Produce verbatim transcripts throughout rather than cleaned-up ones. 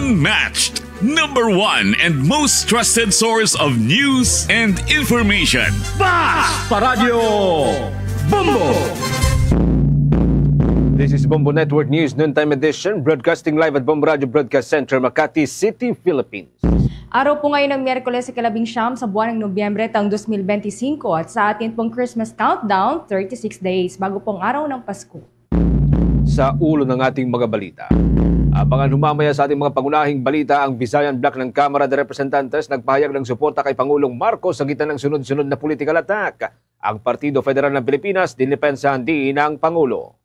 Unmatched, number one and most trusted source of news and information. Bas Paradyo Bombo! This is Bombo Network News Noontime Edition, broadcasting live at Bombo Radio Broadcast Center, Makati City, Philippines. Araw po ngayon ng Miyerkules, ikalabing siyam sa buwan ng Nobyembre taong dos mil benti singko, at sa atin pong Christmas countdown, thirty-six days bago pong araw ng Pasko. Sa ulo ng ating mga balita, abangan humamaya sa ating mga pangunahing balita ang Visayan Bloc ng Kamara de Representantes nagpahayag ng suporta kay Pangulong Marcos sa gitna ng sunod-sunod na political attack. Ang Partido Federal ng Pilipinas, dinipensahan din ng Pangulo.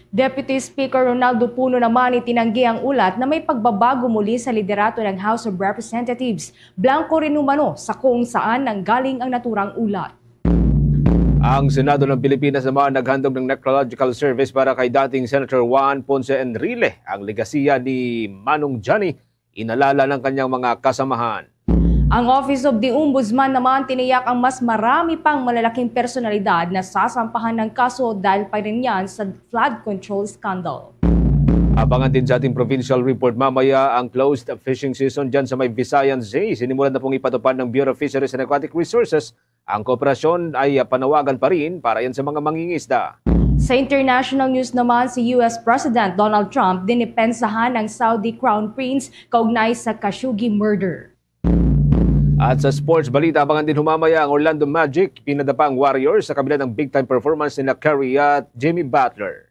Deputy Speaker Ronaldo Puno naman itinanggi ang ulat na may pagbabago muli sa liderato ng House of Representatives. Blanco rin umano sa kung saan nanggaling ang naturang ulat. Ang Senado ng Pilipinas naman naghandog ng necrological service para kay dating Senator Juan Ponce Enrile, ang legasiya ni Manong Johnny, inalala ng kanyang mga kasamahan. Ang Office of the Ombudsman naman tiniyak ang mas marami pang malalaking personalidad na sasampahan ng kaso dahil pa rin yan sa flood control scandal. Abangan din sa ating provincial report mamaya ang closed fishing season dyan sa may Visayan Sea. Sinimulan na pong ipatupad ng Bureau of Fisheries and Aquatic Resources. Ang kooperasyon ay, ah, panawagan pa rin para yan sa mga mangingisda. Sa international news naman, si U S President Donald Trump dinipensahan ang Saudi Crown Prince kaugnay sa Khashoggi murder. At sa sports balita, abangan din humamaya ang Orlando Magic, pinadapa ang Warriors sa kabila ng big-time performance nila Curry at Jimmy Butler.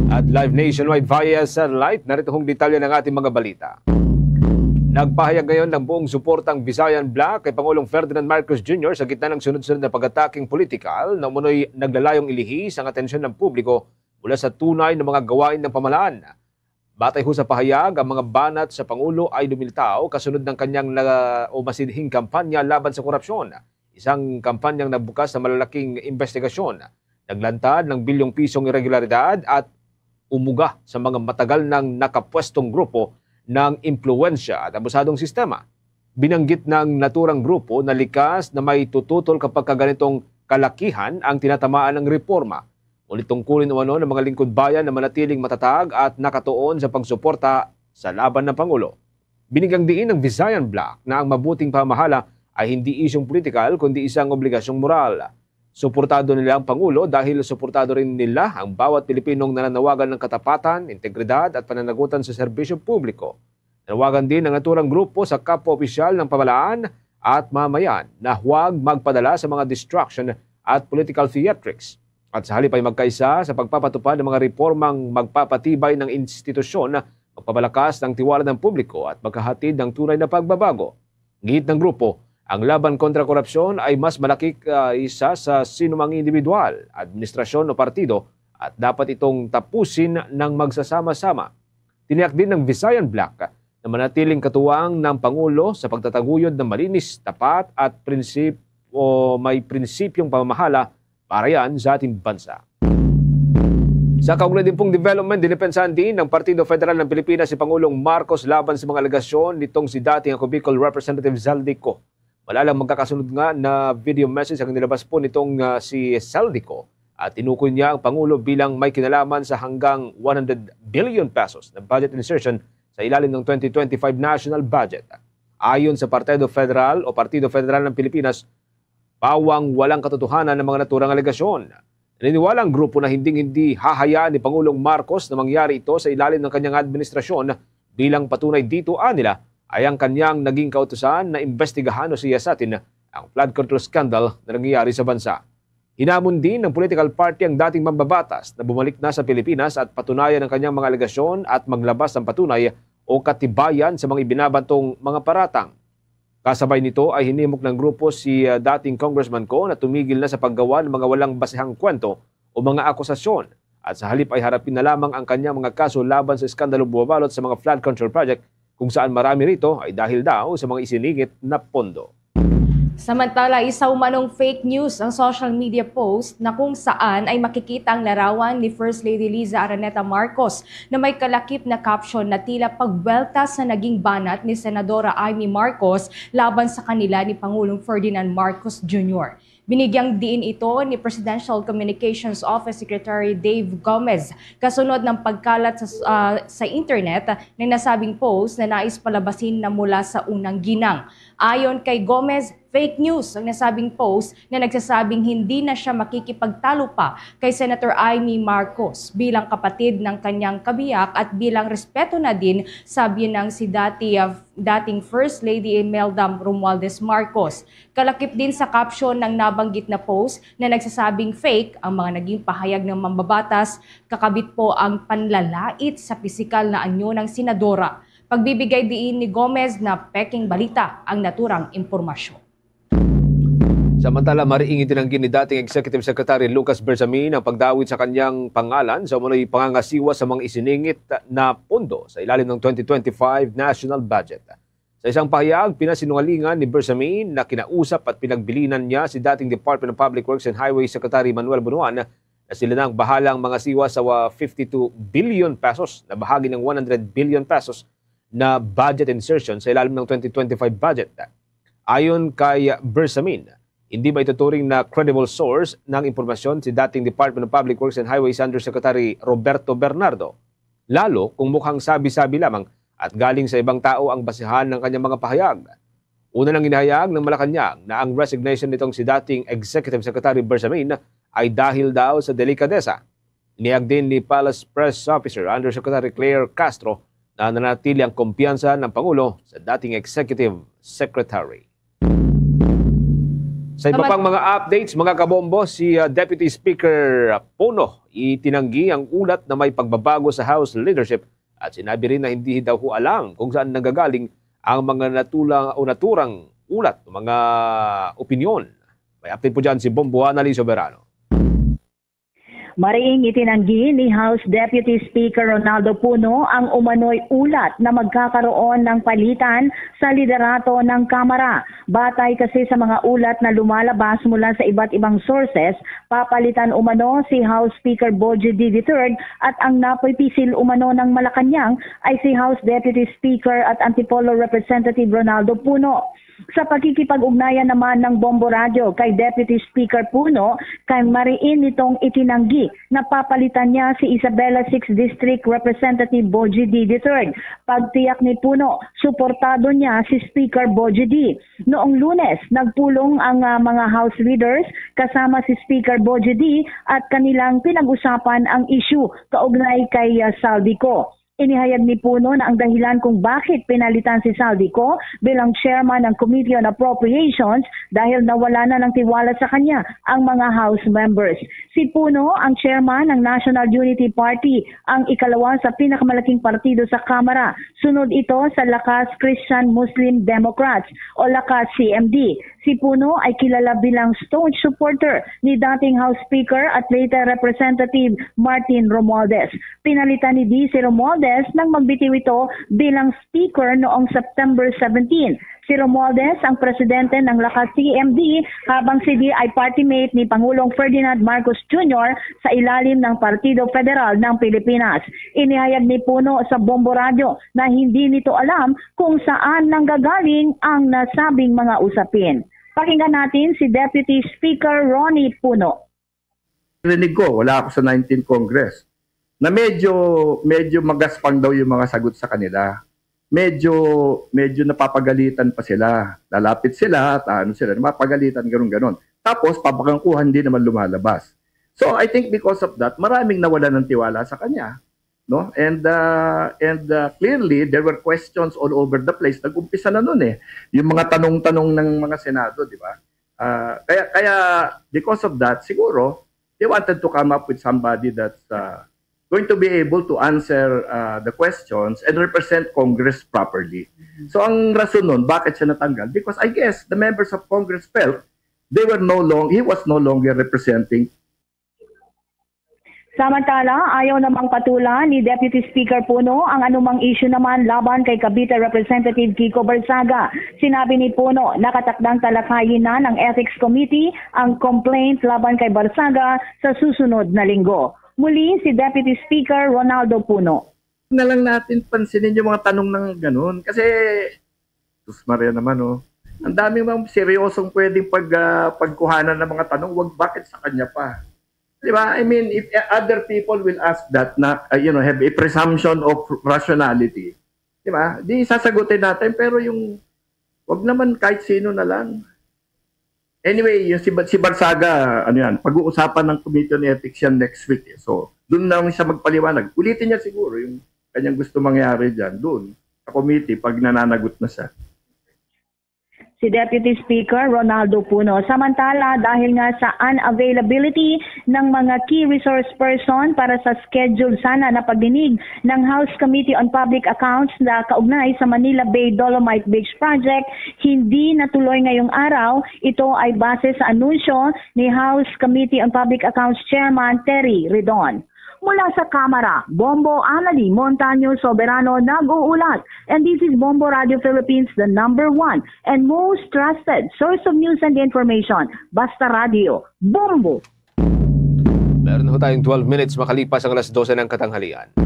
At live nationwide via satellite, narito hong detalye ng ating mga balita. Nagpahayag ngayon ng buong suporta ang Visayan Bloc kay Pangulong Ferdinand Marcos Junior sa gitna ng sunod-sunod na pag-ataking politikal na umunoy naglalayong ilihis ang atensyon ng publiko mula sa tunay na mga gawain ng pamahalaan. Batay ho sa pahayag, ang mga banat sa Pangulo ay lumilitaw kasunod ng kanyang na, o masinhing kampanya laban sa korupsyon, isang kampanyang nagbukas ng malalaking investigasyon, naglantad ng bilyong pisong iregularidad at umuga sa mga matagal nang nakapwestong grupo ng impluwensya at abusadong sistema. Binanggit ng naturang grupo na likas na may tututol kapag kaganitong kalakihan ang tinatamaan ng reforma. Ngunit tungkulin umano ng mga lingkod bayan na manatiling matatag at nakatuon sa pagsuporta sa laban ng Pangulo. Binigyang diin ng Visayan Bloc na ang mabuting pamahala ay hindi isyung politikal kundi isang obligasyong moral. Suportado nila ang Pangulo dahil suportado rin nila ang bawat Pilipinong nananawagan ng katapatan, integridad at pananagutan sa serbisyo publiko. Nanawagan din ang naturang grupo sa kapwa opisyal ng pamahalaan at mamayan na huwag magpadala sa mga distraction at political theatrics, at sa halip ay magkaisa sa pagpapatupad ng mga reformang magpapatibay ng institusyon, magpapalakas ng tiwala ng publiko at maghahatid ng tunay na pagbabago. Gid ng grupo, ang laban kontra korupsyon ay mas malaki kaysa sa sinumang individual, administrasyon o partido, at dapat itong tapusin ng magsasama-sama. Tiniyak din ng Visayan Bloc na manatiling katuwang ng Pangulo sa pagtataguyod ng malinis, tapat at prinsip-, o may prinsipyong pamamahala para yan sa ating bansa. Sa kaugnay din pong development, dinipensahan din ng Partido Federal ng Pilipinas si Pangulong Marcos laban sa mga alegasyon nitong si dating ako Bicol Representative Zaldy Co. Malalang magkakasunod nga na video message ang nilabas po nitong, ah, si Zaldy Co, at tinukoy niya ang Pangulo bilang may kinalaman sa hanggang one hundred billion pesos na budget insertion sa ilalim ng twenty twenty-five national budget. Ayon sa Partido Federal o Partido Federal ng Pilipinas, pawang walang katotohanan ang mga naturang alegasyon. Naniniwala ang grupo na hinding-hindi hahayaan ni Pangulong Marcos na mangyari ito sa ilalim ng kanyang administrasyon. Bilang patunay dito, anila, ay ang kanyang naging kautusan na imbestigahan o siyasatin ang flood control scandal na nangyayari sa bansa. Hinamon din ng political party ang dating mambabatas na bumalik na sa Pilipinas at patunayan ang kanyang mga alegasyon at maglabas ng patunay o katibayan sa mga ibinabantong mga paratang. Kasabay nito ay hinimok ng grupo si, ah, dating Congressman Co na tumigil na sa paggawa ng mga walang basehang kwento o mga akusasyon, at sa halip ay harapin na lamang ang kanyang mga kaso laban sa eskandalong bumabalot sa mga flood control project, kung saan marami rito ay dahil daw sa mga isiningit na pondo. Samantala, isa umanong fake news ang social media post na kung saan ay makikita ang larawan ni First Lady Liza Araneta Marcos na may kalakip na caption na tila pagbuwelta sa naging banat ni Senadora Imee Marcos laban sa kanila ni Pangulong Ferdinand Marcos Junior. Binigyang diin ito ni Presidential Communications Office Secretary Dave Gomez kasunod ng pagkalat sa, ah, sa internet ng nasabing post na nais palabasin na mula sa unang ginang. Ayon kay Gomez, fake news ang nasabing post na nagsasabing hindi na siya makikipagtalo pa kay Senator Imee Marcos bilang kapatid ng kanyang kabiyak at bilang respeto na din sa biyenang si dati, ah, dating First Lady Imelda Romualdez Marcos. Kalakip din sa caption ng nabanggit na post na nagsasabing fake ang mga naging pahayag ng mambabatas, kakabit po ang panlalait sa pisikal na anyo ng senadora. Pagbibigay diin ni Gomez na peking balita ang naturang impormasyon. Samantala, mariing itinanggi ni dating Executive Secretary Lucas Bersamin ang pagdawit sa kanyang pangalan sa umano'y pangangasiwa sa mga isiningit na pondo sa ilalim ng twenty twenty-five national budget. Sa isang pahayag, pinasinungalingan ni Bersamin na kinausap at pinagbilinan niya si dating Department of Public Works and Highways Secretary Manuel Bunuan na sila na ang bahalang mangasiwa sa wa-, fifty-two billion pesos na bahagi ng one hundred billion pesos na budget insertion sa ilalim ng twenty twenty-five budget. Ayon kay Bersamin, hindi maituturing na credible source ng impormasyon si dating Department of Public Works and Highways Undersecretary Roberto Bernardo, lalo kung mukhang sabi-sabi lamang at galing sa ibang tao ang basihan ng kanyang mga pahayag. Una nang inihayag ng Malacañang na ang resignation nitong si dating Executive Secretary Bersamin ay dahil daw sa delikadesa. Inihayag din ni Palace Press Officer Undersecretary Claire Castro na nanatili ang kumpiyansa ng Pangulo sa dating Executive Secretary. Sa iba pang mga updates, mga kabombo, si, ah, Deputy Speaker Puno itinanggi ang ulat na may pagbabago sa House leadership at sinabi rin na hindi daw ho alam kung saan nanggagaling ang mga natula o naturang ulat o mga opinyon. May update po dyan si Bombo Annalyn Soberano. Mariing itinanggi ni House Deputy Speaker Ronaldo Puno ang umano'y ulat na magkakaroon ng palitan sa liderato ng Kamara. Batay kasi sa mga ulat na lumalabas mula sa iba't ibang sources, papalitan umano si House Speaker Bogie D the third at ang napoy pisil umano ng Malacañang ay si House Deputy Speaker at Antipolo Representative Ronaldo Puno. Sa pakikipag-ugnayan naman ng Bombo Radyo kay Deputy Speaker Puno, kay mariin nitong itinanggi na papalitan niya si Isabela sixth District Representative Bogie D the third. Pagtiyak ni Puno, suportado niya si Speaker Bogie D. Noong Lunes, nagpulong ang, ah, mga House leaders kasama si Speaker Bogie D at kanilang pinag-usapan ang issue kaugnay kay, ah, Zaldy Co. Inihayag ni Puno na ang dahilan kung bakit pinalitan si Zaldy Co bilang chairman ng Committee on Appropriations dahil nawala na ng tiwala sa kanya ang mga House members. Si Puno ang chairman ng National Unity Party, ang ikalawa sa pinakamalaking partido sa Kamara. Sunod ito sa Lakas Christian Muslim Democrats o Lakas C M D. Si Puno ay kilala bilang staunch supporter ni dating House Speaker at Leyte Representative Martin Romualdez. Pinalitan ni D si Romualdez nang magbitiw ito bilang Speaker noong September seventeen. Si Romualdez ang presidente ng Lakas C M D, habang si D ay party mate ni Pangulong Ferdinand Marcos Junior sa ilalim ng Partido Federal ng Pilipinas. Inihayag ni Puno sa Bombo Radyo na hindi nito alam kung saan nanggagaling ang nasabing mga usapin. Pakinggan natin si Deputy Speaker Ronnie Puno. Rinig ko, wala ako sa nineteenth Congress, na medyo, medyo magaspang daw yung mga sagot sa kanila. Medyo, medyo napapagalitan pa sila. Lalapit sila, at ano sila, napapagalitan, ganun-ganun. Tapos, papakangkuhan din naman lumalabas. So, I think because of that, maraming nawalan ng tiwala sa kanya. No? And, uh, and uh, clearly, there were questions all over the place. Nag-umpisa na nun eh. Yung mga tanong-tanong ng mga Senado, di ba? Uh, kaya, kaya, because of that, siguro, they wanted to come up with somebody that's uh, going to be able to answer uh, the questions and represent Congress properly. So, ang rason nun, bakit siya natanggal? Because I guess the members of Congress felt they were no long, he was no longer representing Samantala, ayaw namang patulan ni Deputy Speaker Puno ang anumang issue naman laban kay Cavite Representative Kiko Barzaga. Sinabi ni Puno, nakatakdang talakayin na ng Ethics Committee ang complaint laban kay Barzaga sa susunod na linggo. Muli si Deputy Speaker Ronaldo Puno. Na lang natin pansinin yung mga tanong ng ganun. Kasi, sus Maria naman, oh. Ang dami mang seryosong pwedeng pag, ah, pagkuhanan ng mga tanong, wag bakit sa kanya pa. Di ba? I mean, if, eh, other people will ask that, na, uh, you know, have a presumption of rationality, di ba? Di sasagutin natin, pero yung, wag naman kahit sino na lang. Anyway, yung si, Ba- si Barsaga, ano yan, pag-uusapan ng Committee on Ethics yan next week. Eh. So, doon na lang siya magpaliwanag. Ulitin niya siguro yung kanyang gusto mangyari dyan, doon sa committee pag nananagot na siya. Si Deputy Speaker Ronaldo Puno. Samantala, dahil nga sa unavailability ng mga key resource person para sa schedule sana na pagdinig ng House Committee on Public Accounts na kaugnay sa Manila Bay Dolomite Beach Project, hindi natuloy ngayong araw. Ito ay base sa anunsyo ni House Committee on Public Accounts Chairman Terry Ridon. Mula sa Kamara, Bombo Annalie Montaño Soberano nag-uulat. And this is Bombo Radio Philippines, the number one and most trusted source of news and information. Basta Radio, Bombo! Meron ho tayong twelve minutes makalipas ang alas dose ng katanghalian.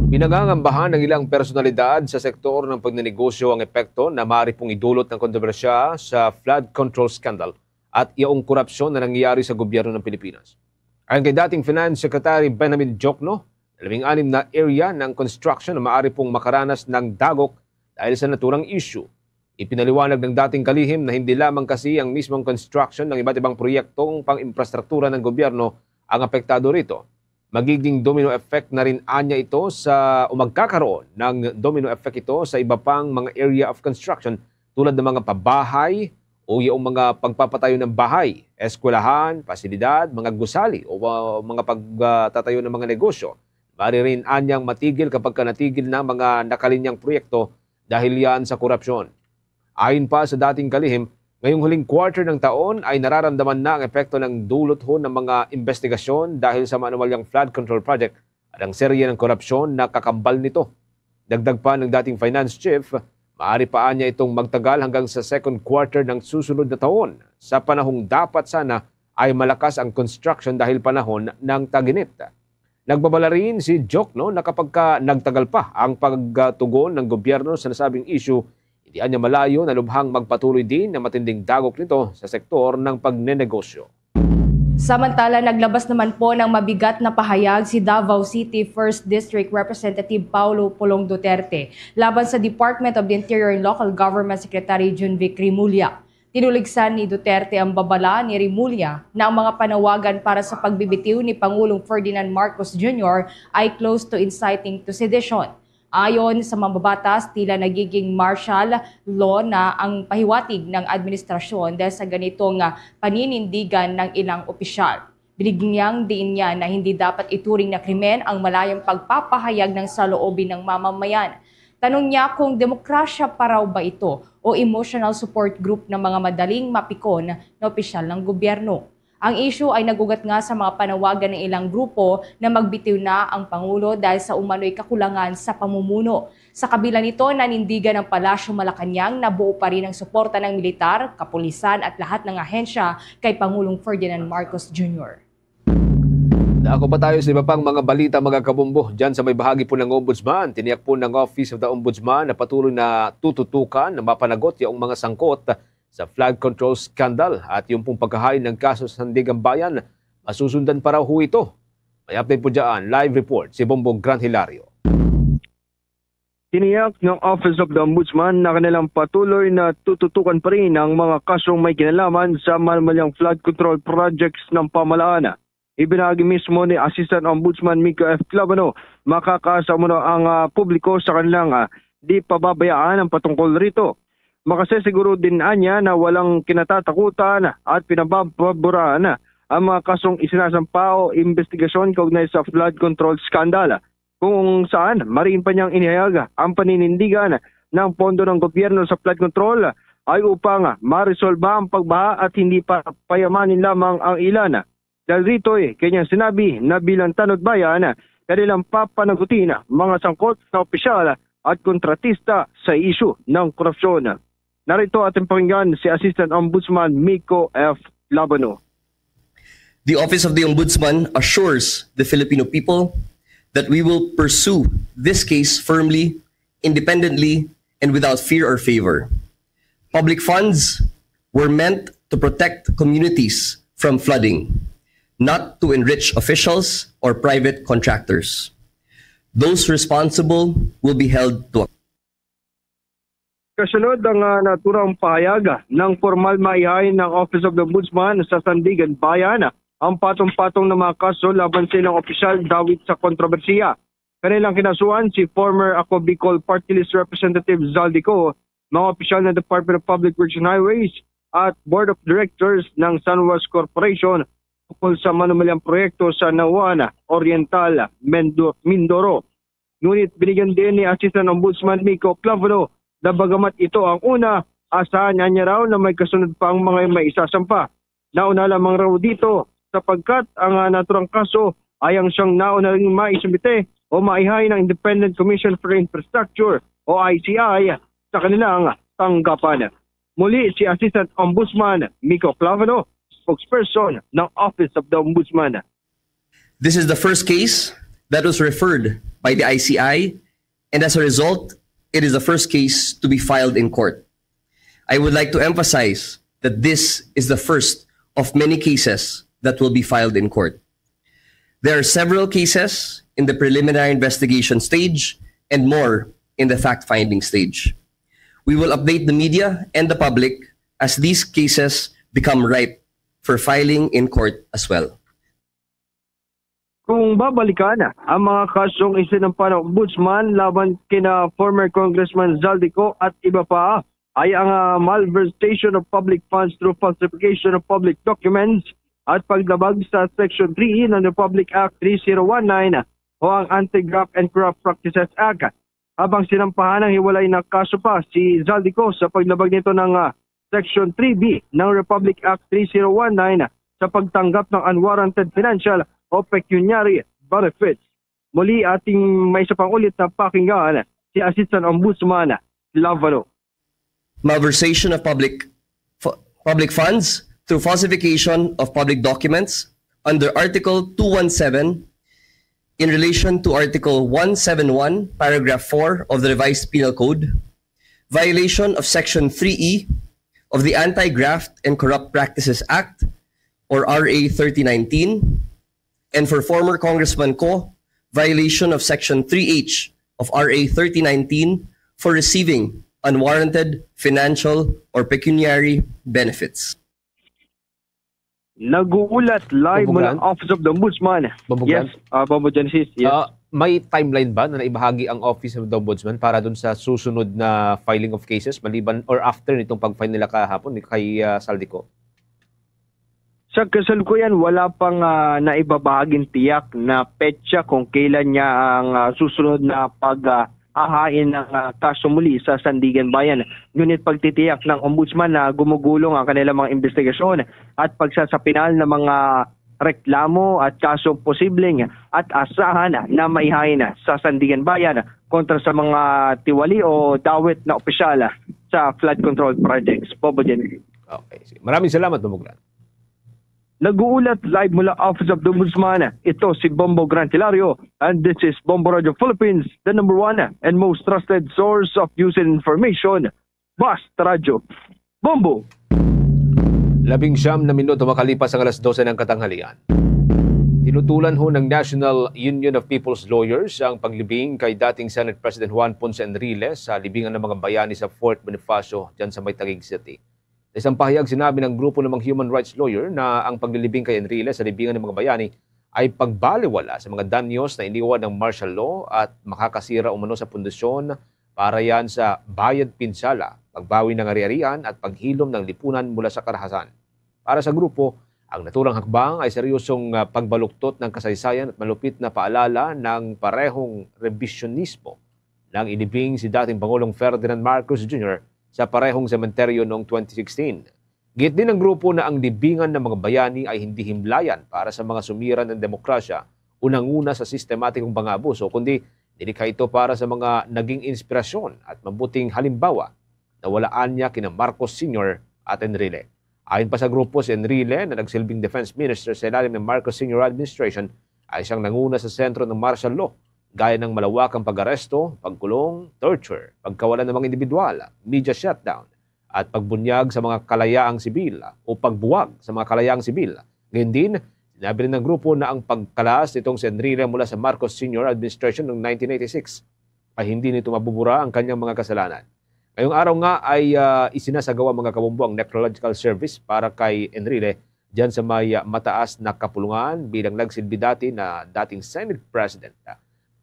Pinangangambahan ng ilang personalidad sa sektor ng pagnenegosyo ang epekto na maaari pong idulot ng kontrobersya sa flood control scandal at yaong korupsyon na nangyayari sa gobyerno ng Pilipinas. Ayon kay dating Finance Secretary Benjamin Diokno, labing-anim na area ng construction na maaari pong makaranas ng dagok dahil sa naturang issue. Ipinaliwanag ng dating kalihim na hindi lamang kasi ang mismong construction ng iba't ibang proyektong pang-infrastruktura ng gobyerno ang apektado rito. Magiging domino effect na rin anya ito sa, o magkakaroon ng domino effect ito sa iba pang mga area of construction tulad ng mga pabahay o yung mga pagpapatayo ng bahay, eskwelahan, pasilidad, mga gusali o uh, mga pagtatayo ng mga negosyo. Maaari rin anyang matigil kapag ka natigil na mga nakalinyang proyekto dahil yan sa korupsyon. Ayon pa sa dating kalihim, ngayong huling quarter ng taon ay nararamdaman na ang epekto ng dulot ho ng mga investigasyon dahil sa maanumalyang flood control project at ang serye ng korupsyon na kakambal nito. Dagdag pa ng dating finance chief, maaari pa anya itong magtagal hanggang sa second quarter ng susunod na taon, sa panahong dapat sana ay malakas ang construction dahil panahon ng tag-init. Nagbabala rin si Jokno na kapag ka nagtagal pa ang pagtugon ng gobyerno sa nasabing issue, hindi anya malayo na lubhang magpatuloy din na matinding dagok nito sa sektor ng pagnenegosyo. Samantala, naglabas naman po ng mabigat na pahayag si Davao City First District Representative Paulo Pulong Duterte laban sa Department of the Interior and Local Government Secretary Junvic Remulla. Tinuligsan ni Duterte ang babala ni Remulla na ang mga panawagan para sa pagbibitiw ni Pangulong Ferdinand Marcos Junior ay close to inciting to sedition. Ayon sa mambabatas, tila nagiging martial law na ang pahiwatig ng administrasyon dahil sa ganitong ah, paninindigan ng ilang opisyal. Binigyang diin niya na hindi dapat ituring na krimen ang malayang pagpapahayag ng saloobin ng mamamayan. Tanong niya kung demokrasya pa raw ba ito o emotional support group ng mga madaling mapikon na opisyal ng gobyerno. Ang issue ay nagugat nga sa mga panawagan ng ilang grupo na magbitiw na ang Pangulo dahil sa umano'y kakulangan sa pamumuno. Sa kabila nito, nanindigan ang Palasyo Malacañang na buo pa rin ang suporta ng militar, kapulisan at lahat ng ahensya kay Pangulong Ferdinand Marcos Junior. Dako pa tayo sa iba pang mga balita, mga kabumbo. Diyan sa may bahagi po ng Ombudsman, tiniyak po ng Office of the Ombudsman na patuloy na tututukan na mapanagot yung mga sangkot sa flood control scandal at yung pong pagkahain ng kaso sa Sandigan Bayan. Masusundan pa raw ho ito. May update po dyan. Live report si Bombong Gran Hilario. Tiniyak ng Office of the Ombudsman na kanilang patuloy na tututukan pa rin ang mga kasong may kinalaman sa manumalyang flood control projects ng pamahalaan. Ibinahagi mismo ni Assistant Ombudsman Miko F. Clavano, makakaasa mo ang uh, publiko sa kanilang uh, di pababayaan ang patungkol rito. Makasisiguro din anya na walang kinatatakutan at pinabababuran ang mga kasong isinasampa o investigasyon kaugnay sa flood control scandal. kung saan mariin pa niyang inihayag ang paninindigan ng pondo ng gobyerno sa flood control ay upang maresolba ang pagbaha at hindi pa payamanin lamang ang ilan. Dahil rito'y kanyang sinabi na bilang tanod bayan, kanilang papanagutin mga sangkot na opisyal at kontratista sa isyu ng korupsyon. Narito ating pakinggan si Assistant Ombudsman Miko F. Labano. The Office of the Ombudsman assures the Filipino people that we will pursue this case firmly, independently, and without fear or favor. Public funds were meant to protect communities from flooding, not to enrich officials or private contractors. Those responsible will be held to account. Kasunod ang, ah, naturang pahayag, ah, ng formal maihay ng Office of the Ombudsman sa Sandigan Bayan, ah, ang patong-patong na mga kaso laban sa ilang opisyal dawit sa kontrobersiya. Kanilang kinasuhan si former Ako Bicol Party List Representative Zaldy Co, mga opisyal ng Department of Public Works and Highways at Board of Directors ng San Juan Corporation tungkol sa manumalyang proyekto sa Nawan Oriental, Mendo-, Mindoro. Ngunit binigyan din ni Assistant Ombudsman Miko Clavero na bagamat ito ang una, asahan niya raw na may kasunod pa ang mga maisasampa. Nauna lamang raw dito sapagkat ang, ah, naturang kaso ay ang siyang nauna ring maisumite o maihay ng Independent Commission for Infrastructure o I C I sa kanilang tanggapan. Muli si Assistant Ombudsman Miko Clavero, spokesperson ng Office of the Ombudsman. This is the first case that was referred by the I C I, and as a result, it is the first case to be filed in court. I would like to emphasize that this is the first of many cases that will be filed in court. There are several cases in the preliminary investigation stage and more in the fact-finding stage. We will update the media and the public as these cases become ripe for filing in court as well. Kung babalikan, ang mga kasong isinampa ng Ombudsman laban kina former Congressman Zaldy Co at iba pa ay ang, ah, malversation of public funds through falsification of public documents at paglabag sa Section three E ng Republic Act three zero one nine o ang Anti-Graft and Corrupt Practices Act. Habang sinampahan ng hiwalay na kaso pa si Zaldy Co sa paglabag nito ng, ah, Section three B ng Republic Act three zero one nine sa pagtanggap ng unwarranted financial o pecuniary benefits. Muli, ating may isa pang ulit na pakinggan si Assistant Ombudsman Clavero. Malversation of public fu-, public funds through falsification of public documents under Article two one seven in relation to Article one seven one, Paragraph four of the Revised Penal Code, violation of Section three E of the Anti-Graft and Corrupt Practices Act, or R A thirty nineteen, and for former Congressman Co, violation of Section three H of R A thirty nineteen for receiving unwarranted financial or pecuniary benefits. Nag-uulat live Bombo mula Grant? Office of the Ombudsman. Bombo Yes, Grant? Ah, Bombo Genesis. Yes. Ah, may timeline ba na naibahagi ang Office of the Ombudsman para dun sa susunod na filing of cases maliban or after nitong pag-file nila kahapon ni kay, ah, Zaldy Co? Sa kasalukuyan, wala pang, ah, naibabahaging tiyak na petsa kung kailan niya ang, ah, susunod na pag, ah, ahain ng, ah, kaso muli sa Sandigan Bayan. Ngunit pagtitiyak ng Ombudsman na gumugulong ang kanilang mga investigasyon at pagsasapinal ng mga reklamo at kasong posibleng at asahan na maihain sa Sandigan Bayan kontra sa mga tiwali o dawit na opisyal sa flood control projects. Bombo Genesis. Okay, sige. Maraming salamat, Bombo Grant. Nag-uulat live mula Office of the Ombudsman. Ito si Bombo Grant Hilario, and this is Bombo Radio Philippines, the number one and most trusted source of news and information. Basta Radyo. Bombo! Labing siyam na minuto makalipas ang alas dose ng katanghalian. Tinutulan ho ng National Union of People's Lawyers ang paglibing kay dating Senate President Juan Ponce Enrile sa libingan ng mga bayani sa Fort Bonifacio, dyan sa may Taguig City. Sa isang pahayag, sinabi ng grupo ng mga human rights lawyer na ang paglilibing kay Enrile sa libingan ng mga bayani ay pagbaliwala sa mga danyos na iniwan ng martial law at makakasira umano sa pundasyon para yan sa bayad pinsala, pagbawi ng ari-arian at paghilom ng lipunan mula sa karahasan. Para sa grupo, ang naturang hakbang ay seryosong, ah, pagbaluktot ng kasaysayan at malupit na paalala ng parehong rebisyonismo nang ilibing si dating Pangulong Ferdinand Marcos Junior sa parehong sementeryo noong twenty sixteen. Giit din ng grupo na ang libingan ng mga bayani ay hindi himlayan para sa mga sumira ng demokrasya o nanguna sa sistematikong pang-aabuso, kundi nilikha ito para sa mga naging inspirasyon at mabuting halimbawa na wala anya kina Marcos Senior at Enrile. Ayon pa sa grupo, si Enrile, na nagsilbing defense minister sa ilalim ng Marcos Senior administration, ay siyang nanguna sa sentro ng martial law, gaya ng malawakang pag-aresto, pagkulong, torture, pagkawala ng mga individual, media shutdown, at pagbunyag sa mga kalayaang sibil o pagbuwag sa mga kalayaang sibil. Gayon din, sinabi rin ng grupo na ang pagkalas nitong si Enrile mula sa Marcos Senior Administration noong nineteen eighty-six ay hindi nito mabubura ang kanyang mga kasalanan. Ngayong araw nga ay, ah, isinasagawa, mga kabombo, ang necrological service para kay Enrile diyan sa may, ah, mataas na kapulungan bilang nagsilbi dati na dating Senate President.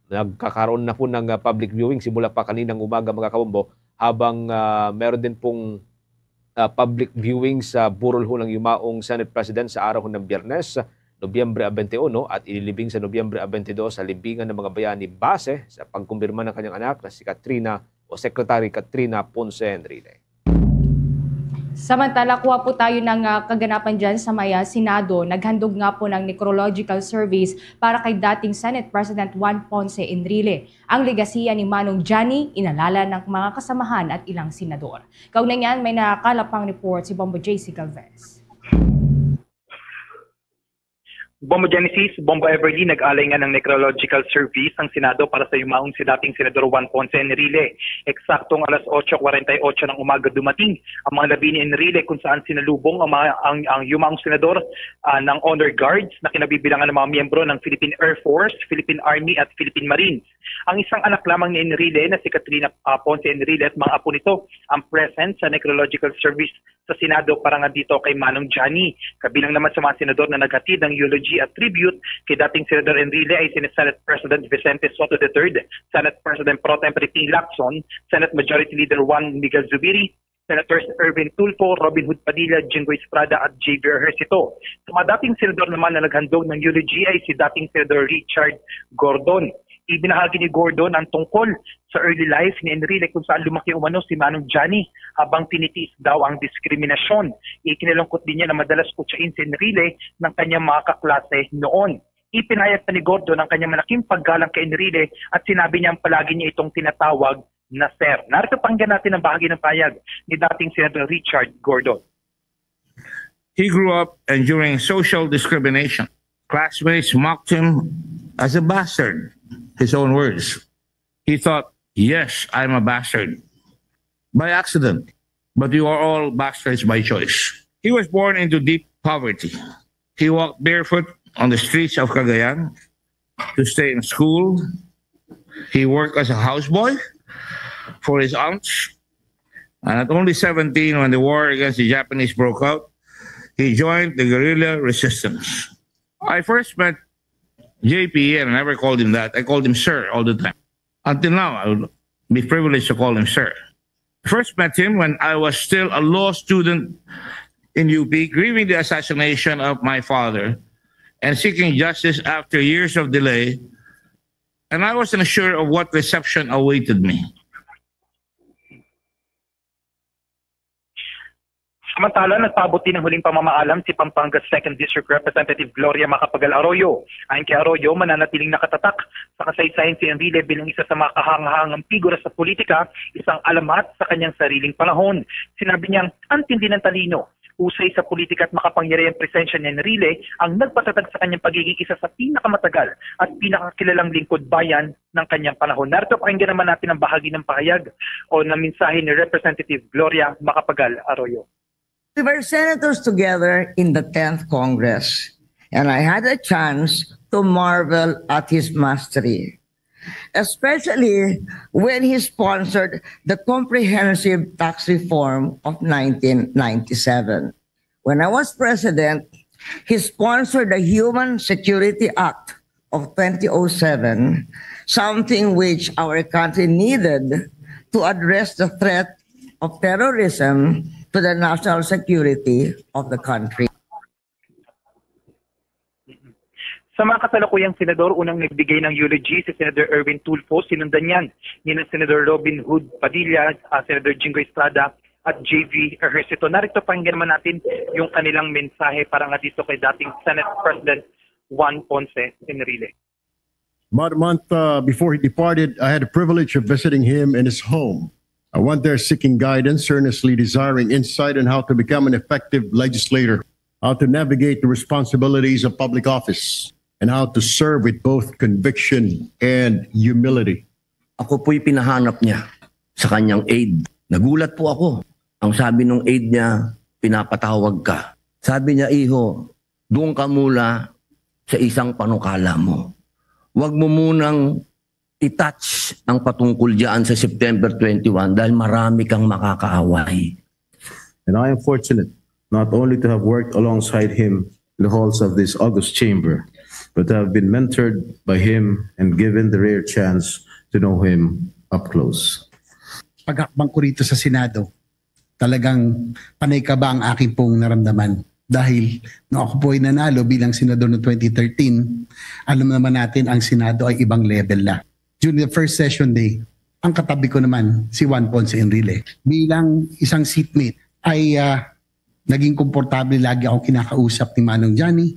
Nagkakaroon na po ng, ah, public viewing simula pa kaninang umaga, mga kabombo, habang, ah, meron din pong, ah, public viewing sa burol ho ng yumaong Senate President sa araw ng Biyernes, Nobyembre a twenty-one, at ililibing sa Nobyembre a twenty-two sa libingan ng mga bayani base sa pagkumpirma ng kanyang anak na si Katrina o Secretary Katrina Ponce Enrile. Samantala, kuha po tayo ng, ah, kaganapan dyan sa may, ah, Senado. Naghandog nga po ng necrological service para kay dating Senate President Juan Ponce Enrile. Ang legasiya ni Manong Johnny, inalala ng mga kasamahan at ilang senador. Kaugnay niyan, may nakalap pang report si Bombo J C Galvez. Bombo Genesis, Bombo Everly, nag-alay nga ng necrological service ang Senado para sa yumaong si dating Senador Juan Ponce Enrile. Eksaktong alas otso kwarenta y ocho ng umaga dumating ang mga labi ni Enrile, kung saan sinalubong ang, mga, ang, ang yumaong senador, ah, ng honor guards na kinabibilangan ng mga miyembro ng Philippine Air Force, Philippine Army at Philippine Marines. Ang isang anak lamang ni Enrile na si Katrina, ah, Ponce Enrile at mga apo nito ang present sa necrological service sa Senado para nga dito kay Manong Johnny. Kabilang naman sa mga senador na naghatid ng eulogy at tribute kay dating Senador Enrile ay si Senate President Vicente Sotto the third, Senate President Pro Tempore Ping Lacson, Senate Majority Leader Juan Miguel Zubiri, Senators Erwin Tulfo, Robin Hood Padilla, Jinggoy Estrada at J V Ejercito. Sa mga dating senador naman na naghandog ng eulogy ay si dating Senador Richard Gordon. Ibinahagi ni Gordon ang tungkol sa early life ni Enrile, kung saan lumaki umano si Manong Johnny habang tinitiis daw ang diskriminasyon. Ikinalungkot din niya na madalas kutsain si Enrile ng kanyang mga kaklase noon. Ipinahayag pa ni Gordon ang kanyang malaking paggalang kay Enrile at sinabi niyang palagi niya itong tinatawag na sir. Narito, pakinggan natin ang bahagi ng pahayag ni dating Senador Richard Gordon. He grew up enduring social discrimination. Classmates mocked him as a bastard, his own words. He thought, "Yes, I'm a bastard." By accident, but you are all bastards by choice. He was born into deep poverty. He walked barefoot on the streets of Cagayan to stay in school. He worked as a houseboy for his aunts. And at only seventeen, when the war against the Japanese broke out, he joined the guerrilla resistance. I first met J P, and I never called him that. I called him sir all the time. Until now, I would be privileged to call him sir. First met him when I was still a law student in U P, grieving the assassination of my father and seeking justice after years of delay. And I wasn't sure of what reception awaited me. Samantala, nagpaabot din ng huling pamamaalam si Pampanga's Second District Representative Gloria Macapagal Arroyo. Ayon kay Arroyo, mananatiling nakatatak sa kasaysayan si Enrile bilang isa sa mga kahangahangang figura sa politika, isang alamat sa kanyang sariling panahon. Sinabi niyang antindi ng talino, usay sa politika at makapangyarihang presensya ni Enrile ang nagpatatag sa kanyang pagiging isa sa pinakamatagal at pinakakilalang lingkod bayan ng kanyang panahon. Narito, pakinggan naman natin ang bahagi ng pahayag o ng mensahe ni Representative Gloria Macapagal Arroyo. We were senators together in the tenth Congress, and I had a chance to marvel at his mastery, especially when he sponsored the comprehensive tax reform of nineteen ninety-seven. When I was president, he sponsored the Human Security Act of twenty oh seven, something which our country needed to address the threat of terrorism to the national security of the country. Sa mga kasalukuyang senador, unang nagbigay ng eulogy si Senator Erwin Tulfo, sinundan niyan ni na Senator Robin Hood Padilla, ah, Senator Jinggoy Estrada, at J V Ejercito. Narito, pakinggan naman natin yung kanilang mensahe para nga dito kay dating Senate President Juan Ponce Enrile. About a month, uh, before he departed, I had the privilege of visiting him in his home. I went there seeking guidance, earnestly desiring insight on how to become an effective legislator, how to navigate the responsibilities of public office, and how to serve with both conviction and humility. Ako po'y pinahanap niya sa kanyang aide. Nagulat po ako. Ang sabi ng aide niya, "Pinapatawag ka." Sabi niya, "Iho, doon ka muna sa isang panukala mo. Huwag mo munang i-touch ang patungkol diyan sa September twenty-one dahil marami kang makakaaway." And I am fortunate not only to have worked alongside him in the halls of this august chamber, but to have been mentored by him and given the rare chance to know him up close. Paghakbang ko rito sa Senado, talagang panay kaba ang aking pong naramdaman. Dahil nung ako po ay nanalo bilang senador noong twenty thirteen, alam naman natin ang Senado ay ibang level na. During the first session day, ang katabi ko naman si Juan Ponce Enrile. Bilang isang seatmate ay ah, naging komportable lagi ako kinakausap ni Manong Johnny.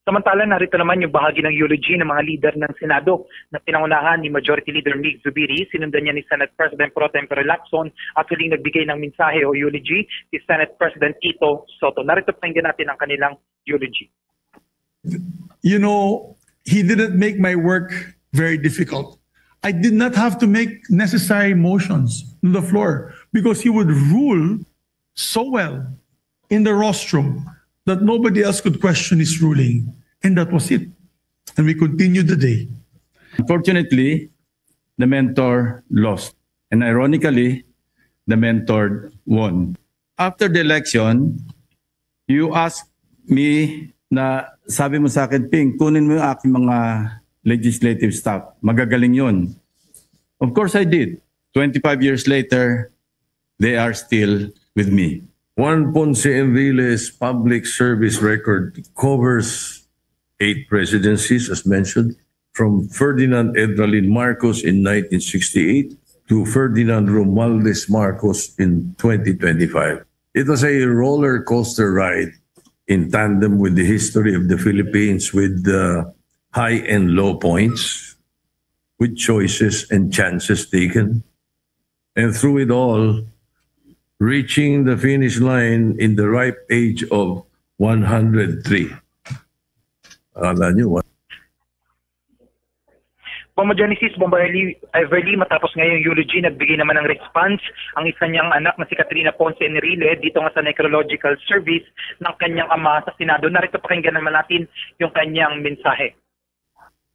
Samantala, narito naman yung bahagi ng eulogy ng mga lider ng Senado na pinangunahan ni Majority Leader Mig Zubiri, sinundan niya ni Senate President Pro Tempore Lacson at huling nagbigay ng mensahe o eulogy si Senate President Tito Soto. Narito, pakinggan natin ang kanilang eulogy. You know, he didn't make my work very difficult. I did not have to make necessary motions on the floor because he would rule so well in the rostrum that nobody else could question his ruling. And that was it. And we continued the day. Unfortunately, the mentor lost. And ironically, the mentor won. After the election, you asked me na sabi mo sa akin, Ping, kunin mo yung aking mga legislative staff. Magagaling yun. Of course I did. Twenty-five years later, they are still with me. Juan Ponce Enrile's public service record covers eight presidencies, as mentioned, from Ferdinand Edralin Marcos in nineteen sixty-eight to Ferdinand Romualdez Marcos in twenty twenty-five. It was a roller coaster ride in tandem with the history of the Philippines, with the high and low points, with choices and chances taken. And through it all, reaching the finish line in the ripe age of one hundred three. Akala nyo, Bombo Genesis, Bombo Early, Everly, matapos ngayong eulogy, nagbigay naman ng response ang isa niyang anak na si Katrina Ponce Enrile dito nga sa necrological service ng kanyang ama sa Senado. Narito, pakinggan naman natin yung kanyang mensahe.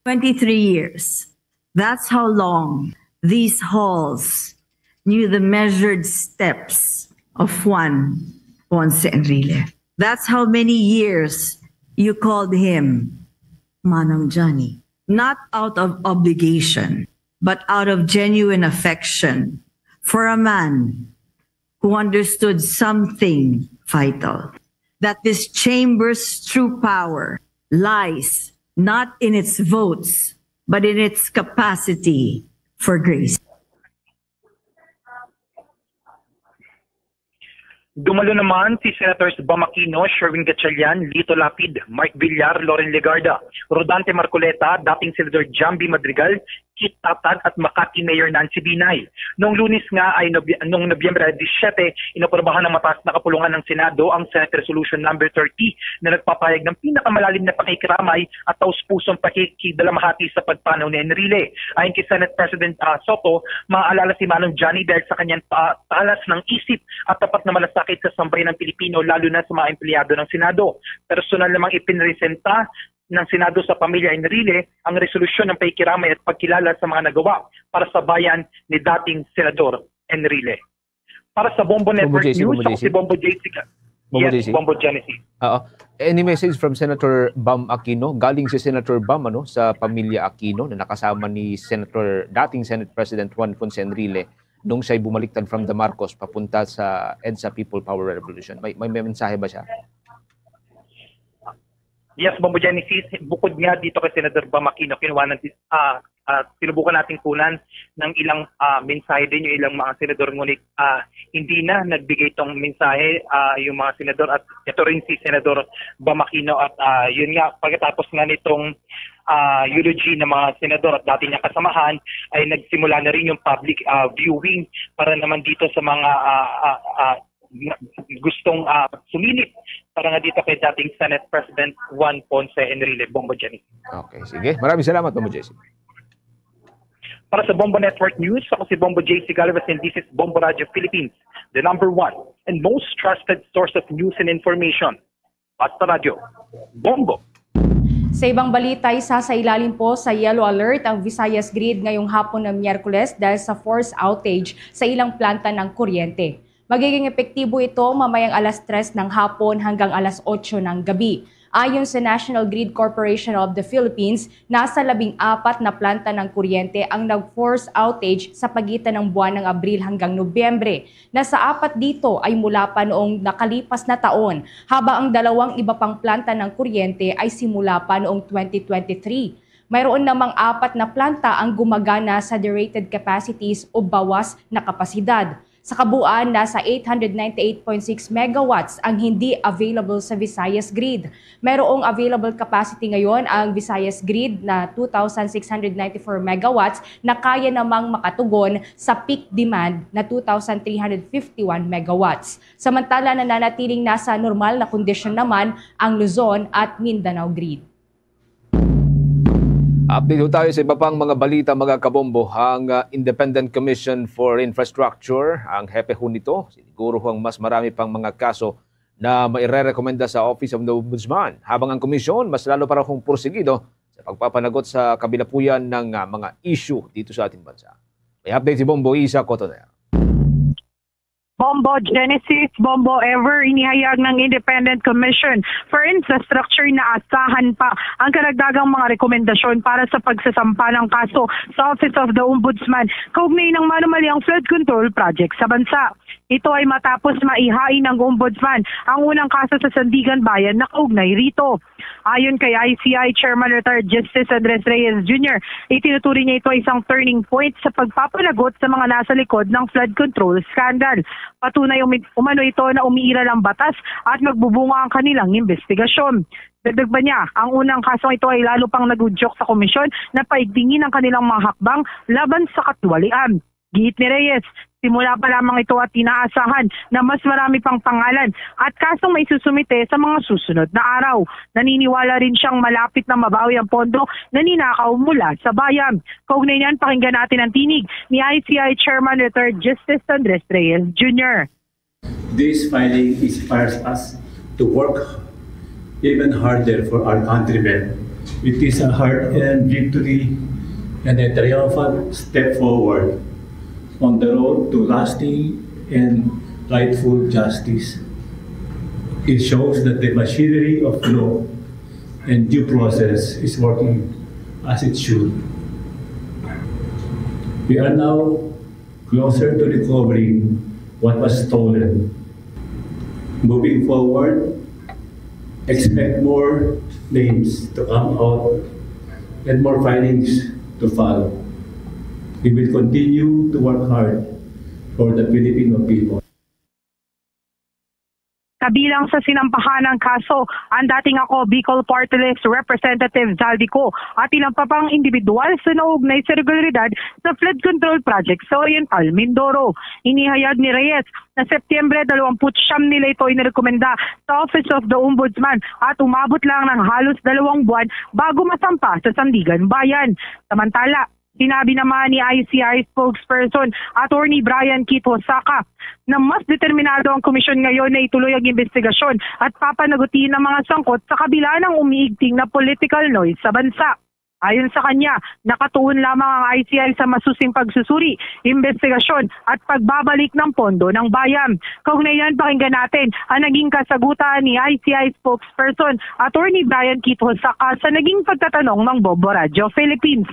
Twenty-three years. That's how long these halls knew the measured steps of Juan Ponce Enrile. That's how many years you called him Manong Johnny. Not out of obligation, but out of genuine affection for a man who understood something vital, that this chamber's true power lies not in its votes, but in its capacity for grace. Dumalo naman si Senators Bam Aquino, Sherwin Gatchalian, Lito Lapid, Mark Villar, Loren Legarda, Rodante Marcoleta, dating Senador Jambi Madrigal, Kit Tatag at Makati Mayor Nancy Binay. Noong Lunes nga ay Noby- noong Nobyembre disisiete, inaprubahan ng mataas na kapulungan ng Senado ang Senate Resolution Number thirty na nagpapahayag ng pinakamalalim na pakikiramay at taus-pusong pakikidalamhati sa pagpanaw ni Enrile. Ayon kay Senate President ah, Soto, maaalala si Manong Johnny dahil sa kanyang ta- talas ng isip at tapat na malasakit sa sambayan ng Pilipino, lalo na sa mga empleyado ng Senado. Personal namang ipinresenta ng Senado sa pamilya Enrile ang resolusyon ng pakikiramay at pagkilala sa mga nagawa para sa bayan ni dating Senador Enrile. Para sa Bombo Network J C, News, Bombo ako J C. Si Bombo J C. Ka- Bombo yes, J C. Bombo Genesis. Oo. Any message from Senator Bam Aquino? Galing si Senator Bam ano, sa pamilya Aquino na nakasama ni Senator, dating Senate President Juan Ponce Enrile nung siya'y bumaliktad from the Marcos papunta sa EDSA People Power Revolution. May, may, may mensahe ba siya? Yes, Bombo Genesis, bukod nga dito kay Senador Bam Aquino, kinuha ng, ah, ah, sinubukan nating kunan ng ilang ah, mensahe din yung ilang mga senador, ngunit ah, hindi na nagbigay itong mensahe ah, yung mga senador, at ito rin si Senador Bam Aquino. At ah, yun nga, pagkatapos nga nitong ah, eulogy ng mga senador at dati niyang kasamahan, ay nagsimula na rin yung public ah, viewing para naman dito sa mga ah, ah, ah, na- gustong ah, sumilip para nga dito kay dating Senate President Juan Ponce Enrile. Bombo Genesis. Okay, sige. Maraming salamat, Bombo J C. Para sa Bombo Network News, ako si Bombo J C Galvez and this is Bombo Radio Philippines, the number one and most trusted source of news and information. Basta Radyo, Bombo! Sa ibang balita, isa sa ilalim po sa yellow alert ang Visayas Grid ngayong hapon ng Miyerkules dahil sa force outage sa ilang planta ng kuryente. Magiging epektibo ito mamayang alas tres ng hapon hanggang alas otso ng gabi. Ayon sa National Grid Corporation of the Philippines, nasa labing apat na planta ng kuryente ang nag-force outage sa pagitan ng buwan ng Abril hanggang Nobyembre. Nasa apat dito ay mula pa noong nakalipas na taon, habang ang dalawang iba pang planta ng kuryente ay simula pa noong twenty twenty-three. Mayroon namang apat na planta ang gumagana sa derated capacities o bawas na kapasidad. Sa kabuuan, nasa eight hundred ninety-eight point six megawatts ang hindi available sa Visayas Grid. Mayroong available capacity ngayon ang Visayas Grid na two thousand six hundred ninety-four megawatts na kaya namang makatugon sa peak demand na two thousand three hundred fifty-one megawatts. Samantala, nananatiling nasa normal na kondisyon naman ang Luzon at Mindanao Grid. Update ho tayo sa iba pang mga balita, mga kabombo. Ang, ah, Independent Commission for Infrastructure, ang hepe ho nito, siniguro ho ang mas marami pang mga kaso na mairerekomenda sa Office of the Ombudsman, habang ang komisyon mas lalo pa raw hong pursigido sa pagpapanagot sa kabilapuyan ng, ah, mga issue dito sa ating bansa. May update si Bombo Isa Cotoner. Bombo Genesis, Bombo Ever, inihayag ng Independent Commission for Infrastructure na asahan pa ang karagdagang mga rekomendasyon para sa pagsasampa ng kaso sa Office of the Ombudsman kaugnay ng manumalyang flood control project sa bansa. Ito ay matapos maihain ng Ombudsman ang unang kaso sa Sandiganbayan na kaugnay rito. Ayon kay I C I Chairman Retired Justice Andres Reyes Junior, itinuturing niya ito isang turning point sa pagpapanagot sa mga nasa likod ng flood control scandal. Patunay umi-, umano ito na umiiral ang batas at magbubunga ang kanilang investigasyon. Dagdag pa niya, ang unang kasong ito ay lalo pang nag-udyok sa komisyon na paigtingin ang kanilang mga hakbang laban sa katiwalian. Giit ni Reyes, simula pa lamang ito at inaasahan na mas marami pang pangalan at kasong maisusumite sa mga susunod na araw. Naniniwala rin siyang malapit na mabawi ang pondo na ninakaw mula sa bayan. Kaugnay niyan, pakinggan natin ang tinig ni I C I Chairman Retired Justice Andres Reyes Junior. This filing inspires us to work even harder for our countrymen. It is a hard-earned victory and a triumphant step forward on the road to lasting and rightful justice. It shows that the machinery of law and due process is working as it should. We are now closer to recovering what was stolen. Moving forward, expect more names to come out and more findings to follow. We will continue to work hard for the Filipino people. Kabilang sa sinampahan ng kaso ang dating Ako Bicol Party List Representative Zaldy Co at ilang pa pang individual sa naugnay sa irregularidad sa flood control project sa Oriental Mindoro. Inihayag ni Reyes na Setyembre dalawampu't siyam nila ito inirekomenda sa Office of the Ombudsman at umabot lang ng halos dalawang buwan bago masampa sa Sandiganbayan. Samantala, sinabi naman ni I C I spokesperson Attorney Brian Keith Hosaka na mas determinado ang komisyon ngayon na ituloy ang investigasyon at papanagutin ang mga sangkot sa kabila ng umiigting na political noise sa bansa. Ayon sa kanya, nakatuon lamang ang I C I sa masusing pagsusuri, investigasyon at pagbabalik ng pondo ng bayan. Kaugnay niyan, pakinggan natin ang naging kasagutan ni I C I spokesperson Attorney Brian Keith Hosaka sa naging pagtatanong ng Bombo Radio Philippines.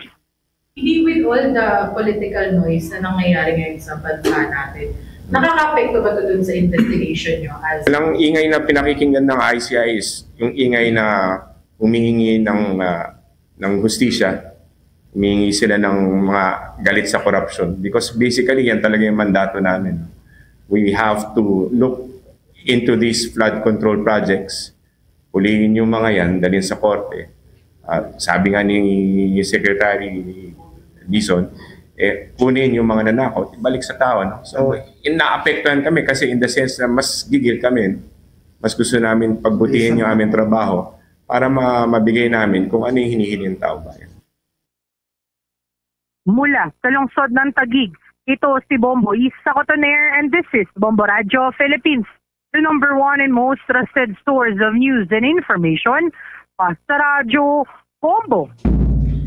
Hindi, with all the political noise na nangyayari ngayon sa bansa natin, nakakaapekto ba ito dun sa investigation nyo as Ang ingay na pinakikinggan ng I C I is yung ingay na humihingi ng, ah, ng hustisya, humihingi sila ng mga galit sa korupsyon. Because basically, yan talaga yung mandato namin. We have to look into these flood control projects, hulihin yung mga yan, dalhin sa korte. Ah, sabi nga ni Secretary Dizon, eh, kunin yung mga nanakaw, ibalik sa tao, no? So, in, naapektuhan kami kasi in the sense na mas gigil kami, mas gusto namin pagbutihin yung aming trabaho para ma-, mabigay namin kung ano yung hinihingi ng tao bayan. Mula sa lungsod ng Taguig, ito si Bombo Isa Cotoner, and this is Bombo Radyo Philippines, the number one and most trusted source of news and information. Basta Radyo Bombo.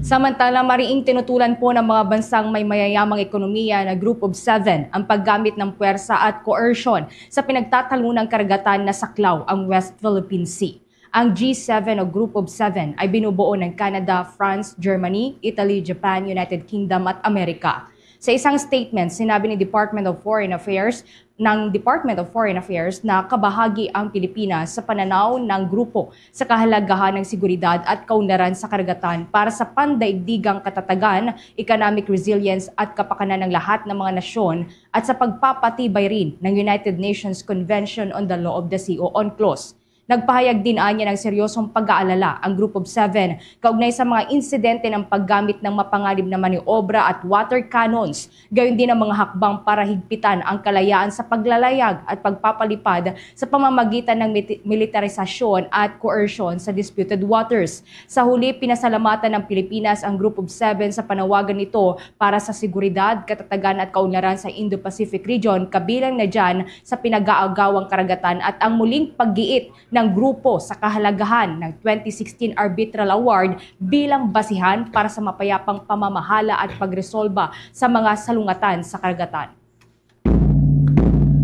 Samantala, mariing tinutulan po ng mga bansang may mayayamang ekonomiya na Group of Seven ang paggamit ng puwersa at coercion sa pinagtatalunang karagatan na saklaw ang West Philippine Sea. Ang G seven o Group of Seven ay binubuo ng Canada, France, Germany, Italy, Japan, United Kingdom at Amerika. Sa isang statement, sinabi ni Department of Foreign Affairs ng Department of Foreign Affairs na kabahagi ang Pilipinas sa pananaw ng grupo sa kahalagahan ng seguridad at kaunlaran sa karagatan para sa pandaigdigang katatagan, economic resilience at kapakanan ng lahat ng mga nasyon at sa pagpapatibay rin ng United Nations Convention on the Law of the Sea o UNCLOS. Nagpahayag din anya ng seryosong pag-aalala ang Group of Seven kaugnay sa mga insidente ng paggamit ng mapanganib na maniobra at water cannons, gayon din ang mga hakbang para higpitan ang kalayaan sa paglalayag at pagpapalipad sa pamamagitan ng miti-, militarisasyon at coercion sa disputed waters. Sa huli, pinasalamatan ng Pilipinas ang Group of Seven sa panawagan nito para sa seguridad, katatagan at kaunlaran sa Indo-Pacific region, kabilang na dyan sa pinag-aagawang karagatan, at ang muling paggiit ng grupo sa kahalagahan ng twenty sixteen Arbitral Award bilang basihan para sa mapayapang pamamahala at pagresolba sa mga salungatan sa karagatan.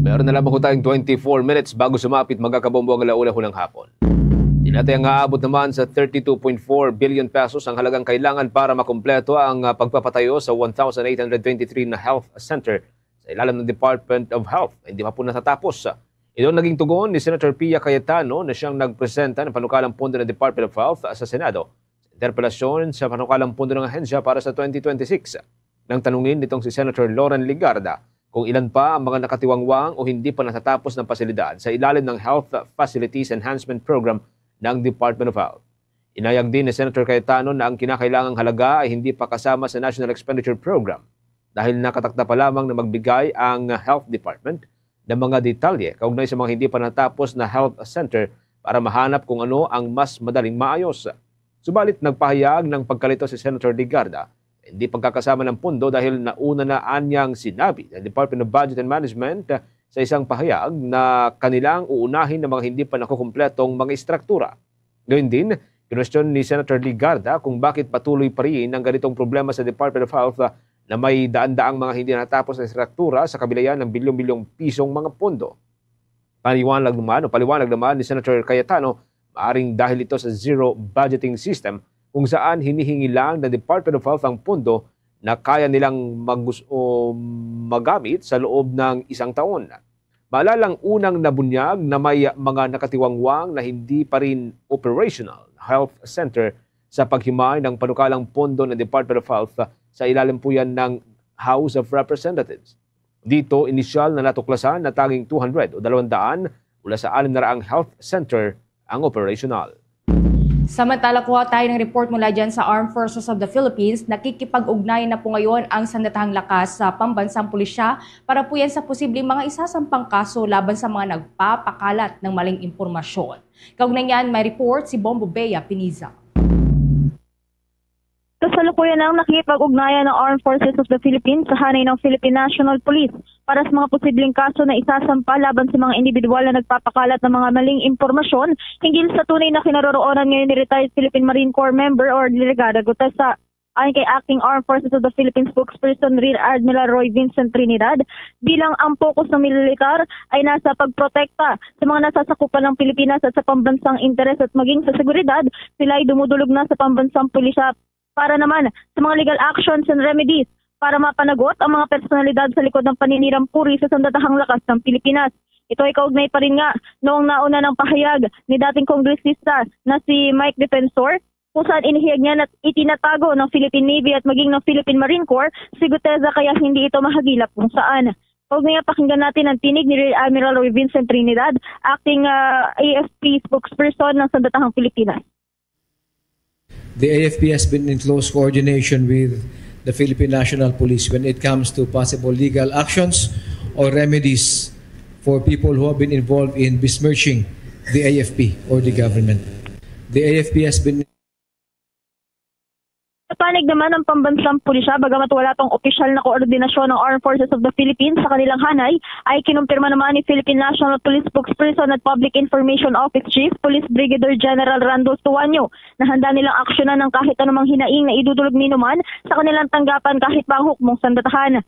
Meron na lamang ho tayong twenty-four minutes bago sumapit, mga kabombo, ang alauna ho ng hapon. Tinataya nga aabot naman sa thirty-two point four billion pesos ang halagang kailangan para makumpleto ang, ah, pagpapatayo sa one thousand eight hundred twenty-three na health center sa ilalim ng Department of Health. Hindi pa po natatapos. Ito ang naging tugon ni Senator Pia Cayetano na siyang nagpresenta ng panukalang pondo ng Department of Health sa Senado sa interpelasyon sa panukalang pondo ng ahensya para sa twenty twenty-six. Nang tanungin nitong si Senator Loren Legarda kung ilan pa ang mga nakatiwangwang o hindi pa natatapos ng pasilidad sa ilalim ng Health Facilities Enhancement Program ng Department of Health. Inayag din ni Senator Cayetano na ang kinakailangang halaga ay hindi pa kasama sa National Expenditure Program dahil nakatakda pa lamang na magbigay ang Health Department ng mga detalye kaugnay sa mga hindi pa natapos na health center para mahanap kung ano ang mas madaling maayos. Subalit, nagpahayag ng pagkalito si Senator Legarda, hindi pagkakasama ng pondo dahil nauna na anyang sinabi ng Department of Budget and Management sa isang pahayag na kanilang uunahin ang mga hindi pa nakukumpletong mga istruktura. Gayun din, kinwestiyon ni Senator Legarda kung bakit patuloy pa rin ang ganitong problema sa Department of Health, ah, na may daan-daang mga hindi natapos na istruktura sa kabilayan ng bilyon-bilyong pisong mga pondo. Paliwanag naman, o paliwanag naman ni Senator Cayetano, maaring dahil ito sa zero budgeting system kung saan hinihingi lang ng Department of Health ang pondo na kaya nilang magus-, o magamit sa loob ng isang taon. Maalalang unang nabunyag na may mga nakatiwangwang na hindi pa rin operational health center sa paghimay ng panukalang pondo ng Department of Health. Sa ilalim po yan ng House of Representatives. Dito, inisyal na natuklasan na tanging two hundred o dalawang daan mula sa anim na raang health center ang operational. Samantala, kuha tayo ng report mula dyan sa Armed Forces of the Philippines. Nakikipag-ugnayan na po ngayon ang Sandatahang Lakas sa Pambansang Pulisya para po yan sa posibleng mga isasampang kaso laban sa mga nagpapakalat ng maling impormasyon. Kaugnay niyan, may report si Bombo Bea Piniza. Kasalukuyan ang nakikipag-ugnayan ng Armed Forces of the Philippines sa hanay ng Philippine National Police para sa mga posibleng kaso na isasampa laban sa mga individual na nagpapakalat ng mga maling impormasyon hinggil sa tunay na kinaroroonan ngayon ni retired Philippine Marine Corps member Orly Legarda Gutesa. Ayon kay Acting Armed Forces of the Philippines spokesperson Rear Admiral Roy Vincent Trinidad, bilang ang focus ng militar ay nasa pagprotekta sa mga nasasakupan ng Pilipinas at sa pambansang interes at maging sa seguridad, sila ay dumudulog na sa pambansang pulisya para naman sa mga legal actions and remedies para mapanagot ang mga personalidad sa likod ng paninirang puri sa Sandatahang Lakas ng Pilipinas. Ito ay kaugnay pa rin nga noong nauna ng pahayag ni dating kongresista na si Mike Defensor, kung saan inihayag niya na itinatago ng Philippine Navy at maging ng Philippine Marine Corps si Guteza, kaya hindi ito mahagilap kung saan. Kaugnay nga, pakinggan natin ang tinig ni Rear Admiral Roy Vincent Trinidad, acting, ah, A F P spokesperson ng Sandatahang Pilipinas. The A F P has been in close coordination with the Philippine National Police when it comes to possible legal actions or remedies for people who have been involved in besmirching the A F P or the government. The A F P has been Nagdaman ang pambansang pulisya, bagamat wala pang opisyal na koordinasyon ng Armed Forces of the Philippines sa kanilang hanay, ay kinumpirma naman ni Philippine National Police Spokesperson at Public Information Office Chief, Police Brigadier General Randolph Tuanyo, na handa nilang aksyonan ang kahit anumang hinaing na idudulog ninuman sa kanilang tanggapan kahit pa ang hukbong sandatahan.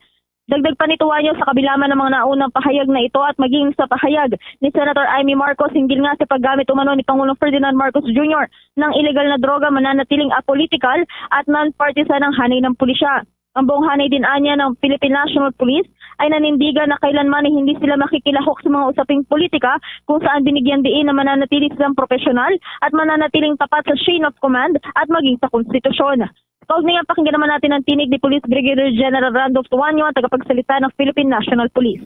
Dagdag pa ni Tuanyo, sa kabila man ng mga naunang pahayag na ito at maging sa pahayag ni Senator Imee Marcos hinggil nga sa paggamit umano ni Pangulong Ferdinand Marcos Junior ng illegal na droga, mananatiling apolitical at non-partisan ang hanay ng pulisya. Ang buong hanay din anya ng Philippine National Police ay nanindigan na kailanman ay hindi sila makikilahok sa mga usaping politika, kung saan binigyan diin na mananatili silang profesional at mananatiling tapat sa chain of command at maging sa konstitusyon. Kaugnay nga, pakinggan naman natin ang tinig ni Police Brigadier General Randolph Tuanyo, ang tagapagsalita ng Philippine National Police.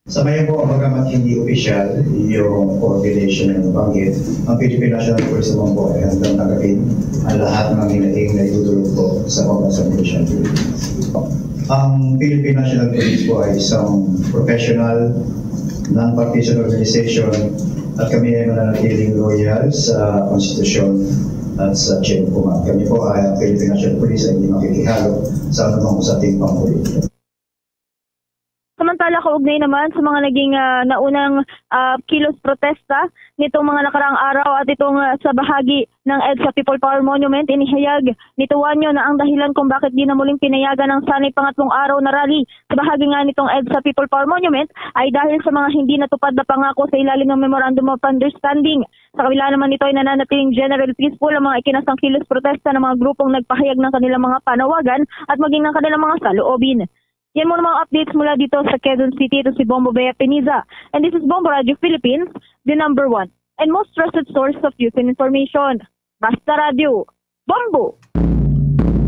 Sa ngayon po, bagamat hindi opisyal yung coordination na nabanggit, ang Philippine National Police naman po ay handang tanggapin ang lahat ng hinaing na idudulog po sa pambansang pulisya. Ang Philippine National Police po ay isang professional, non-partisan organization, at kami ay mananatiling loyal sa konstitusyon at sa chain of command. Kami po ay, ang Philippine National Police, ay hindi makikihalo sa anumang usaping pampulitika. Samantala, kaugnay naman sa mga naging, ah, naunang, ah, kilos protesta nitong mga nakaraang araw at itong, ah, sa bahagi ng EDSA People Power Monument, inihayag ni Tuanyo na ang dahilan kung bakit di na muling pinayagan ang sana'y pangatlong araw na rally sa bahagi nga nitong EDSA People Power Monument ay dahil sa mga hindi natupad na pangako sa ilalim ng Memorandum of Understanding. Sa kabila naman nito ay nananatiling general peaceful ang mga ikinasang kilos protesta ng mga grupong nagpahayag ng kanilang mga panawagan at maging ng kanilang mga saloobin. Yan muna mga updates mula dito sa Quezon City. Ito si Bombo Bea Peniza. And this is Bombo Radio Philippines, the number one and most trusted source of news and information. Basta Radio, Bombo!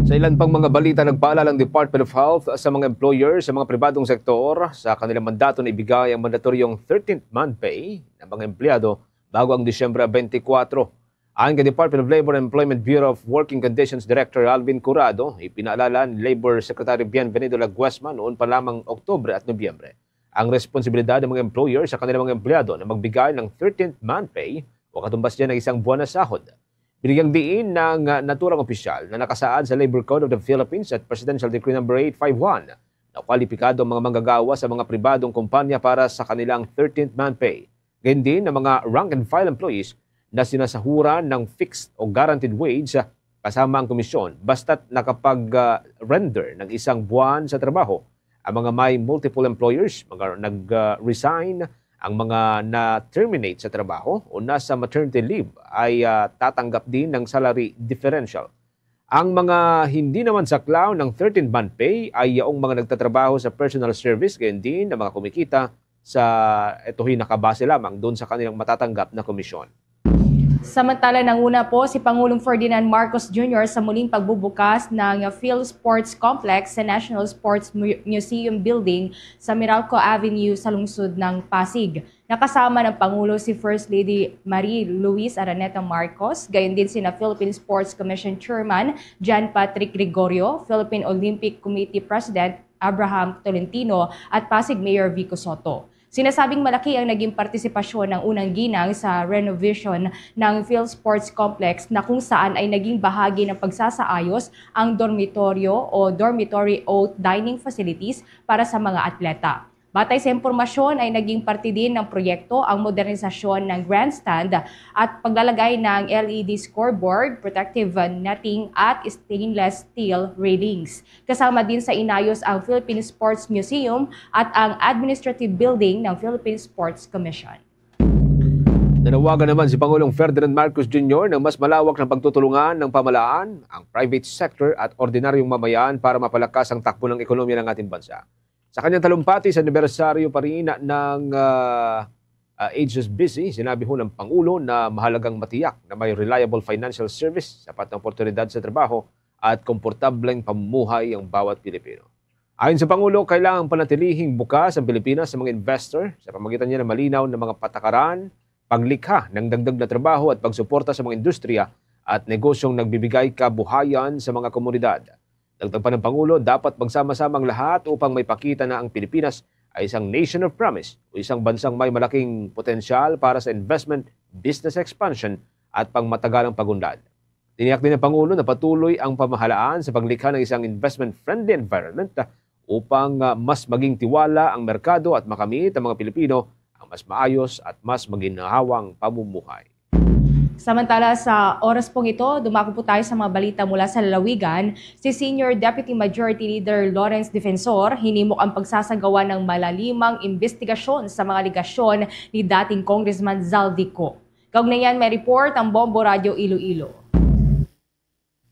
Sa ilan pang mga balita, nagpaalala ang Department of Health sa mga employer sa mga pribadong sektor sa kanilang mandato na ibigay ang mandatoryong thirteenth month pay ng mga empleyado bago ang Disyembre twenty-four. Ayon kay Department of Labor and Employment Bureau of Working Conditions Director Alvin Curado, ipinaalala ni Labor Secretary Bienvenido Laguesma noon pa lamang Oktubre at Nobyembre ang responsibilidad ng mga employer sa kanilang mga empleyado na magbigay ng thirteenth month pay o katumbas niya ng isang buwan na sahod. Binigyang diin ng, ah, naturang opisyal na nakasaad sa Labor Code of the Philippines at Presidential Decree Number eight five one na kwalipikado ang mga manggagawa sa mga pribadong kumpanya para sa kanilang thirteenth month pay. Gayon din ang mga rank and file employees na sinasahuran ng fixed o guaranteed wage, ah, kasama ang komisyon, basta't nakapag, ah, render ng isang buwan sa trabaho. Ang mga may multiple employers, mga nag-resign, ang mga na-terminate sa trabaho o nasa maternity leave ay, ah, tatanggap din ng salary differential. Ang mga hindi naman saklaw ng thirteenth month pay ay yaong mga nagtatrabaho sa personal service, gayon din ang mga kumikita sa, ito'y nakabase lamang doon sa kanilang matatanggap na komisyon. Samantala, nanguna po si Pangulong Ferdinand Marcos Junior sa muling pagbubukas ng Phil Sports Complex sa National Sports Mu-, Museum Building sa Meralco Avenue sa lungsod ng Pasig. Nakasama ng Pangulo si First Lady Marie Luis Araneta Marcos, gayon din sina Philippine Sports Commission Chairman John Patrick Gregorio, Philippine Olympic Committee President Abraham Tolentino, at Pasig Mayor Vico Sotto. Sinasabing malaki ang naging partisipasyon ng unang ginang sa renovation ng Phil Sports Complex, na kung saan ay naging bahagi ng pagsasaayos ang dormitoryo o dormitory oat dining facilities para sa mga atleta. Batay sa impormasyon ay naging parte din ng proyekto ang modernisasyon ng grandstand at paglalagay ng L E D scoreboard, protective netting at stainless steel railings. Kasama din sa inayos ang Philippine Sports Museum at ang Administrative Building ng Philippine Sports Commission. Nanawagan naman si Pangulong Ferdinand Marcos Junior ng mas malawak na pagtutulungan ng pamahalaan, ang private sector at ordinaryong mamayan para mapalakas ang takbo ng ekonomiya ng ating bansa. Sa kanyang talumpati sa anibersaryo pa rin ng, ah, ah, H S B C, sinabi ho ng Pangulo na mahalagang matiyak na may reliable financial service, sapat na oportunidad sa trabaho, at komportableng pamumuhay ang bawat Pilipino. Ayon sa Pangulo, kailangang panatilihing bukas ang Pilipinas sa mga investor sa pamagitan niya ng malinaw na mga patakaran, paglikha ng dagdag na trabaho at pagsuporta sa mga industriya at negosyong nagbibigay kabuhayan sa mga komunidad. Dagdag pa ng Pangulo, dapat magsama-sama ang lahat upang maipakita na ang Pilipinas ay isang nation of promise o isang bansang may malaking potensyal para sa investment, business expansion at pangmatagalang pag-unlad. Tiniyak din ng Pangulo na patuloy ang pamahalaan sa paglikha ng isang investment-friendly environment, ah, upang, ah, mas maging tiwala ang merkado at makamit ang mga Pilipino ang mas maayos at mas maginhawang pamumuhay. Samantala, sa oras pong ito, dumako po tayo sa mga balita mula sa lalawigan. Si Senior Deputy Majority Leader Lawrence Defensor hinimok ang pagsasagawa ng malalimang imbestigasyon sa mga alegasyon ni dating Congressman Zaldy Co. Kaugnay niyan, may report ang Bombo Radyo Iloilo.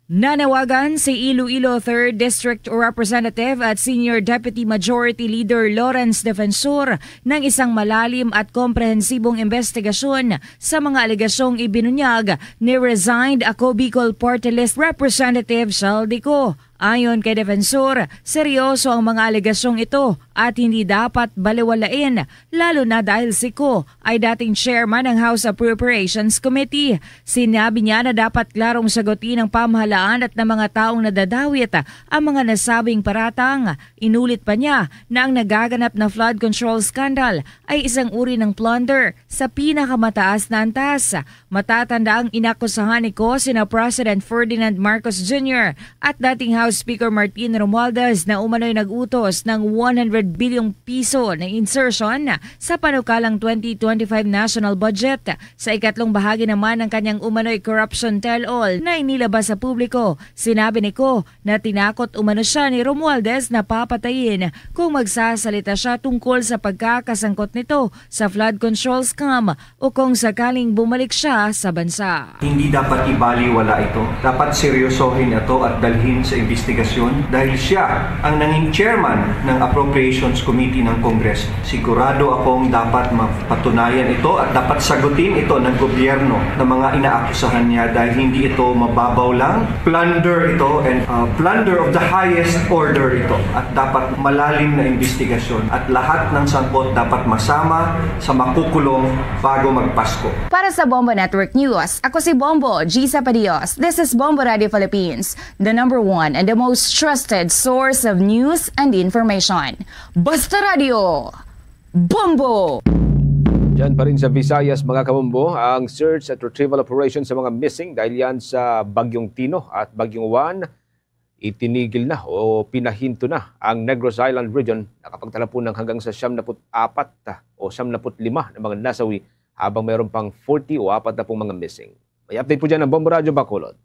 Nanawagan si Iloilo Third District Representative at Senior Deputy Majority Leader Lawrence Defensor ng isang malalim at komprehensibong investigasyon sa mga alegasyong ibinunyag ni resigned Ako Bicol Party List Representative Zaldy Co. Ayon kay Defensor, seryoso ang mga alegasyong ito at hindi dapat baliwalain, lalo na dahil si Co ay dating chairman ng House Appropriations Committee. Sinabi niya na dapat klarong sagutin ng pamahalaan at ng mga taong nadadawit ang mga nasabing paratang. Inulit pa niya na ang nagaganap na flood control scandal ay isang uri ng plunder sa pinakamataas na antas. Matatanda ang inakusahan ni Co sina President Ferdinand Marcos Junior at dating House Speaker Martin Romualdez na umano'y nag-utos ng one hundred bilyong piso na insertion sa panukalang twenty twenty-five national budget. Sa ikatlong bahagi naman ng kanyang umano'y corruption tell-all na inilabas sa publiko, sinabi ni Co na tinakot umano siya ni Romualdez na papatayin kung magsasalita siya tungkol sa pagkakasangkot nito sa flood control scam o kung sakaling bumalik siya sa bansa. Hindi dapat ibaliwala ito. Dapat seryosohin ito at dalhin sa investigasyon dahil siya ang nanging chairman ng Appropriations Committee ng Kongreso. Sigurado akong dapat mapatunayan ito at dapat sagutin ito ng gobyerno ng mga inaakusahan niya dahil hindi ito mababaw lang. Plunder ito and, uh, plunder of the highest order ito at dapat malalim na investigasyon at lahat ng sangkot dapat masama sa makukulong bago magpasko. Para sa Bombo Network News, ako si Bombo Gisa Padios. This is Bombo Radio Philippines, the number one and the most trusted source of news and information. Basta Radio, Bombo! Diyan pa rin sa Visayas, mga kabombo, ang search at retrieval operation sa mga missing dahil yan sa Bagyong Tino at Bagyong Juan. Itinigil na o pinahinto na ang Negros Island Region, nakapagtala po ng hanggang sa siyam na put apat o siyam na put lima na mga nasawi, habang mayroon pang forty o apat na pong mga missing. May update po dyan ang Bombo Radyo Bacolod.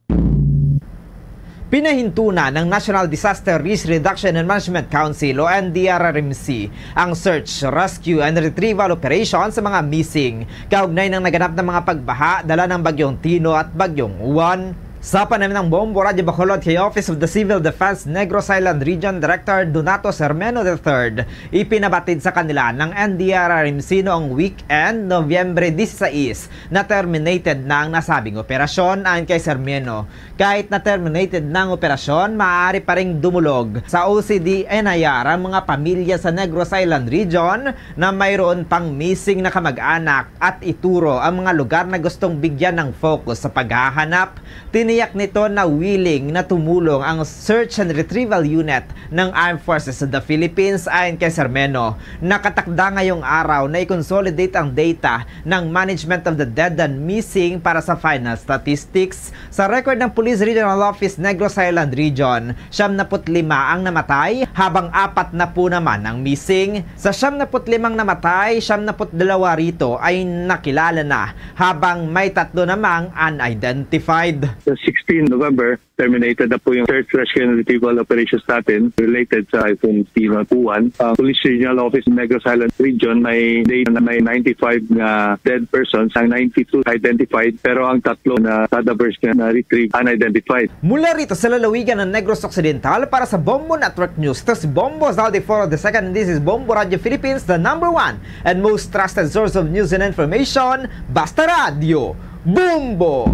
Pinahinto na ng National Disaster Risk Reduction and Management Council o N D R R M C ang search, rescue, and retrieval operation sa mga missing kaugnay ng naganap na mga pagbaha dala ng Bagyong Tino at Bagyong Juan. Sa panaminang Bombo Radyo Bacolod kay Office of the Civil Defense Negros Island Region Director Donato Sermeno the third, ipinabatid sa kanila ng N D R R M C noong weekend, Nobyembre disisais, na terminated na ang nasabing operasyon. Ayon kay Sermeno, kahit na terminated na ang operasyon, maaari pa ring dumulog sa O C D N I R ang mga pamilya sa Negros Island Region na mayroon pang missing na kamag-anak at ituro ang mga lugar na gustong bigyan ng focus sa paghahanap. Tiniyak nito na willing na tumulong ang Search and Retrieval Unit ng Armed Forces of the Philippines. Ayon kay Sermeno, nakatakda ngayong araw na i-consolidate ang data ng Management of the Dead and Missing para sa final statistics. Sa record ng Police Regional Office Negros Island Region, siyam na put lima ang namatay, habang apat na po naman ang missing. Sa siyam na put limang namatay, siyam na put dalawa rito ay nakilala na, habang may tatlo namang unidentified. Sa sixteen November, terminated na po yung search, rescue, and retrieval operations natin related sa Typhoon Tino Juan. Ang Police Regional Office Negros Island Region may data na may ninety-five na dead persons, ang ninety-two identified, pero ang tatlo na cadaver na na-retrieve unidentified. Mula rito sa lalawigan ng Negros Occidental, para sa Bombo Network News, ito si Bombo Zaldi Foro the second, and this is Bombo Radio Philippines, the number one and most trusted source of news and information. Basta Radio, Bombo!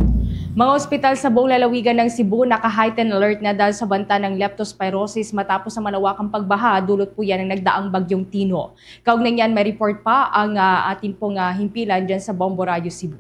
Mga ospital sa buong lalawigan ng Cebu naka-heightened alert na dahil sa banta ng leptospirosis matapos ang malawakang pagbaha dulot po yan ng nagdaang Bagyong Tino. Kaugnay niyan, may report pa ang, ah, atin pong, ah, himpilan dyan sa Bombo Radio Cebu.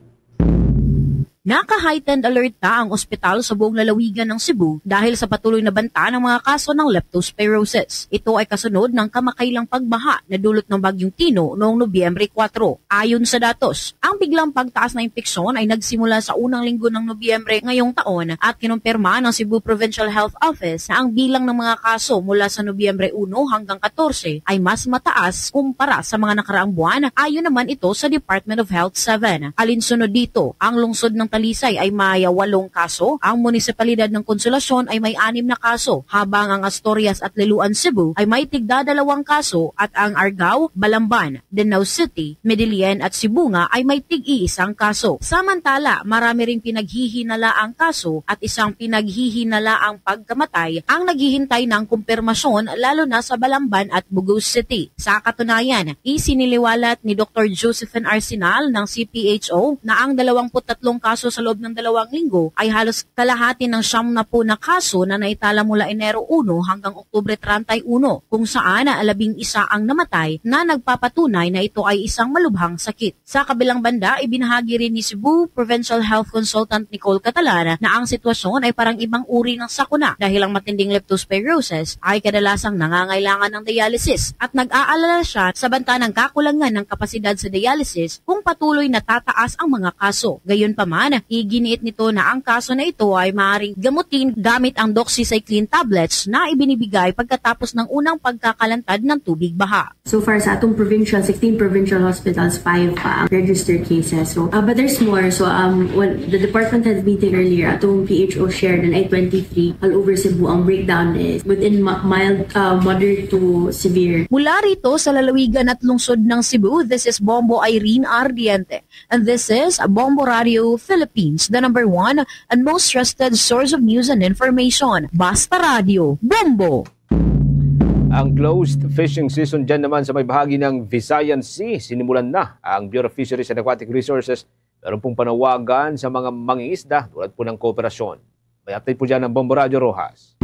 Naka-heightened alert na ang ospital sa buong lalawigan ng Cebu dahil sa patuloy na banta ng mga kaso ng leptospirosis. Ito ay kasunod ng kamakailang pagbaha na dulot ng Bagyong Tino noong Nobyembre kuwatro. Ayon sa datos, ang biglang pagtaas na impeksyon ay nagsimula sa unang linggo ng Nobyembre ngayong taon at kinumpirma ng Cebu Provincial Health Office na ang bilang ng mga kaso mula sa Nobyembre uno hanggang katorse ay mas mataas kumpara sa mga nakaraang buwan. Ayon naman ito sa Department of Health seven. Alinsunod dito, ang lungsod ng Talisay ay may walong kaso, ang munisipalidad ng Consolacion ay may anim na kaso, habang ang Asturias at Liloan, Cebu ay may tigdadalawang kaso at ang Argao, Balamban, Danao City, Medellin at Sibunga ay may tig-iisang kaso. Samantala, marami ring pinaghihinalaang kaso at isang pinaghihinalaang pagkamatay ang naghihintay ng kumpirmasyon, lalo na sa Balamban at Bugos City. Sa katunayan, isiniliwalat ni Doktor Josephine Arsenal ng C P H O na ang dalawampu't tatlong kaso sa loob ng dalawang linggo ay halos kalahati ng siyam na po na kaso na naitala mula Enero uno hanggang Oktubre treinta y uno, kung saan labing isa ang namatay, na nagpapatunay na ito ay isang malubhang sakit. Sa kabilang banda, ibinahagi rin ni Cebu Provincial Health Consultant Nicole Catalan na ang sitwasyon ay parang ibang uri ng sakuna dahil ang matinding leptospirosis ay kadalasang nangangailangan ng dialysis at nag-aalala siya sa banta ng kakulangan ng kapasidad sa dialysis kung patuloy na tataas ang mga kaso. Gayunpaman, iginiit nito na ang kaso na ito ay maaaring gamutin gamit ang doxycycline tablets na ibinibigay pagkatapos ng unang pagkakalantad ng tubig baha. So far sa atong provincial, sixteen provincial hospitals, five pa ang registered cases. So, uh, but there's more. So, um, when the department had meeting earlier, atong P H O shared and ay twenty-three all over Cebu. Ang breakdown is within ma- mild, uh, moderate to severe. Mula rito sa lalawigan at lungsod ng Cebu, this is Bombo Irene Ardiente. And this is Bombo Radio Philippines, the number one and most trusted source of news and information. Basta Radio, Bombo! Ang closed fishing season dyan naman sa may bahagi ng Visayan Sea, sinimulan na ang Bureau of Fisheries and Aquatic Resources. Meron pong panawagan sa mga mangingisda tulad po ng kooperasyon. May update po dyan ang Bombo Radio Rojas.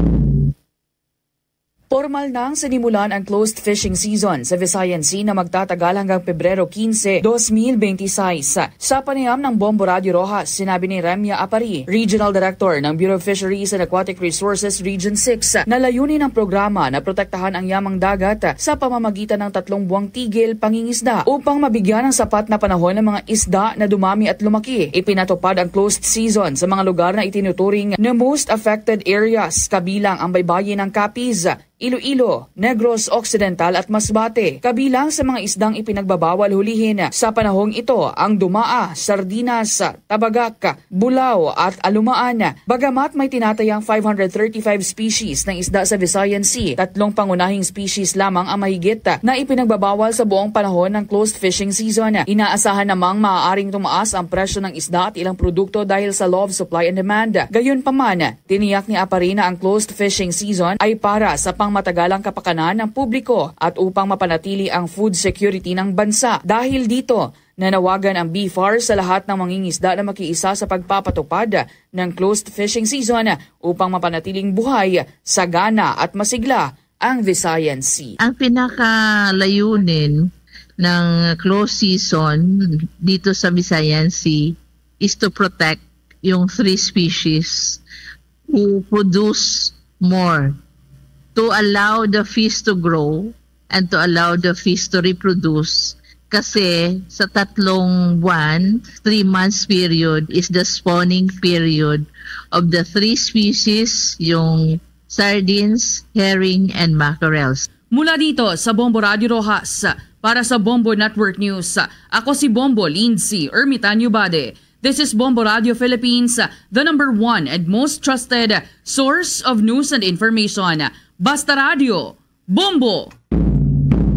Pormal nang sinimulan ang closed fishing season sa Visayan Sea na magtatagal hanggang Pebrero quince, dos mil beintiseis. Sa panayam ng Bombo Radio Rojas, sinabi ni Remya Apari, Regional Director ng Bureau of Fisheries and Aquatic Resources Region six, na layunin ng programa na protektahan ang yamang dagat sa pamamagitan ng tatlong buwang tigil pangingisda upang mabigyan ng sapat na panahon ang mga isda na dumami at lumaki. Ipinatupad ang closed season sa mga lugar na itinuturing na most affected areas, kabilang ang baybayin ng Capiz, Iloilo, Negros Occidental at Masbate. Kabilang sa mga isdang ipinagbabawal hulihin sa panahong ito ang dumaa, sardinas, tabagak, bulaw, at alumaan. Bagamat may tinatayang five hundred thirty-five species ng isda sa Visayan Sea, tatlong pangunahing species lamang ang mahigit na ipinagbabawal sa buong panahon ng closed fishing season. Inaasahan namang maaaring tumaas ang presyo ng isda at ilang produkto dahil sa law of supply and demand. Gayunpaman, tiniyak ni Apari na ang closed fishing season ay para sa pangmatagalang kapakanan ng publiko at upang mapanatili ang food security ng bansa. Dahil dito, nanawagan ang B F A R sa lahat ng mangingisda na makiisa sa pagpapatupad ng closed fishing season upang mapanatiling buhay, sagana at masigla ang Visayan Sea. Ang pinakalayunin ng closed season dito sa Visayan Sea is to protect yung three species who produce more, to allow the fish to grow and to allow the fish to reproduce. Kasi sa tatlong buwan, three months period is the spawning period of the three species, yung sardines, herring, and mackerels. Mula dito sa Bombo Radio Rojas, para sa Bombo Network News, ako si Bombo Lindsay Ermitanio Bade. This is Bombo Radio Philippines, the number one and most trusted source of news and information. Basta Radio, Bombo!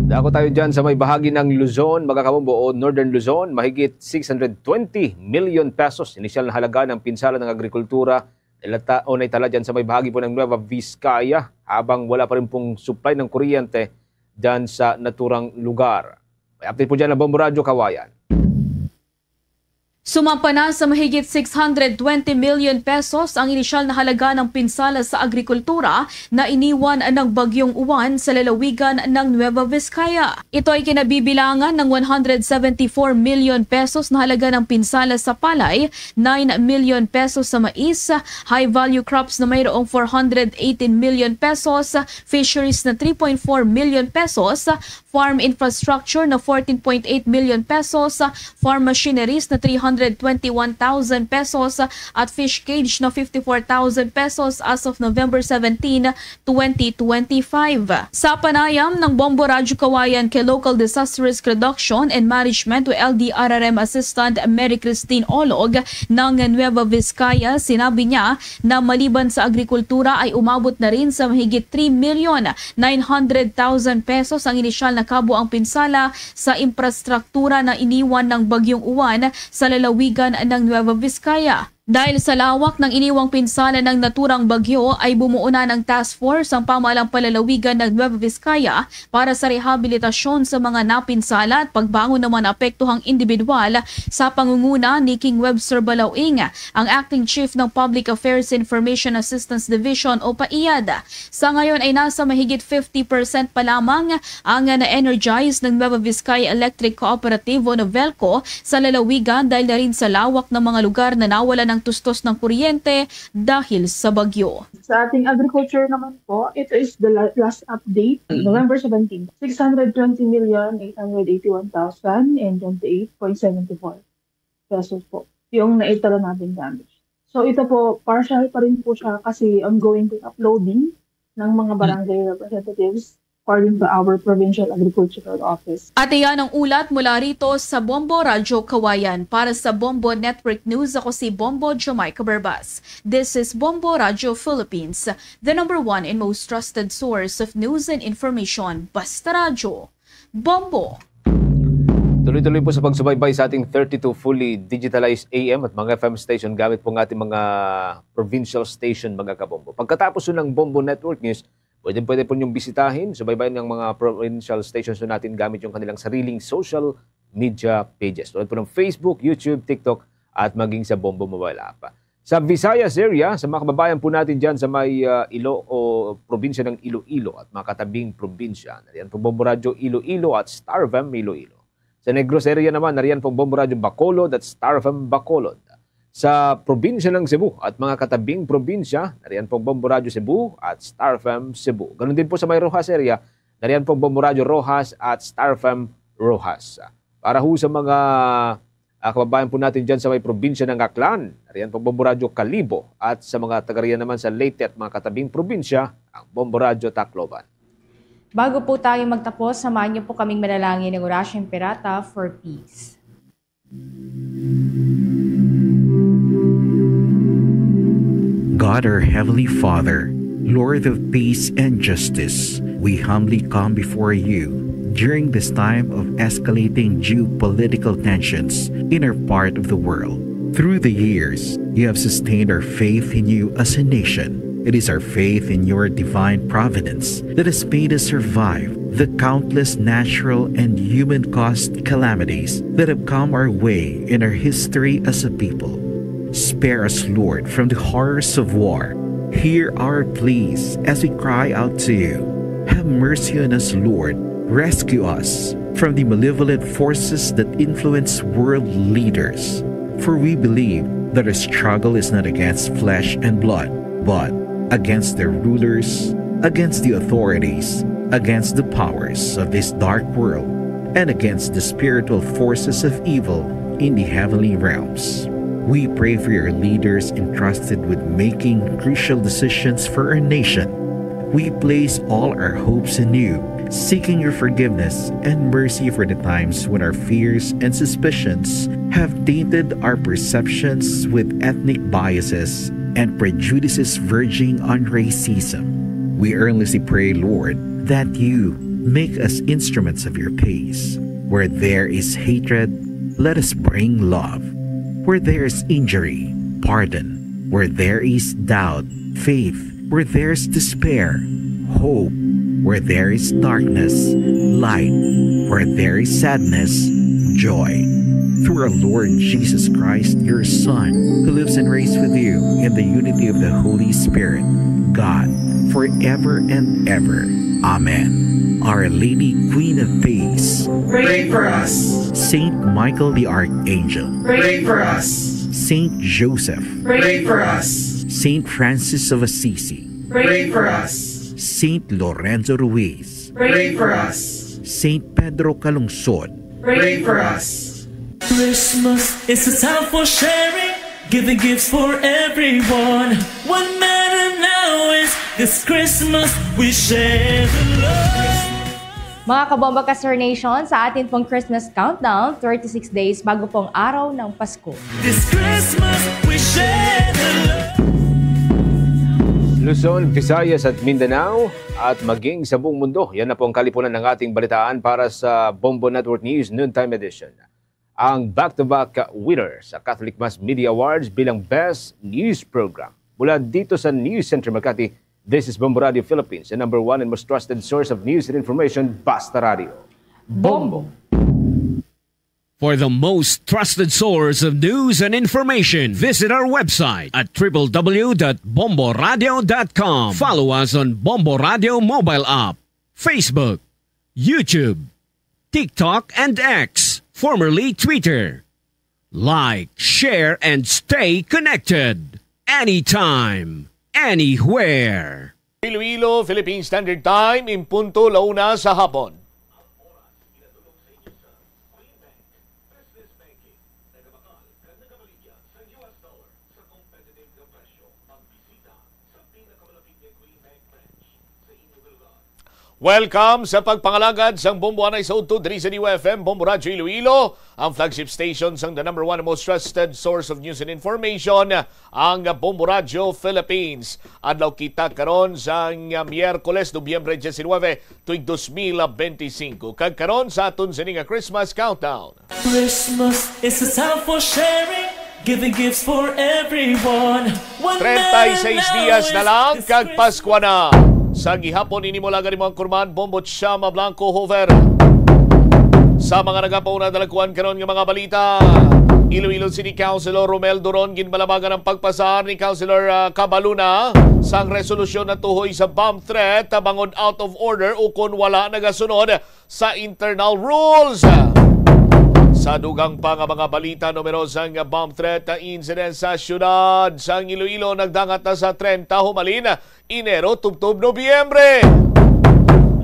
Dako tayo dyan sa may bahagi ng Luzon, mga kabombo, o Northern Luzon, mahigit six hundred twenty million pesos inisyal na halaga ng pinsala ng agrikultura nilata-, o naitala dyan sa may bahagi po ng Nueva Vizcaya, habang wala pa rin pong supply ng kuryente dyan sa naturang lugar. May update po dyan ang Bombo Radyo Kawayan. Sumampa na sa mahigit six hundred twenty million pesos ang inisyal na halaga ng pinsala sa agrikultura na iniwan ng Bagyong Uwan sa lalawigan ng Nueva Vizcaya. Ito ay kinabibilangan ng one hundred seventy-four million pesos na halaga ng pinsala sa palay, nine million pesos sa mais, high-value crops na mayroong four hundred eighteen million pesos, fisheries na three point four million pesos, farm infrastructure na fourteen point eight million pesos, farm machineries na three hundred twenty-one thousand pesos, at fish cage na fifty-four thousand pesos as of November seventeen, twenty twenty-five. Sa panayam ng Bombo Radyo Kawayan kay Local Disaster Risk Reduction and Management o L D R R M Assistant Mary Christine Olog ng Nueva Vizcaya, sinabi niya na maliban sa agrikultura ay umabot na rin sa mahigit three million nine hundred thousand pesos ang inisyal na kabuang pinsala sa infrastruktura na iniwan ng Bagyong Uwan sa lalawigan ng Nueva Vizcaya. Dahil sa lawak ng iniwang pinsala ng naturang bagyo, ay bumuo na ng task force ang pamahalang palalawigan ng Nueva Vizcaya para sa rehabilitasyon sa mga napinsala at pagbangon ng mga naapektuhang individual sa pangunguna ni King Webster Balauing, ang Acting Chief ng Public Affairs Information Assistance Division o PAIAD. Sa ngayon ay nasa mahigit fifty percent pa lamang ang na-energize ng Nueva Vizcaya Electric Cooperative o Novelco sa lalawigan dahil na rin sa lawak ng mga lugar na nawalan ng tustos ng kuryente dahil sa bagyo. Sa ating agriculture naman po, ito is the la- last update, Mm. November seventeen. Six hundred twenty million eight hundred eighty-one thousand and twenty-eight point seventy-four pesos po yung naitala natin damage. So ito po, partial pa rin po siya kasi ongoing po uploading ng mga barangay representatives according to our Provincial Agricultural Office. At iyan ang ulat mula rito sa Bombo Radyo Kawayan. Para sa Bombo Network News, ako si Bombo Jamaica Barbas. This is Bombo Radyo Philippines, the number one and most trusted source of news and information. Basta Radyo, Bombo! Tuloy-tuloy po sa pagsubaybay sa ating thirty-two fully digitalized A M at mga F M station gamit po ng ating mga provincial station, mga kabombo. Pagkatapos po ng Bombo Network News, pwede, pwede po niyong bisitahin, subaybayan ang mga provincial stations po natin gamit yung kanilang sariling social media pages. Tulad po ng Facebook, YouTube, TikTok, at maging sa Bombo Mobile App. Sa Visayas area, sa mga kababayan po natin dyan sa may ah, Ilo o probinsya ng Iloilo at mga katabing probinsya, nariyan po Bombo Radyo Iloilo at Star F M Iloilo. Sa Negros area naman, nariyan po Bombo Radyo Bacolod at Star F M Bacolod. Sa probinsya ng Cebu at mga katabing probinsya, nariyan po Bombo Radyo Cebu at Star F M Cebu. Ganun din po sa may Roxas area, nariyan po Bombo Radyo Roxas at Star F M Roxas. Para ho sa mga ah, kababayan po natin dyan sa may probinsya ng Aklan, nariyan po Bombo Radyo Kalibo, at sa mga taga riyan naman sa Leyte at mga katabing probinsya, ang Bombo Radyo Tacloban. Bago po tayo magtapos, samahan niyo po kaming manalangin ng Orasyo Imperata for peace. God, our Heavenly Father, Lord of peace and justice, we humbly come before you during this time of escalating geopolitical tensions in our part of the world. Through the years, you have sustained our faith in you as a nation. It is our faith in your divine providence that has made us survive the countless natural and human-caused calamities that have come our way in our history as a people. Spare us, Lord, from the horrors of war. Hear our pleas as we cry out to you. Have mercy on us, Lord. Rescue us from the malevolent forces that influence world leaders. For we believe that our struggle is not against flesh and blood, but against their rulers, against the authorities, against the powers of this dark world, and against the spiritual forces of evil in the heavenly realms. We pray for your leaders entrusted with making crucial decisions for our nation. We place all our hopes in you, seeking your forgiveness and mercy for the times when our fears and suspicions have tainted our perceptions with ethnic biases and prejudices verging on racism. We earnestly pray, Lord, that you make us instruments of your peace. Where there is hatred, let us bring love. Where there is injury, pardon. Where there is doubt, faith. Where there is despair, hope. Where there is darkness, light. Where there is sadness, joy. Through our Lord Jesus Christ, your Son, who lives and reigns with you in the unity of the Holy Spirit, God, forever and ever. Amen. Our Lady, Queen of Peace, pray for us. Saint Michael the Archangel, pray for us. Saint Joseph, pray for us. Saint Francis of Assisi, pray for us. Saint Lorenzo Ruiz, pray for us. Saint Pedro Calungsod, pray for us. Christmas is a time for sharing, giving gifts for everyone. What matter now is this Christmas we share the love. Mga Kabombo Kasur Nation, sa atin pong Christmas countdown, thirty-six days bago pong araw ng Pasko. This Christmas we share the love. Luzon, Visayas at Mindanao at maging sa buong mundo. Yan na po ang kalipunan ng ating balitaan para sa Bombo Network News Noontime Edition. Ang back-to-back winner sa Catholic Mass Media Awards bilang Best News Program. Mula dito sa News Center Makati, this is Bombo Radio Philippines, the number one and most trusted source of news and information, Basta Radio. Bombo. For the most trusted source of news and information, visit our website at www.bomboradio.com. Follow us on Bombo Radio mobile app, Facebook, YouTube, TikTok, and X, formerly Twitter. Like, share, and stay connected. Anytime, anywhere. Iloilo, Philippine Standard Time, in punto la una sa hapon. Welcome sa pagpangalagad sang Bombo Anay sa udto diri sa D Y F M, Bombo Radyo Iloilo, ang flagship station sang the number one most trusted source of news and information, ang Bombo Radyo Philippines. Adlaw kita karon sang Miyerkules, Nobyembre diecinuebe, tuig dos mil benti singko. Kag karon sa aton sini nga Christmas countdown. Christmas is a time for sharing, giving gifts for everyone. One Treinta y seis man dias na now lang is kag this Paskwa na. Sa gihapon, ini mo lang ang imong kurman, Bombo Chama Blanco Hover. Sa mga nagapauna, dalagkuan karon nga mga balita. Iloilo City Councilor Romel Duron, ginbalabagan ang pagpasar ni Councilor, ah, Cabaluna sang resolusyon na tuhoy sa bomb threat, ah, bangod out of order ukon wala nagasunod sa internal rules. Sa dugang pa nga mga balita, numerosang bomb threat incident sa siyudad sang Iloilo nagdangat na sa treinta humalin Enero tubtob Nobyembre.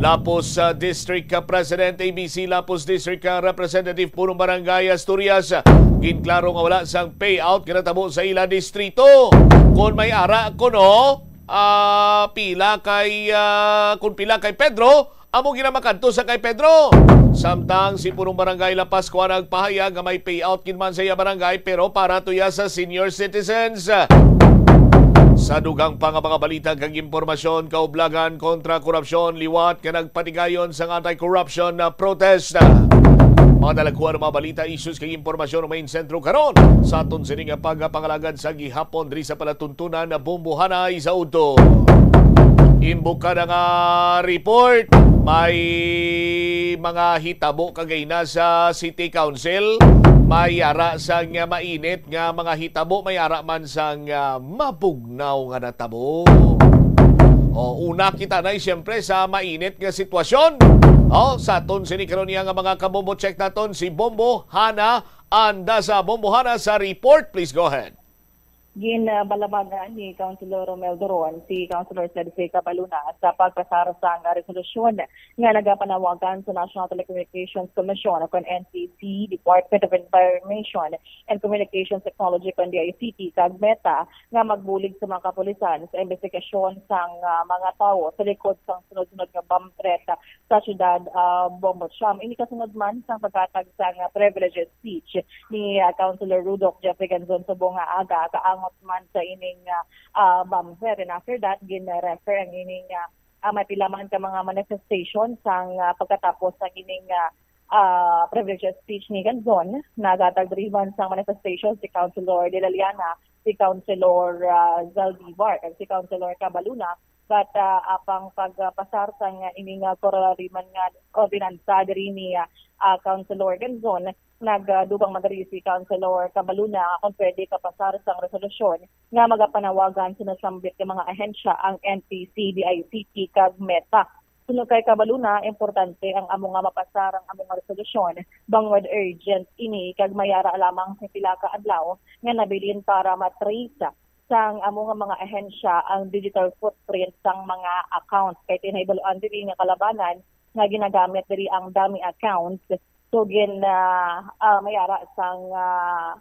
Lapos, ah, District, ah, President, A B C Lapos District, ah, Representative Punong Barangay Asturias, ah, ginklaro nga wala sang payout nga natabo sa ila distrito. Kon may ara kuno, ah, pila kay, ah, kon pila kay Pedro, amo gina makadto sa kay Pedro. Samtang si Punong Barangay La Pascua nagpahayag nga may payout gid man sa iya barangay, pero para tuya sa senior citizens. Sa dugang pa nga mga balita kag impormasyon, kaublagan kontra korupsyon, liwat nga nagpatigayon sang anti-corruption na protest. Mga dalagkuan nga mga balita, issues kag impormasyon nga may sentro karon sa aton sini nga pagpangalagad sa gihapon diri sa palatuntunan na Bombo Hanay sa udto. Imbukada nga report, may mga hitabo kagay na sa City Council, may ara sang mainit nga mga hitabo, may ara man sang, ah, mabugnaw nga natabo. O, una kita na, siyempre, sa mainit nga sitwasyon. O, sa aton sini karon niya nga mga kabombo, check naton si Bombo Hana Anda sa Bombo Hana sa report. Please go ahead. Ginbalabagan ni Councilor Romel Duron si Councilor Cedric Cabaluna sa pagpasar sang resolusyon nga nagapanawagan sa National Telecommunications Commission o kon N T C, Department of Information and Communications Technology kon D I C T kag Meta nga magbulig sa mga kapulisan sa imbestigasyon sang, ah, mga tawo sa likod sang sunod-sunod nga bomb threat sa siyudad, ah, Bombo Cham. Ini kasunod man sang paghatag sang, ah, privilege speech ni, ah, Councilor Rudoc Jeffrey Ganzon subong nga aga kaangot man sa ining, ah, ah, bomb threat. And after that, gin-refer ang ining, ah, ah, may pila man ka mga manifestation sang, ah, pagkatapos sang ining, ah, ah, privilege speech ni Ganzon, naghatag diri man sang manifestation si Councilor De La Liana, si Councilor, ah, Zaldivar, kag si Councilor Cabaluna. But, ah, apang pagpasar sang ining, ah, corollary man nga ordinansa diri ni, ah, ah, Councilor Ganzon, nagdubang man diri si Councilor Cabaluna nga kung pwede kapasar sang resolusyon nga magapanawagan sa nasambit nga mga ahensya ang N T C, D I C T, kag Meta. Suno kay Cabaluna, importante ang amo nga mapasar ang amo nga resolusyon, bangod urgent ini kag mayara lamang sa pila ka adlaw nga nabilin para ma-trace sang amo nga mga ahensya ang digital footprint sang mga accounts. Kay tinahibaloan diri nga kalabanan nga ginagamit diri ang dummy accounts. So, gin, ah, ah, mayara sang, ah,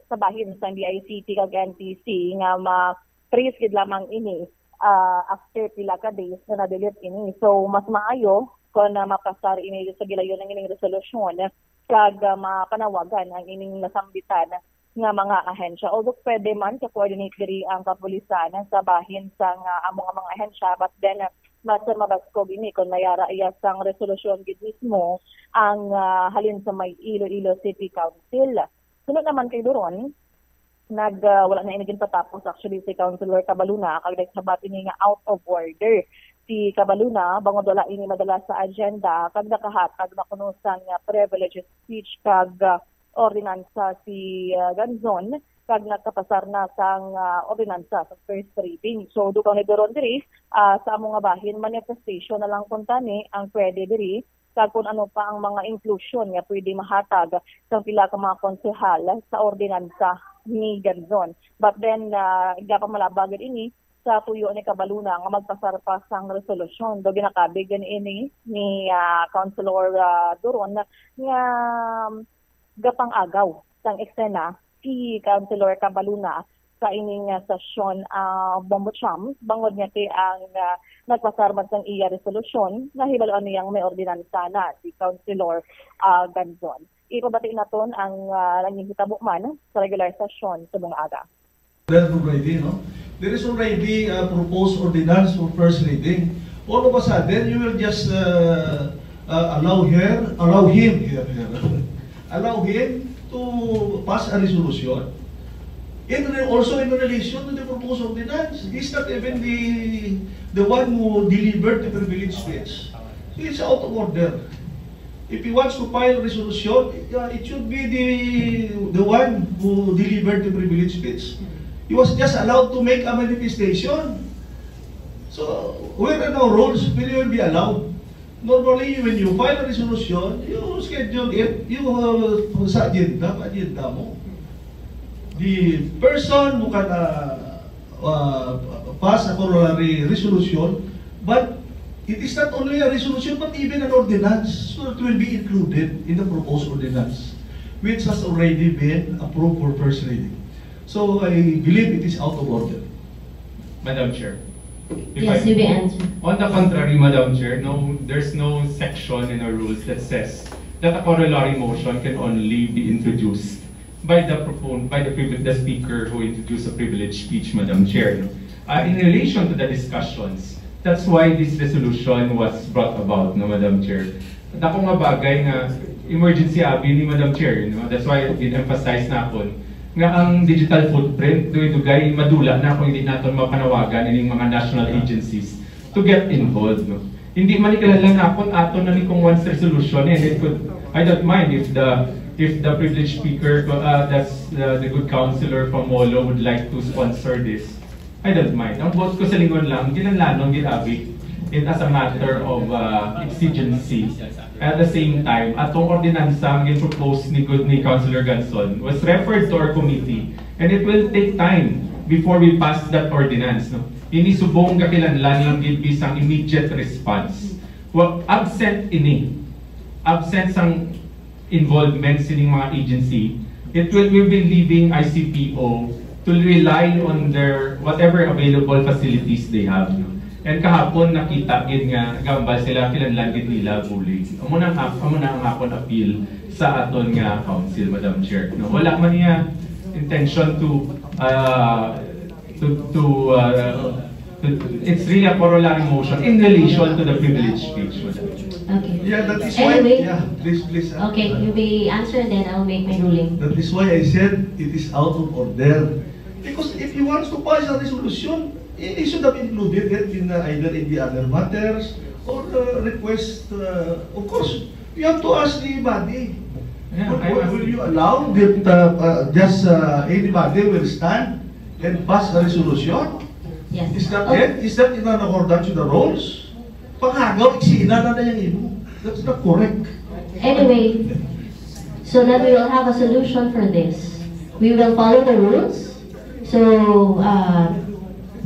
sa bahin sang D I C T kag N T C nga ma-trace gid lamang ini, ah, after pila ka days nga na-delete ini. So, mas maayo kung na mapasar ini sa gilayon ng ining resolusyon kag, ah, mapanawagan ang ining nasambitan nga mga ahensya. Although pwede man ka-coordinate diri ang kapulisan sa bahin sang, ah, amo nga mga ahensya, but then, ah, mas mabaskog ini kung mayara iya sang resolusyon gid mismo ang, ah, halin sa may Iloilo City Council. Sunod naman kay Duron, nag, ah, wala na ini ginpatapos actually si Councilor Cabaluna, kag nagsabat ini nga out of order si Cabaluna bangod wala ini madala sa agenda kag nakahatag na kuno sang, ah, privilege speech kag, ah, ordinansa si, ah, Ganzon, kag nagkapasar na sang, ah, ordinansa sa first reading. So, dugang ni Duron diri, ah, sa amo nga bahin, manifestation na lang kuntani ang pwede diri, kag kung ano pa ang mga inclusion nga pwede mahatag sang pila ka mga konsehal sa ordinansa ni Ganzon. But then, ah, ginapamalaba gid ini sa tuyo ni Cabaluna nga magpasar pa sang resolusyon. Do ginakabig gani ini ni, ah, Councilor, ah, Duron nga gapang-agaw sang eksena si Councilor Cabaluna sa ining, ah, sesyon, ah, Bombo Cham, bangod nga kay ang, ah, nagpasar man sang iya resolusyon, nahibaluan niyang may ordinansa na si Councilor, ah, Ganzon. Ipabati naton ang, ah, nanginghitabo man sa regular session subong aga. There already, no? There is already a proposed ordinance for first reading. All of a sudden, you will just, uh, uh, allow her, allow him, her, her, allow him to pass a resolution. In re-, also in relation to the proposed ordinance, he's not even the, the one who delivered the privilege speech. So it's out of order. If he wants to file resolution, uh, it should be the, the one who delivered the privilege speech. He was just allowed to make a manifestation. So, where are now rules? Will you be allowed? Normally, when you file a resolution, you schedule it, you, uh, sa agenda, agenda mo. The person who can, uh, uh, pass a corollary resolution, but it is not only a resolution, but even an ordinance, so it will be included in the proposed ordinance, which has already been approved for first reading. So I believe it is out of order. Madam Chair. If Yes, I- you may answer. On the contrary, Madam Chair, no, there's no section in our rules that says that a corollary motion can only be introduced by the propon-, by the privi-, the speaker who introduced a privileged speech, Madam Chair. No? Uh, in relation to the discussions, that's why this resolution was brought about, no, Madam Chair. Dako nga bagay nga emergency abi ni Madam Chair, no? That's why it emphasize na ako nga ang digital footprint, dugay-dugay madula na kung hindi naton mapanawagan ining mga national agencies to get involved, no? Hindi man ni kinahanglan naton aton na ni kung once resolution, eh, it could, I don't mind if the, if the privileged speaker, uh, that's, uh, the good councilor from Molo would like to sponsor this. I don't mind. Ang buot ko sa lingon lang, kinahanglanon gid abi it as a matter of, uh, exigency. At the same time, atong ordinansa nga gin-propose ni good ni Councilor Ganson was referred to our committee and it will take time before we pass that ordinance, no? Ini subong nga kinahanglan lang gid bisang immediate response. Well, absent ini, absent sang involvement sining mga agency, it will, will be leaving I C P O to rely on their whatever available facilities they have. And kahapon nakita gid nga gambal sila, kinahanglan gid nila bulig. Amo na ang ap-, amo na ang akon appeal sa aton nga council, Madam Chair. No, wala man niya intention to, uh, to, to, uh, to, it's really a corollary motion in relation to the privilege speech, Madam Chair. Okay. Yeah, that is why, Anyway, yeah, please, please. uh, Okay, uh, you may answer and then I'll make my ruling. That is why I said it is out of order. Because if he wants to pass a resolution, he he should have included it in uh, either in the other matters or uh, request, uh, of course, you have to ask the body. Yeah, Will, I will, asked will it. you allow that uh, uh, just uh, anybody will stand and pass a resolution? Yes. Is that Okay. it? Is that in accordance with the rules? Pangagaw, igsina na na yung imo. That's not correct. Anyway, so that we will have a solution for this. We will follow the rules. So, uh,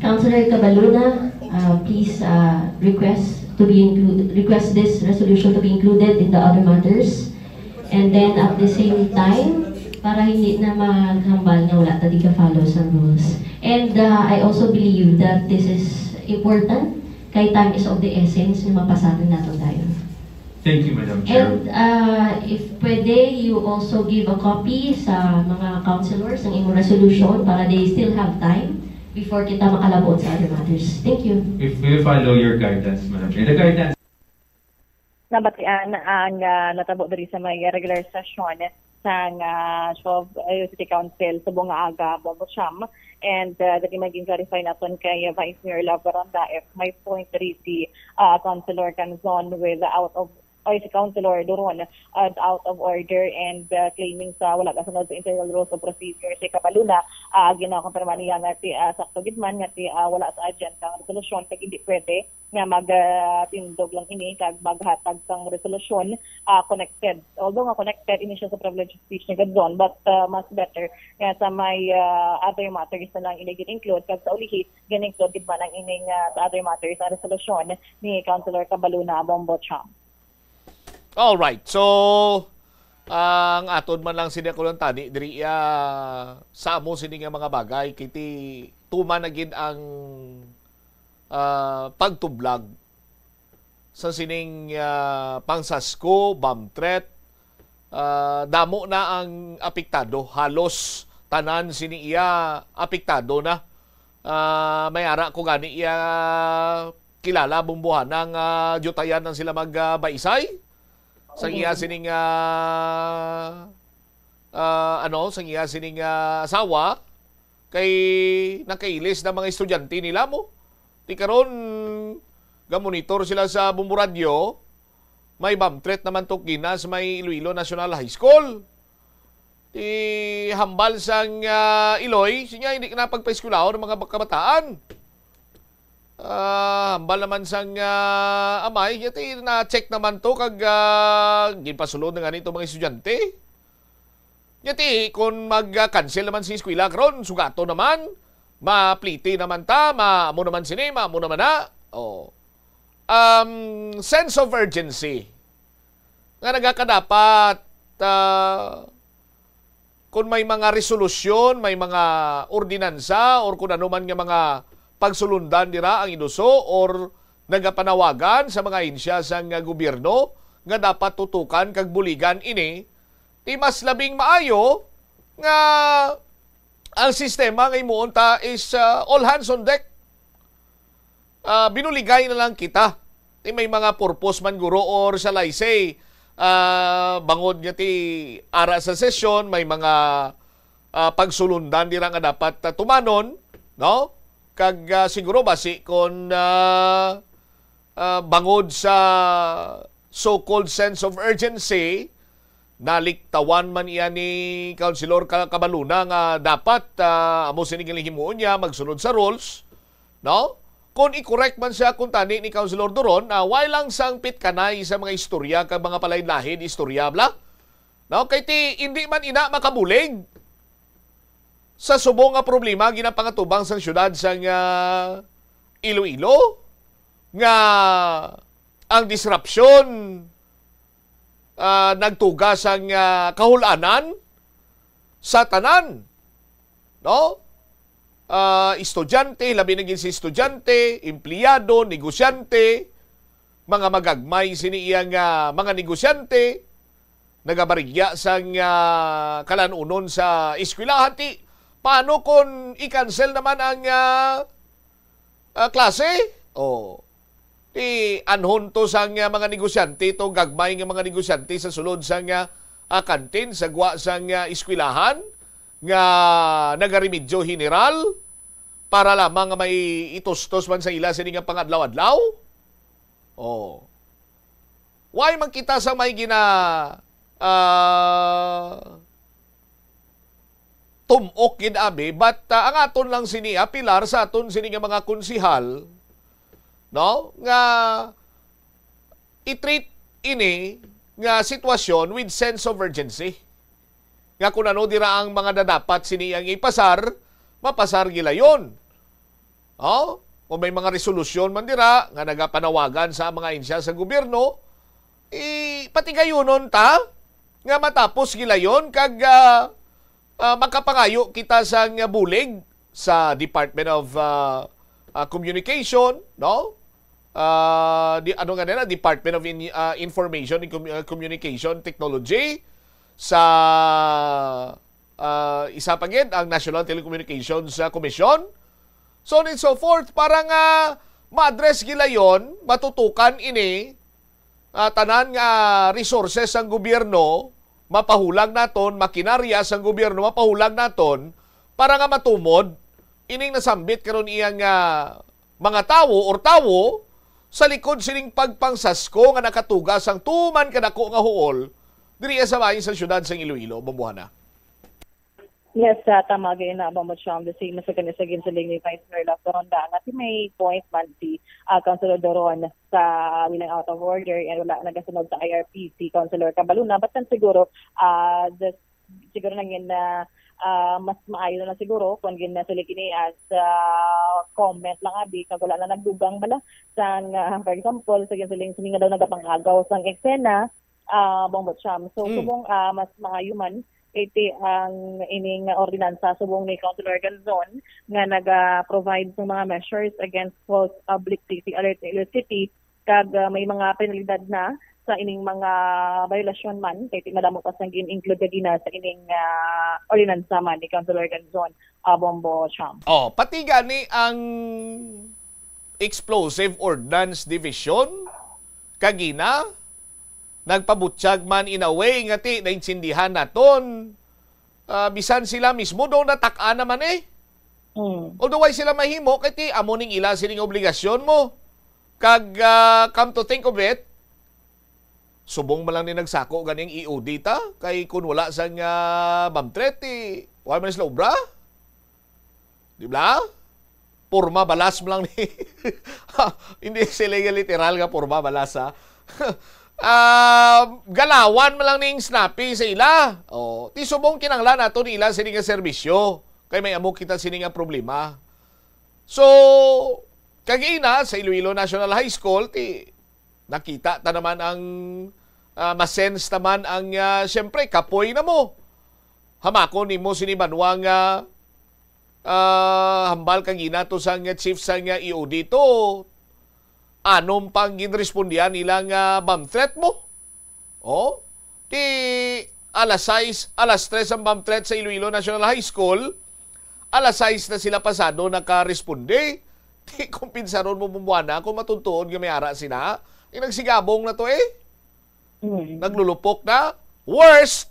Councilor Cabaluna, uh, please uh, request to be included, request this resolution to be included in the other matters. And then at the same time, para hindi na maghambal nga wala ta di ka-follow sa rules. And uh, I also believe that this is important kay time is of the essence nga mapasaran nato tayo. Thank you, Madam Chair. And uh, if pwede, you also give a copy sa mga councilors ang imong resolution para they still have time before kita makalabuot sa other matters. Thank you. If we follow your guidance, Madam Chair, the guidance Nabatian ang ah, natabo diri sa may regular session sang ah, twelve Ayo City Council subong nga aga, Bombo Cham. And uh, dati maging clarify naton kay Vice Mayor Love Ronda if may point diri si ah, Councilor Canzon with out of or si Councilor Duron uh, out of order and uh, claiming sa wala kasunod sa internal rules of procedure si Kapaluna, uh, ginakumpirma niya nga ti uh, sakto gid man nga ti uh, wala sa agenda ang resolusyon kag hindi pwede nga magtindog lang ini kag maghatag sang resolusyon ah, connected. Although nga connected ini siya sa privilege of speech ni Gadzon, but ah, mas better nga sa may ah, other matters na lang ini gin-include kag sa ulihi gin-include gid man ang ining ah, sa other matters ang resolusyon ni Councilor Cabaluna Bombo Cham. Alright. So, ang aton man lang sini ako lang tani diri ah, sa amo sini nga mga bagay kiti tuman na gid ang ah, pagtublag sa sining ah, pangsasko, bomb threat. Ah, damo na ang apektado. Halos tanan sini iya apektado na. Ah, may ara ko gani iya kilala bumbuhana nga diyutayan ang sila magbaisay. Sa iya sining ah, ah, ano, sa iya sining ah, asawa kay nakailis na mga estudyante nila mo. Ti karon gamonitor sila sa Bombo Radyo, may bomb threat naman to kina sa may Iloilo National High School. Ti hambal sang ah, Iloy, sinya hindi ka na pagpaeskwelahon ang mga kabataan. Ah, hambal naman sang ah, amay, yati na-check naman to kag ah, ginpasulod na gani to mga estudyante. Yati, kung mag-cancel naman si eskwela karon, sugato naman, mapliti naman ta, maamo naman sini, maamo naman na. Oh. Um, sense of urgency nga nagakadapat ah, kung may mga resolusyon, may mga ordinansa, or kung ano man nga mga pagsulundan dira ang inuso or nagapanawagan sa mga ahensya sang gobyerno nga dapat tutukan kag buligan ini, ti mas labing maayo nga ang sistema nga himuon ta is ah, all hands on deck. Ah, binuligay na lang kita. Ti may mga purpose man guro or shall I say, ah, bangod nga ti ara sa sesyon, may mga ah, pagsulundan dira nga dapat ah, tumanon, no? Kag ah, siguro basi kon ah, ah, bangod sa so-called sense of urgency, naliktawan man iya ni Councilor Ka- Cabaluna nga dapat ah, amo sini nga himuon niya magsunod sa rules, no? Kung i-correct man siya kung tani ni Councilor Duron, ah, why lang sang pitkanay sa mga istorya kag mga palain-lahin istorya bla? No, kay ti hindi man ina makabulig sa subong nga problema ginapangatubang sang syudad sang ah, Iloilo nga ang disruption ah, nagtuga sang ah, kahul-anan sa tanan, no? Ah, estudyante, labi na gid si estudyante, empleyado, negosyante, mga magagmay sini iya nga mga negosyante, nagabarigya sang ah, kalan-unon sa eskwelahan. Ti, paano kung i-cancel naman ang ah, ah, klase? Oh. Ti anhon to sang, ah, mga negosyante, to gagmay nga mga negosyante sa sulod sang, ah, ah, kantin, sa gwa sang, ah, eskwelahan nga nagaremedyo general para lamang nga may itustos man sa ila sini nga pangadlaw-adlaw? Oh. Why man kita sa may gina, ah, tum-ok gid, abi, but, ah, ang aton lang sini apilar sa aton sini nga mga konsihal, no, nga i-treat ini nga sitwasyon with sense of urgency, nga kung ano dira ang mga nadapat sini ang ipasar, mapasar gilayon. Oh, kung may mga resolusyon man dira nga nagapanawagan sa mga ahensya sa gobyerno, i-, patigayunon ta nga matapos gilayon kag, ah, ah, makapangayo kita sang bulig sa Department of, ah, ah, Communication, no? Ah, di, ano nga nila? Department of In-, ah, Information and Commu-, ah, Communication Technology, sa, ah, isa pa gid, ang National Telecommunications, ah, Commission, so on and so forth, para nga ma-address gilayon, matutukan ini, ah, tanan nga resources sang gobyerno, mapahulag naton, makinarya sang gobyerno, mapahulag naton, para nga matumod ining nasambit karon iya nga mga tawo or tawo sa likod sining pagpangsasko nga nakatuga sang tuman kadako nga huol diri sa bahin sa siyudad sang Iloilo, Bombohana. Yes, ah, tama gid na, Bombo Chong. The same sa kanya sa ginsiling ni Vice Mayor Love Ronda, nga ti may point man si, ah, Councilor Doron sa bilang out of order and wala nagasunod sa I R P si Councilor Cabaluna. But then siguro, ah, the, siguro nangin na, ah, mas maayo na lang siguro kung gin na sila kini as, ah, comment lang, abi, kag wala na nagdugang bala sang, ah, for example, sa ginsiling sini nga daw nagapangagaw sang eksena, ah, Bombo Cham. So, Mm. subong, ah, mas maayo man iti ang ining ordinansa subong ni Councilor Ganzon nga naga-provide sa mga measures against false public safety alert sa Iloilo City, kag, ah, may mga penalidad na sa ining mga biolasyon man, kay ti madamo pa sang gin-include kagina sa ining, ah, ordinansa man ni Councilor Ganzon, ah, Bombo Cham. Oh, pati gani ang Explosive Ordnance Division kagina nagpabutyag man in a way nga ti naintindihan naton, ah, bisan sila mismo daw natak-an naman eh. Mm. Although why sila mahimo, kay ti amo ning ila sining obligasyon mo. Kag, ah, come to think of it, subong man lang ni nagsako ganing E O D ta, kay kun wala sang, ah, bomb threat, ti wala man sila obra. Di ba? Porma balas mo lang ni. Hindi sila nga literal nga porma balas, ha? Ah, galawan mo lang ning snappy sa ila. Oh, ti subong kinanglan nato ni ila sini nga serbisyo. Kay may amo kita sini nga problema. So, kagina sa Iloilo National High School, ti nakita ta naman ang, ah, masense naman ang, ah, siyempre, kapoy na mo. Hamakon nimo sini banwa nga, ah, hambal kagina to sang chief sang E O D to. Anom pang ginrespondihan nila nga bomb threat mo. Oh, ti alas sais, alas tres ang bomb threat sa Iloilo National High School. Alas sais na sila pasado nakaresponde. Ti kung pinsaron mo, Bombohana, kung matuntuon nga may ara sina, eh, nagsigabong na to eh. Mm. Naglulupok na. Worst,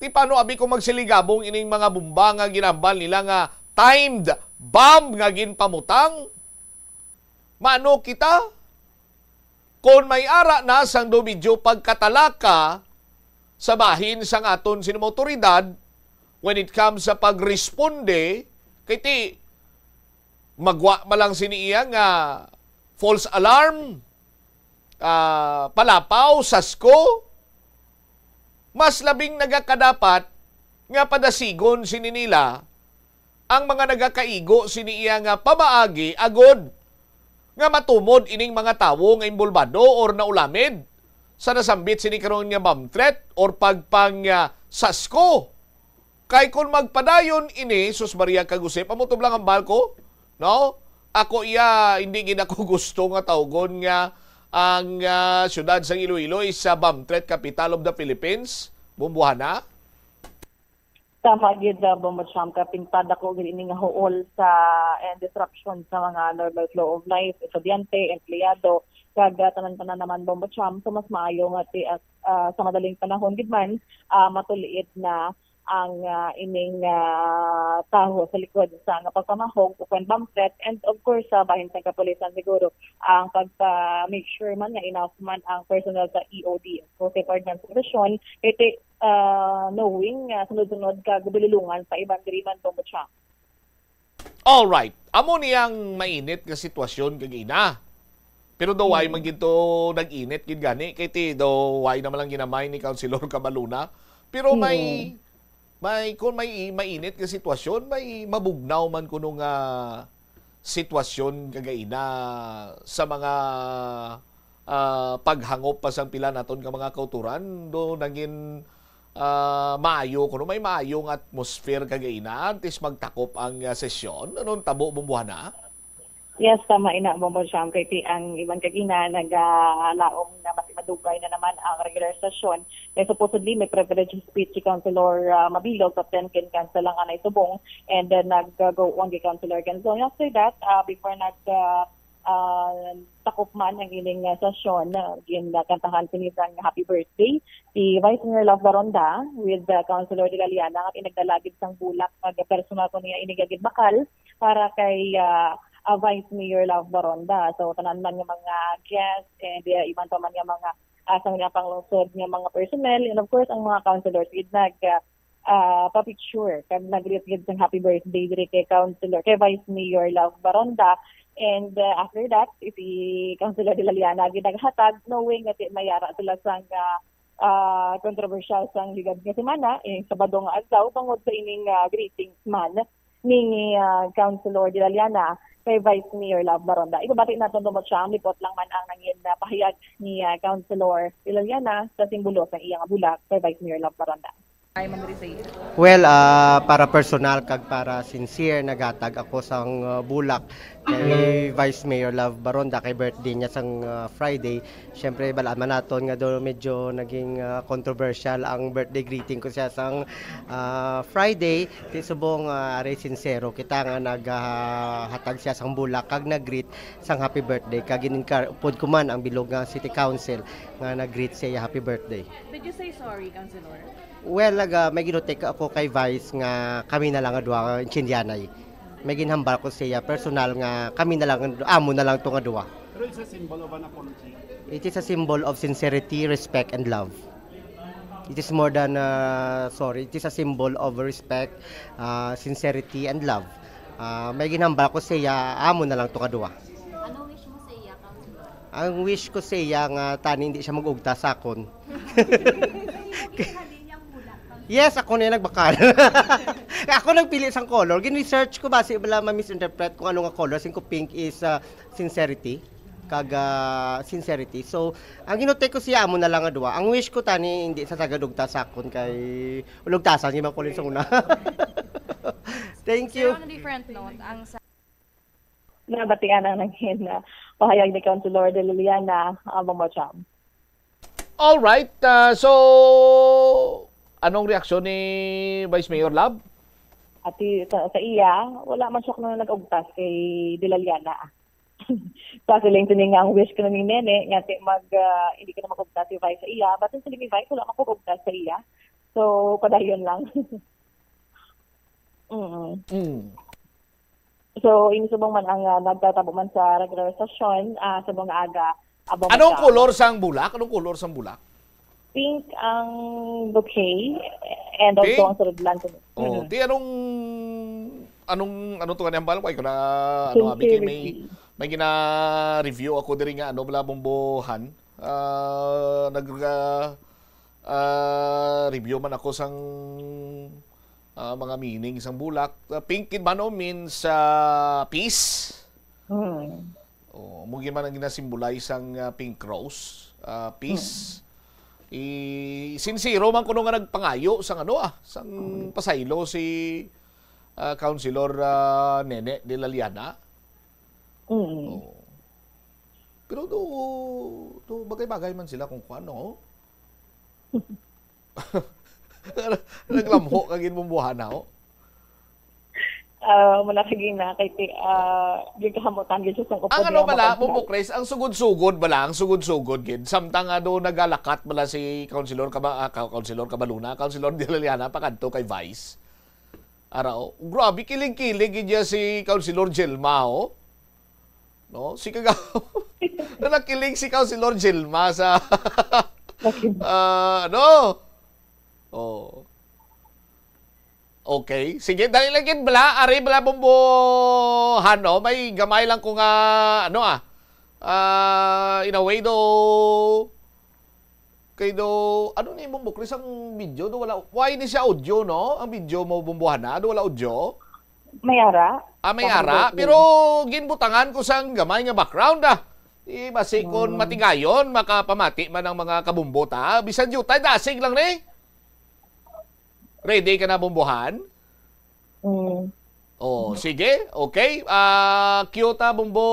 ti paano abi kung magsiligabong ining mga bomba nga ginambal nila nga timed bomb nga ginpamutang? Mano kita? Kon may ara na sang daw medyo pagkatalaka sa bahin sang aton sini mga awtoridad when it comes sa pagresponde, kay ti magwa man lang sini iya nga false alarm, ah, palapaw, sasko, mas labing nagakadapat nga padasigon sini nila ang mga nagakaigo sini iya nga pamaagi agod nga matumod ining mga tawo nga imbulbado or naulamid sa nasambit sini karon nga bomb threat or pagpang, ah, sasko. Kay kon magpadayon ini, sus Maria kag Josep, amo to lang hambal ko, no? Ako iya, hindi gid ako gusto nga tawgon nga ang, ah, siyudad sang Iloilo is a bomb threat capital of the Philippines, Bombohana. Tama gid, ah, Bombo Cham, kapin padako gid ini nga huol sa, and disruption sa mga normal flow of life, estudyante, empleyado, kag, ah, tanan-tanan naman, Bombo Cham. So, mas maayo nga ti-, ah, ah, sa madaling panahon gid man, ah, matuliid na ang, ah, ining, ah, taho sa likod sa nga pagpamahog o kwan bomblet. And of course, sa bahin sa kapulisan siguro, ang pagpa-make sure man nga enough man ang personnel sa E O D, Explosive Ordnance Division, kay ti-, ah, knowing nga sunod-sunod kag bilulungan pa iban diri man, Bombo Cham. Alright. Amo ni ang mainit nga sitwasyon kag ina. Pero daw why man gid to nag-init gid gani kay ti daw why naman lang ginamay ni Councilor Cabaluna. Pero may may kung may i- mainit nga sitwasyon, may mabugnaw man kuno nga sitwasyon kag ina sa mga ah, paghangop pa sang pila naton nga mga kauturan do nangin ah, maayo kuno may maayo nga atmosphere kag ina antes magtakop ang ah, sesyon. Anong tabo, Bombohana? Yes, tama ina, Bombo Cham, kay ti ang iban kag ina nagalaom na mas madugay na naman ang regular session. Kay supposedly may privilege speech si Councilor ah, Mabilog, but then kin-cancel lang anay subong, and then nag-go on kay Councilor Ganzon. After that, ah, before nag ah, ah, takop man ang ining ah, sesyon, ah, ginakantahan sini sang Happy Birthday si Vice Mayor Love Baronda with ah, Councilor De La Liana, nga pinagdala gid sang bulak nga personal ko niya ini gid bakal para kay ah, ah, Vice Mayor Love Baronda. So, tanan man nga mga guests and ah, iban pa man nga mga ah, sang ilang panglungsod nga mga personnel, and of course ang mga councilors gid nag ah, ah, pa-picture kag nag-greet gid sang happy birthday diri kay Councilor, kay Vice Mayor Love Baronda. And ah, after that, si Councilor De La Liana gid naghatag, knowing nga ti-, mayara sila sang ah, ah, kontrobersyal sang ligad nga semana, eh, Sabado nga adlaw, bangod sa ining ah, greetings man ni ah, Councilor De La Liana kay Vice Mayor Love Baronda. Ibabati naton, Bombo Cham, lipot lang man ang nangin ah, pahayag ni ah, Councilor De La Liana sa simbolo sa iya nga bulak kay Vice Mayor Love Baronda. Ay, Ma'am Rizal. Well, ah, para personal kag para sincere, naghatag ako sang ah, bulak kay Vice Mayor Love Baronda kay birthday niya sang ah, Friday. Siyempre, balaan man naton nga do medyo naging ah, controversial ang birthday greeting ko siya sang ah, Friday. Ti subong ah, ari sincero kita nga naghatag siya sang bulak kag nag-greet sang happy birthday kag gin-encourage pud ko man ang bilog nga City Council nga nag-greet siya happy birthday. Did you say sorry, Councilor? Well, naga, may ginutik ako kay Vice nga kami na lang nga duha, intindihanay. May ginhambal ko siya personal nga kami na lang, amo na lang to nga duha. Pero it's a symbol of an apology. It is a symbol of sincerity, respect, and love. It is more than, uh, sorry, it is a symbol of respect, uh, sincerity, and love. Uh, may ginhambal ko siya, amo na lang to nga duha. Ano wish mo sa iya, Councilor? Ang wish ko sa iya nga tani hindi siya mag-ugta sa akon. Yes, ako na yung nagbakal. Ako nagpili sang color. Gin-research ko basi bala ma-misinterpret kung ano nga color. Sing ko pink is ah, sincerity. Kag ah, sincerity. So, ang ginutek ko siya amo na lang nga duwa. Ang wish ko tani hindi sa tagadugta sa akon kay ulugtasan yung mga kulin sa una. Thank you. Pero on a different note, ang sa Nabatian ang nangin na pahayag ni Councilor De Liliana, ah, Bombo Cham. All right. Ah, so, anong reaksyon ni Vice Mayor Love? At i- sa, sa iya, wala man siya kuno nag-ugtas kay De La Liana. Sa siling sini nga ang wish ko ni Nene, nga ti mag, ah, hindi ka na mag-ugtas si Vice sa iya. But siling ni Vice, wala man ko ugtas sa iya. So, padayon lang. Mm. Mm. So, ini subong man ang ah, nagtatabo man sa regular session, ah, subong nga aga. Abo Anong ka. Color sang bulak? Anong color sang bulak? Pink ang bouquet and also Pink? Ang sudlan. Oh, Mhm. Ti anong anong anong tunga niyang balak ko na ano abi kay may Sincerity. may gina-review ako diri nga ano bala Bombohan. Ah, nag ah, ah, review man ako sang ah, mga meaning sang bulak. Ah, pink gid man, no, means ah, peace. Hmm. Oh, mo gid man ang ginasimbolize sang ah, pink rose, ah, peace. I sincero man kuno nga nagpangayo sang ano ah, sang pasaylo si ah, Councilor ah, Nene de la Liana. Mm. Oh. Pero do, do bagay-bagay man sila kung kuan, no? Naglamho ka gid, Bombohana, oh. Ah, muna kagina kay ti ah, gikahamutan gyud siya sang upod Ang ano niya bala, makonsult. Bombo Chris, ang sugod-sugod bala, ang sugod-sugod gid. Samtang ano nagalakat bala si Councilor Kaba, ah, Ka- Councilor Cabaluna, Councilor Dela Liana pakadto kay Vice. Ara, oh, grabe kilig-kilig gid niya si Councilor Jelma, oh. No, si kaga nakilig si Councilor Jelma sa ah, ano? Oh. Okay. Sige, dali lang gid bala. Ari bala, Bombohan, no? May gamay lang ko nga, ano ah. Ah, in a way do, kay do, ano ni Bombo Chris ang video? Do wala, why ni siya audio, no? Ang video mo, Bombohan, na? Do wala audio? May ara? Ah, may Sa ara. Bombo Pero ginbutangan ko sang gamay nga background, ah. Di basi kon Hmm. matigayon, makapamati man ang mga kabumbot, ha? Bisan diutay, dasig lang ni. Ready ka na, Bombohan? Mm. Oh, sige. Okay. Ah, cue ta, Bombo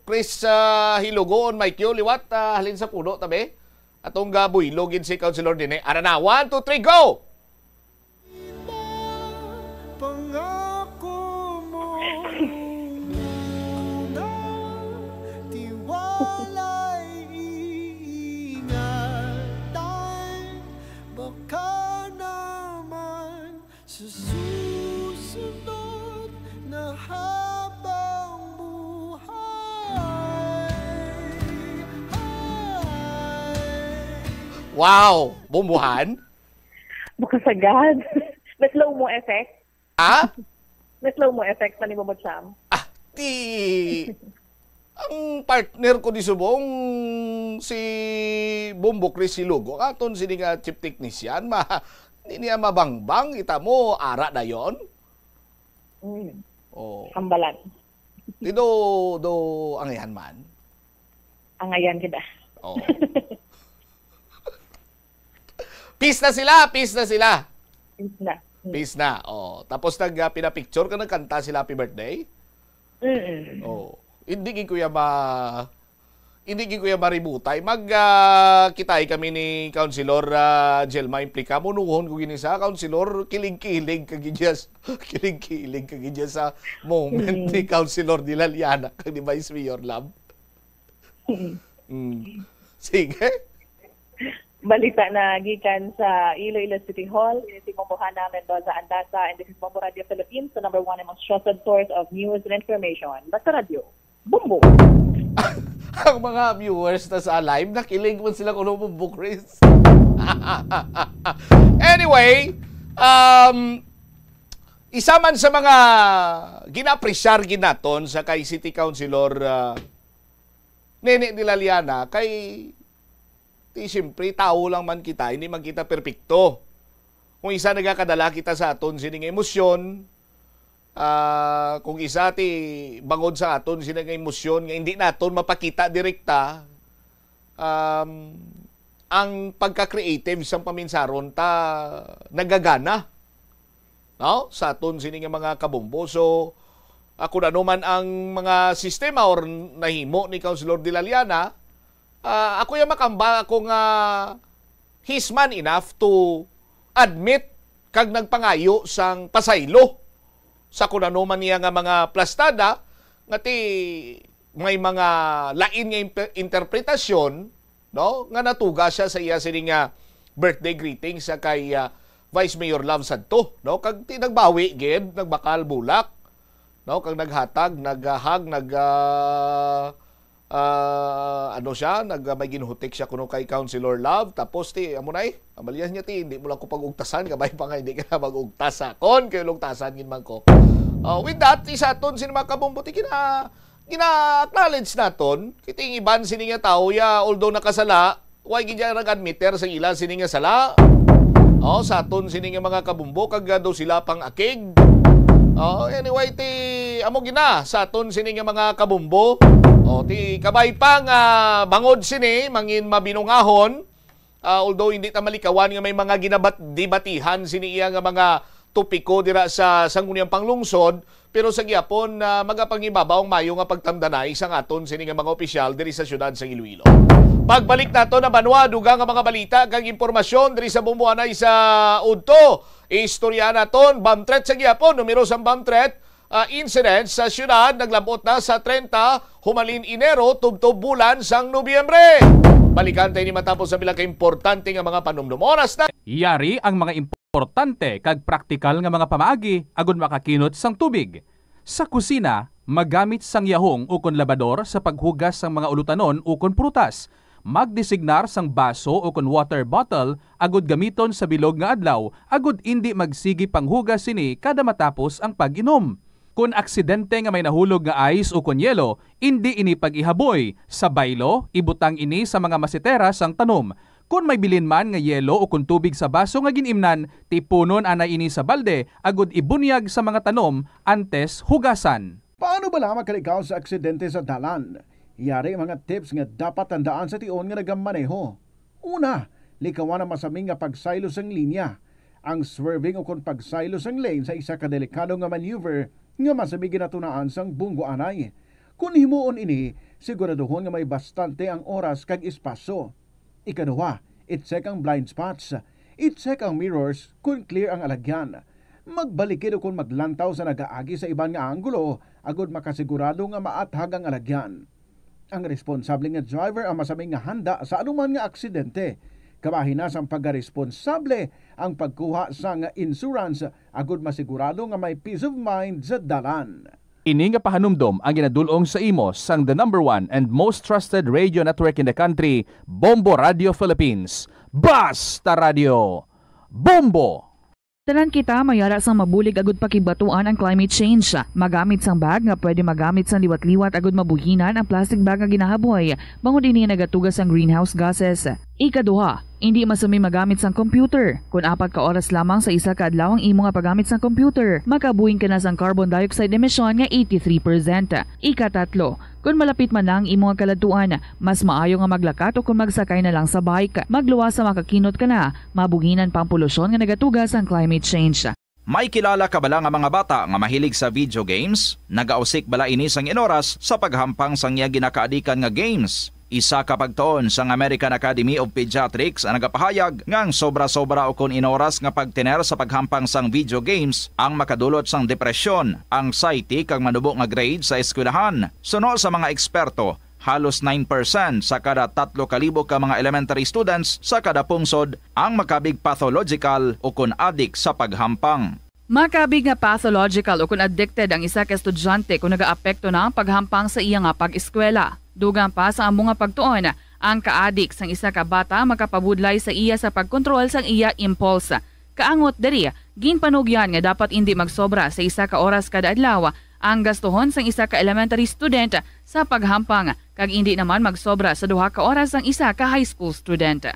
Chris, ah, Hilugoon, may cue liwat, ah, halin sa puno, tabi. Atong gabuylo gid si Councilor Dine. Ara na, one, two, three, go! Pangako mo nung una, di walay iingatan. Baka naman sa susunod na habang buhay. Ay. Wow! Bombohan? Makasagad. May slow mo effect. Ha? May slow mo effect pa ni Bombo Cham. Ah, ti ang partner ko di subong si Bombo Chris Hilugo, aton sini nga chief technician, ma di niya mabangbang, kita mo, ara dayon. Mm. Oh. Hambalan. Ti do, do angayan man. Angayan kita. Oh. Peace na sila, peace na sila. Peace na. Mm. Peace na. Oh, tapos nag ah, pinapicture ka, nagkanta sila happy birthday. Mm-mm. Oh, hindi gid kuya ma hindi gid kuya maributay. Mag ah, kitay kami ni Councilor ah, Jelma Implica. Munuhon ko gini sa Councilor, kilig-kilig ka gid sa kilig-kilig ka gid sa moment Mm. ni Councilor Dilaliana kag ni Vice Mayor Love. Mm. Mm. Sige. Balita na gikan sa Iloilo City Hall, ini si Bombohana Mendoza Andaza, and this is Bombo Radio Philippines, the number one and most trusted source of news and information. Basta Radio, Bombo! Ang mga viewers na sa live, nakilig man sila kuno mo, Chris. Anyway, um, isa man sa mga gina-appreciate gid naton sa kay City Councilor ah, Nene Dilaliana, kay ti siyempre, tawo lang man kita, hindi man kita perpekto. Kung isa nagakadala kita sa aton sini nga emosyon, ah, kung isa ti bangod sa aton sini nga emosyon nga hindi naton mapakita direkta, um, ang pagka-creative sang paminsaron ta nagagana, no? Sa aton sini nga mga kabombo. So, ah, kung ano man ang mga sistema or nahimo ni Councilor Dilaliana, ah, ako yung makamba ako nga he's man enough to admit kag nagpangayo sang pasaylo sa kung ano man niya nga mga plastada nga ti may mga lain nga impe- interpretasyon, no, nga natuga siya sa iya sini nga birthday greeting sa kay ah, Vice Mayor Love Santo, no, kag ti nagbawi gid, nagbakal bulak, no, kag naghatag, naghag, nag ah, ah, ano siya, nag may ginhutik siya kuno kay Councilor Love, tapos ti amo na eh, amalyas niya ti hindi mo lang ko pag-ugtasan, kabay pa nga hindi ka na mag-ugtas sa kon kayo lugtasan gid man ko. Ah, with that, ti sa aton sini mga kabombo ti gina gina-acknowledge naton kay ti ang iban sini nga tawo ya, although nakasala, why gid ya nag-admiter sa ila sini nga sala. Oh, sa aton sini nga mga kabumbo kag ah, do sila pang akig. Oh, anyway, ti amo gina sa aton sini nga mga kabumbo. Oh, ti kabay pa nga bangod sini mangin mabinungahon. Ah, although hindi ta malikawan nga may mga ginabat debatihan sini iya nga mga topiko dira sa Sangguniang Panglungsod, pero sa gihapon, ah, magapangibabaw ang mayo nga pagtandanay sang aton sini nga mga opisyal diri sa siyudad sang Iloilo. Pagbalik naton ang banwa, dugang nga mga balita kag impormasyon diri sa Bombo anay sa udto. Istorya naton, bomb threat sa gihapon, numero sang bomb threat, ah, incident sa siyudad naglabot na sa treinta humalin Enero tubtob bulan sang Nobyembre. Balikan ta ini matapos sa pila ka importante nga mga panumdom. Oras na. Yari ang mga importante kag praktikal nga mga pamaagi agud makakinot sang tubig. Sa kusina, magamit sang yahong ukon labador sa paghugas sang mga ulutanon ukon prutas. Magdesignar sang baso ukon water bottle agud gamiton sa bilog nga adlaw agud indi magsigi panghugas sini kada matapos ang pag-inom. Kon aksidente nga may nahulog nga ice ukon yelo, indi ini pag-ihaboy. Sa baylo, ibutang ini sa mga masitera sang tanom. Kon may bilin man nga yelo ukon tubig sa baso nga gin-imnan, tipunon anay ini sa balde agud ibunyag sa mga tanom antes hugasan. Paano bala makalikaw sa aksidente sa dalan? Yari mga tips nga dapat tandaan sa tion nga nagamaneho. Una, likawan ang masami nga pagsaylo sang linya. Ang swerving ukon pagsaylo sang lane sa isa ka delikado nga maneuver nga masami ginatunaan sang bunggo anay. Kon himuon ini, siguraduhon nga may bastante ang oras kag espasyo. Ikaduha, i-check ang blind spots. I-check ang mirrors kon clear ang alagyan. Magbalikid ukon maglantaw sa nagaagi sa iban nga anggulo agud makasigurado nga maathag ang alagyan. Ang responsable nga driver ang masami nga handa sa anuman nga aksidente. Kabahin na sang pagkaresponsable ang pagkuha sang insurance agud masigurado nga may peace of mind sa dalan. Ini nga pahanumdom ang ginadul-ong sa imo sang the number one and most trusted radio network in the country, Bombo Radio Philippines. Basta Radio, Bombo! Tanan kita may ara sang mabulig agud pakigbatuan ang climate change. Magamit sang bag nga pwede magamit sang liwat-liwat agud mabuhinan ang plastic bag nga ginahaboy, bangod ini nagatuga sang greenhouse gases. Ikaduha, indi masami magamit sang computer. Kon apat ka oras lamang sa isa ka adlaw ang imo nga paggamit sang computer, makabuhin ka na sang carbon dioxide emission nga eighty-three percent. Ikatatlo, kon malapit man na ang imo nga kaladtuan, mas maayo nga maglakat o kon magsakay na lang sa bike. Magluwas sa makakinot ka na, mabuhinan pa ang polusyon nga nagatuga sang climate change. May kilala ka bala nga mga bata nga mahilig sa video games? Nagausik bala ini sang inoras sa paghampang sang iya ginakaadikan nga games? Isa ka pagtuon sang American Academy of Pediatrics ang nagapahayag nga ang sobra-sobra ukon inoras nga pagtener sa paghampang sang video games ang makadulot sang depresyon, anxiety, kag manubo nga grade sa eskwelahan. Suno sa mga eksperto, halos nine percent sa kada tatlo ka libo ka mga elementary students sa kada pungsod ang makabig pathological ukon adik sa paghampang. Makabig nga pathological ukon addicted ang isa ka estudyante kon nagaapekto na ang paghampang sa iya nga pag-eskwela. Dugang pa sa amo nga pagtuon, ang kaadik sang isa ka bata makapabudlay sa iya sa pagkontrol sang iya impulse. Kaangot diri, ginpanugyan nga dapat indi magsobra sa isa ka oras kada adlaw ang gastuhon sang isa ka elementary student sa paghampang, kag indi naman magsobra sa duha ka oras ang isa ka high school student.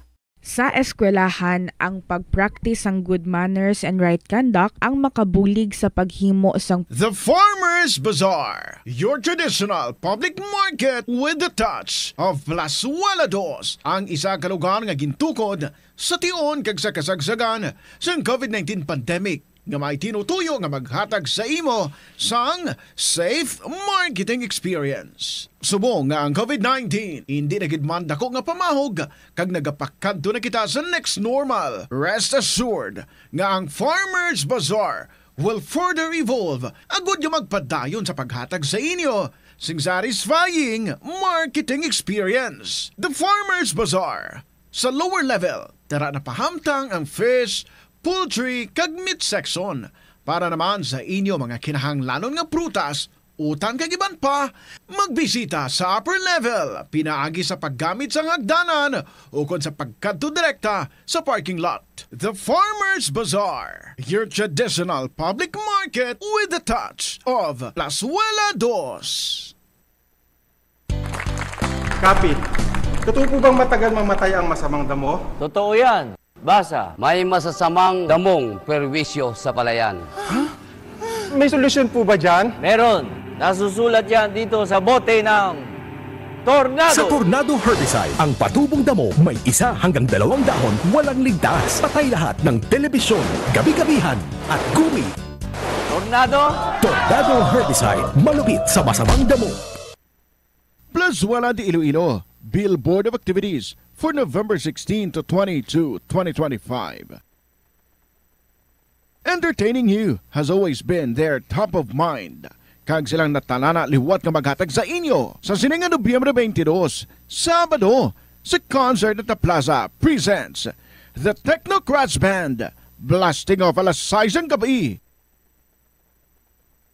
Sa eskwelahan, ang pag-practice sang good manners and right conduct ang makabulig sa paghimo sang The Farmers Bazaar, your traditional public market with the touch of Plazuela Dos, ang isa ka lugar nga gintukod sa tion kag sa kasagsagan sang covid nineteen pandemic, nga may tinutuyo nga maghatag sa imo sang safe marketing experience. Subong nga ang covid nineteen indi na gid man dako nga pamahog kag nagapakadto na kita sa next normal, rest assured nga ang Farmers Bazaar will further evolve agud nga magpadayon sa paghatag sa inyo sing satisfying marketing experience. The Farmers Bazaar. Sa lower level, tara na pahamtang ang fish, poultry, kag meat section. Para naman sa inyo mga kinahanglanon nga prutas, utan kag iban pa, magbisita sa upper level pinaagi sa paggamit sang hagdanan ukon sa pagkadto direkta sa parking lot. The Farmers Bazaar, your traditional public market with the touch of Plazuela Dos. Kapit, totoo po bang matagal mamatay ang masamang damo? Totoo yan. Basa, may masasamang damong perwisyo sa palayan. May solusyon po ba dyan? Meron. Nasusulat yan dito sa bote ng Tornado! Sa Tornado Herbicide, ang patubong damo may isa hanggang dalawang dahon, walang ligtas. Patay lahat ng telebisyon, gabi-gabihan, at gumi. Tornado! Tornado Herbicide, malupit sa masamang damo. Plazuela de Iloilo, Billboard of Activities for November sixteen to twenty-two, twenty twenty-five. Entertaining you has always been their top of mind. Kag silang natalana liwat nga maghatag sa inyo sa sini nga Nobyembre twenty-two, Sabado, sa Concert at the Plaza presents the Technocrats Band, blasting off alas sais sang gabi.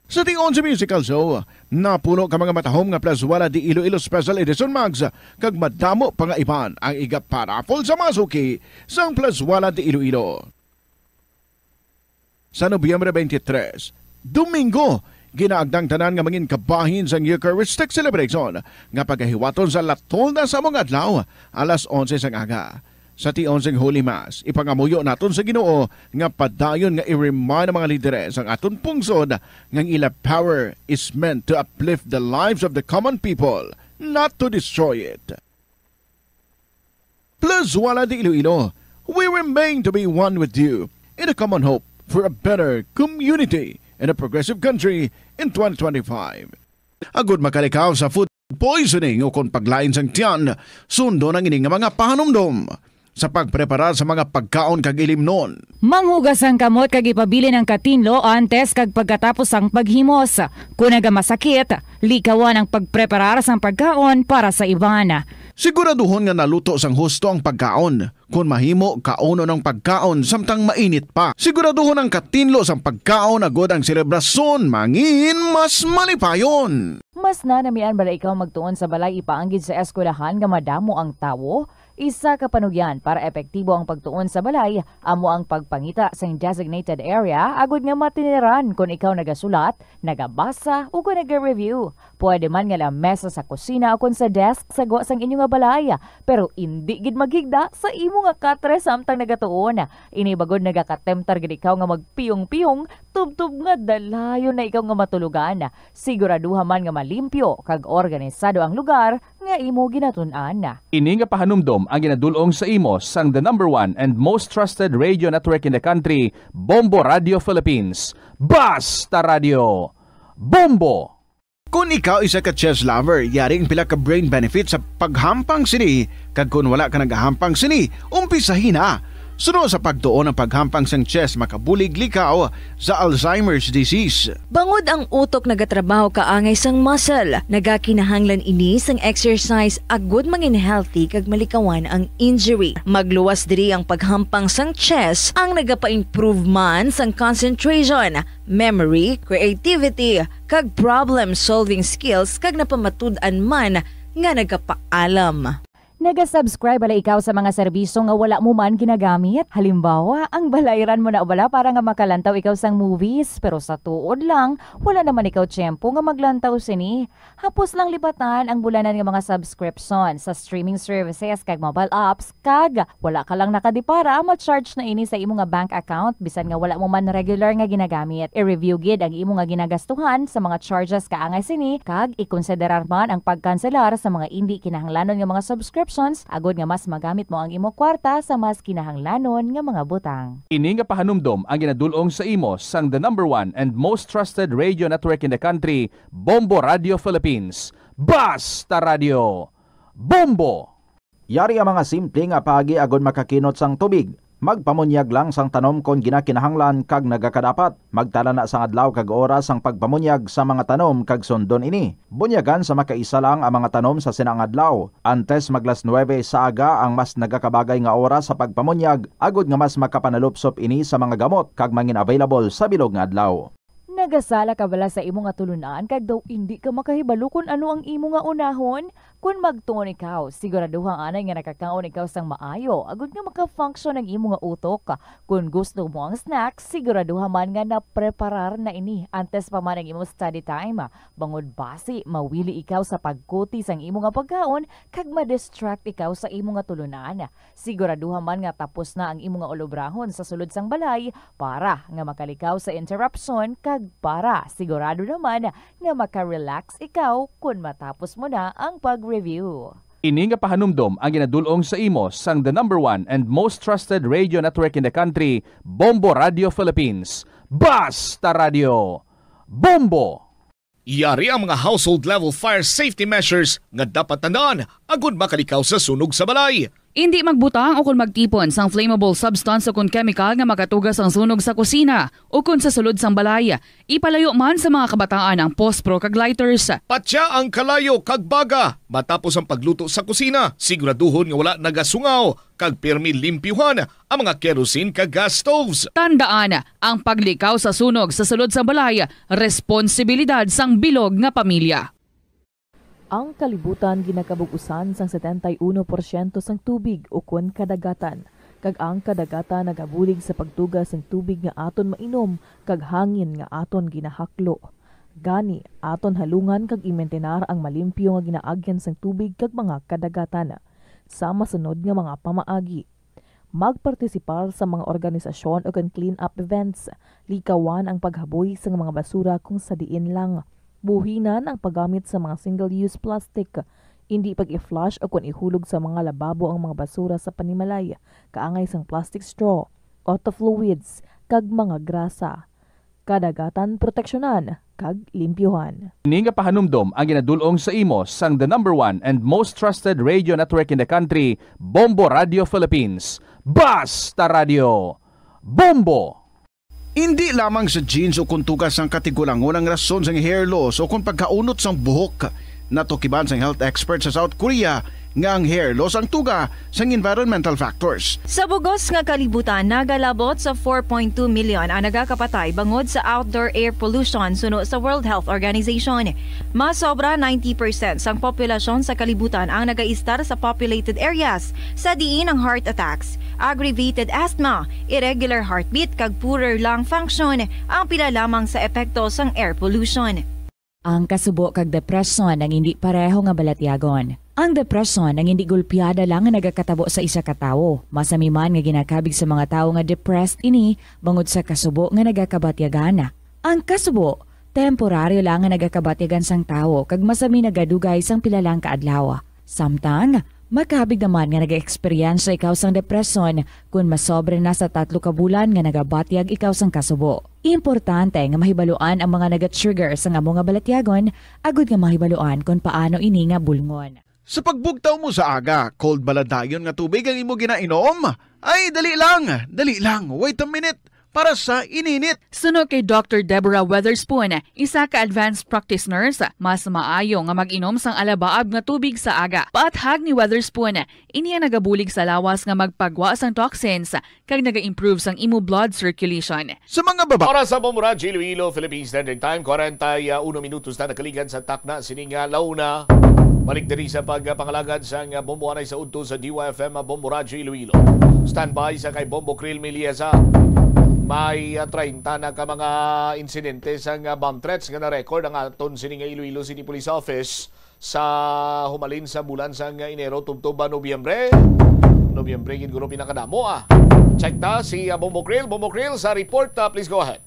Sa T onse Musical Show, napuno ka mga matahom nga Plazuela de Iloilo Special Edition mugs, kag madamo pa nga iban ang iga-paraffle sa mga suki sang Plazuela de Iloilo. Sa Nobyembre twenty-three, Domingo, ginaagda ang tanan nga mangin kabahin sang Eucharistic Celebration nga pagahiwaton sa La Tolda sa among adlaw, alas onse sang aga. Sa T onse Holy Mass, ipangamuyo naton sa Ginoo nga padayon nga i-remind ang mga lideres sang aton pungsod nga ang ila power is meant to uplift the lives of the common people, not to destroy it. Plazuela de Iloilo, we remain to be one with you in a common hope for a better community and a progressive country in twenty twenty-five. Agud makalikaw sa food poisoning ukon paglain sang tiyan, sundon ang ini nga mga pahanumdom sa pagpreparar sa mga pagkaon kag ilimnon. Manghugas ang kamot kag ipabilin ang katinlo antes kag pagkatapos sang paghimos. Kon nagamasakit, likawan ang pagpreparar sang pagkaon para sa iban. Siguraduhon nga naluto sang husto ang pagkaon. Kon mahimo, kaunon ang pagkaon samtang mainit pa. Siguraduhon ang katinlo sang pagkaon agud ang selebrasyon mangin mas malipayon. Mas nanamian bala ikaw magtuon sa balay ipaanggid sa eskwelahan nga madamo ang tawo? Isa ka panugyan para epektibo ang pagtuon sa balay amo ang pagpangita sang designated area agud nga matiniran kon ikaw nagasulat, nagabasa, ukon naga-review. Pwede man nga lamesa sa kusina ukon sa desk sa gwa sang inyo nga balay, pero indi gid maghigda sa imo nga katre samtang nagatuon. Ini bangod nagakatemptar gid ikaw nga magpiyong-piyong tubtob nga dalayon na ikaw nga matulogan. Siguraduha man nga malimpyo kag organisado ang lugar nga imo ginatun-an. Ini nga pahanumdom ang ginadul-ong sa imo sang the number one and most trusted radio network in the country, Bombo Radio Philippines. Basta Radio! Bombo! Kon ikaw isa ka chess lover, yari ang pila ka brain benefits sa paghampang sini, kag kon wala ka nagahampang sini, umpisahi na. Suno sa pagtuon, ang paghampang sang chess makabulig likaw sa Alzheimer's disease. Bangod ang utok nagatrabaho kaangay sang muscle, nagakinahanglan ini sang exercise agud mangin healthy kag malikawan ang injury. Magluwas diri ang paghampang sang chess, ang nagapa-improve man sang concentration, memory, creativity, kag problem-solving skills, kag napamatud-an man nga nagapaalam. Naga-subscribe bala ikaw sa mga serbisyo nga wala mo man ginagamit? Halimbawa, ang balayran mo na bala para nga makalantaw ikaw sang movies, pero sa tuod lang, wala naman ikaw tiyempo nga maglantaw sini. Hapos lang lipatan ang bulanan nga mga subscription sa streaming services kag mobile apps, kag wala ka lang nakadipara, ma-charge na ini sa imo nga bank account bisan nga wala mo man regular nga ginagamit. I-review gid ang imo nga ginagastuhan sa mga charges kaangay sini, kag ikonsiderar man ang pagkanselar sa mga indi kinahanglanon nga mga subscriptions agud nga mas magamit mo ang imo kwarta sa mas kinahanglanon nga mga butang. Ini nga pahanumdom ang ginadul-ong sa imo sang the number one and most trusted radio network in the country, Bombo Radio Philippines. Basta Radio! Bombo! Yari ang mga simple nga paagi agod makakinot sang tubig. Magpamunyag lang sang tanom kon ginakinahanglan kag nagakadapat. Magtala na sang adlaw kag oras sang pagpamunyag sa mga tanom kag sundon ini. Bunyagan sa makaisa lang ang mga tanom sa sina nga adlaw. Antes mag las nuebe sa aga ang mas nagakabagay nga oras sa pagpamunyag, agod nga mas makapanalupsop ini sa mga gamot kag mangin available sa bilog nga adlaw. Nagasala ka bala sa imo nga tulun-an kag daw indi ka makahibalo kon ano ang imo nga unahon? Kon magtuon ikaw, siguraduha anay nga nakakaon ikaw sang maayo agod nga maka-function ang imo nga utok. Kon gusto mo ang snacks, siguraduha man nga napreparar na ini antes pa man ang imo study time, bangod basi mawili ikaw sa pagkuti sang imo nga pagkaon kag ma-distract ikaw sa imo nga tulun-an. Siguraduha man nga tapos na ang imo nga ulobrahon sa sulod sang balay para nga makalikaw sa interruption kag para sigurado naman nga maka-relax ikaw kon matapos mo na ang pag Review. Ini nga pahanumdom ang ginadul-ong sa imo sang the number one and most trusted radio network in the country, Bombo Radio Philippines. Basta Radio, Bombo! Yari ang mga household level fire safety measures nga dapat tandaan agud makalikaw sa sunog sa balay. Indi magbutang o kon magtipon sang flammable substance o kon chemical nga makatuga sang sunog sa kusina o kon sa sulod sang balay. Ipalayo man sa mga kabataan ang pospro kag lighters. Patya ang kalayo kag baga matapos ang pagluto sa kusina. Siguraduhon nga wala nagasungaw kag pirmi limpyuhan ang mga kerosene kag gas stoves. Tandaan, ang paglikaw sa sunog sa sulod sa balay, responsibilidad sang bilog nga pamilya. Ang kalibutan ginakabug-usan sang setenta y uno porsyento sang tubig ukon kadagatan, kag ang kadagatan nagabulig sa pagtuga sang tubig nga aton mainom kag hangin nga aton ginahaklo. Gani, aton halungan kag imentenar ang malimpyo nga ginaagyan sang tubig kag mga kadagatan. Sa masunod nga mga pamaagi, magpartisipar sa mga organisasyon ukon clean-up events, likawan ang paghaboy sang mga basura kung sa diin lang. Buhinan ang paggamit sa mga single-use plastic. Indi pag-i-flush ukon ihulog sa mga lababo ang mga basura sa panimalay, kaangay sang plastic straw, auto fluids, kag mga grasa. Kadagatan proteksyonan kag limpyuhan. Ini nga pahanumdom ang ginadul-ong sa imo sang the number one and most trusted radio network in the country, Bombo Radio Philippines. Basta Radio, Bombo! Indi lamang sa genes o kuntugas sang katigulangon ang rason sang hair loss o kon pagkaunot sang buhok. Natukiban sang health expert sa South Korea nga ang hair loss ang tuga sang environmental factors. Sa bugos nga kalibutan, nagalabot sa four point two million ang nagakapatay bangod sa outdoor air pollution suno sa World Health Organization. Mas sobra ninety percent sang populasyon sa kalibutan ang nagaistar sa populated areas, sa diin ang heart attacks, aggravated asthma, irregular heartbeat, kag poorer lung function ang pila lamang sa epekto sang air pollution. Ang kasubo kag depresyon ang indi pareho nga balatyagon. Ang depresyon ang indi gulpiada lang nga nagakatabo sa isa ka tawo. Masami man nga ginakabig sa mga tawo nga depressed ini bangod sa kasubo nga nagakabatyagan. Ang kasubo, temporaryo lang nga nagakabatyagan sang tawo kag masami nagadugay sang pila lang ka adlaw. Samtang, makabig naman nga nag-eksperyensya ikaw sang depresyon kon masobra na sa tatlo ka bulan nga nagabatyag ikaw sang kasubo. Importante nga mahibaluan ang mga naga-trigger sang amo nga balatyagon agud nga mahibaluan kon paano ini nga bulngon. Sa pagbugtaw mo sa aga, cold bala dayon nga tubig ang imo ginainom? Ay, dali lang, dali lang, wait a minute, para sa ininit. Suno kay Doctor Deborah Weatherspoon, isa ka advanced practice nurse, mas maayo nga mag-inom sang alabaab nga tubig sa aga. Paathag ni Weatherspoon, ini ang nagabulig sa lawas nga magpagwa sang toxins kag naga-improve sang imo blood circulation. Sa mga baba. Oras sa Bombo Radyo Iloilo, Philippine Standard Time, kwarenta y uno minutos na nakaligan sa takna sining, ah, launa. Balik diri sa pagpangalagad sang, ah, Bombo anay sa udto sa D Y F M, ah, Bombo Radyo Iloilo. Standby sa kay Bombo Krill Miliesa. May, ah, treinta na ka mga insidente sang, ah, bomb threats nga na-record ang aton sining Iloilo City Police Office sa humalin sa bulan sang Enero tubtob ba Nobyembre? Nobyembre gid guro pinakadamo, ah. Check ta si, ah, Bombo Krill. Bombo Krill sa report, ah, please go ahead.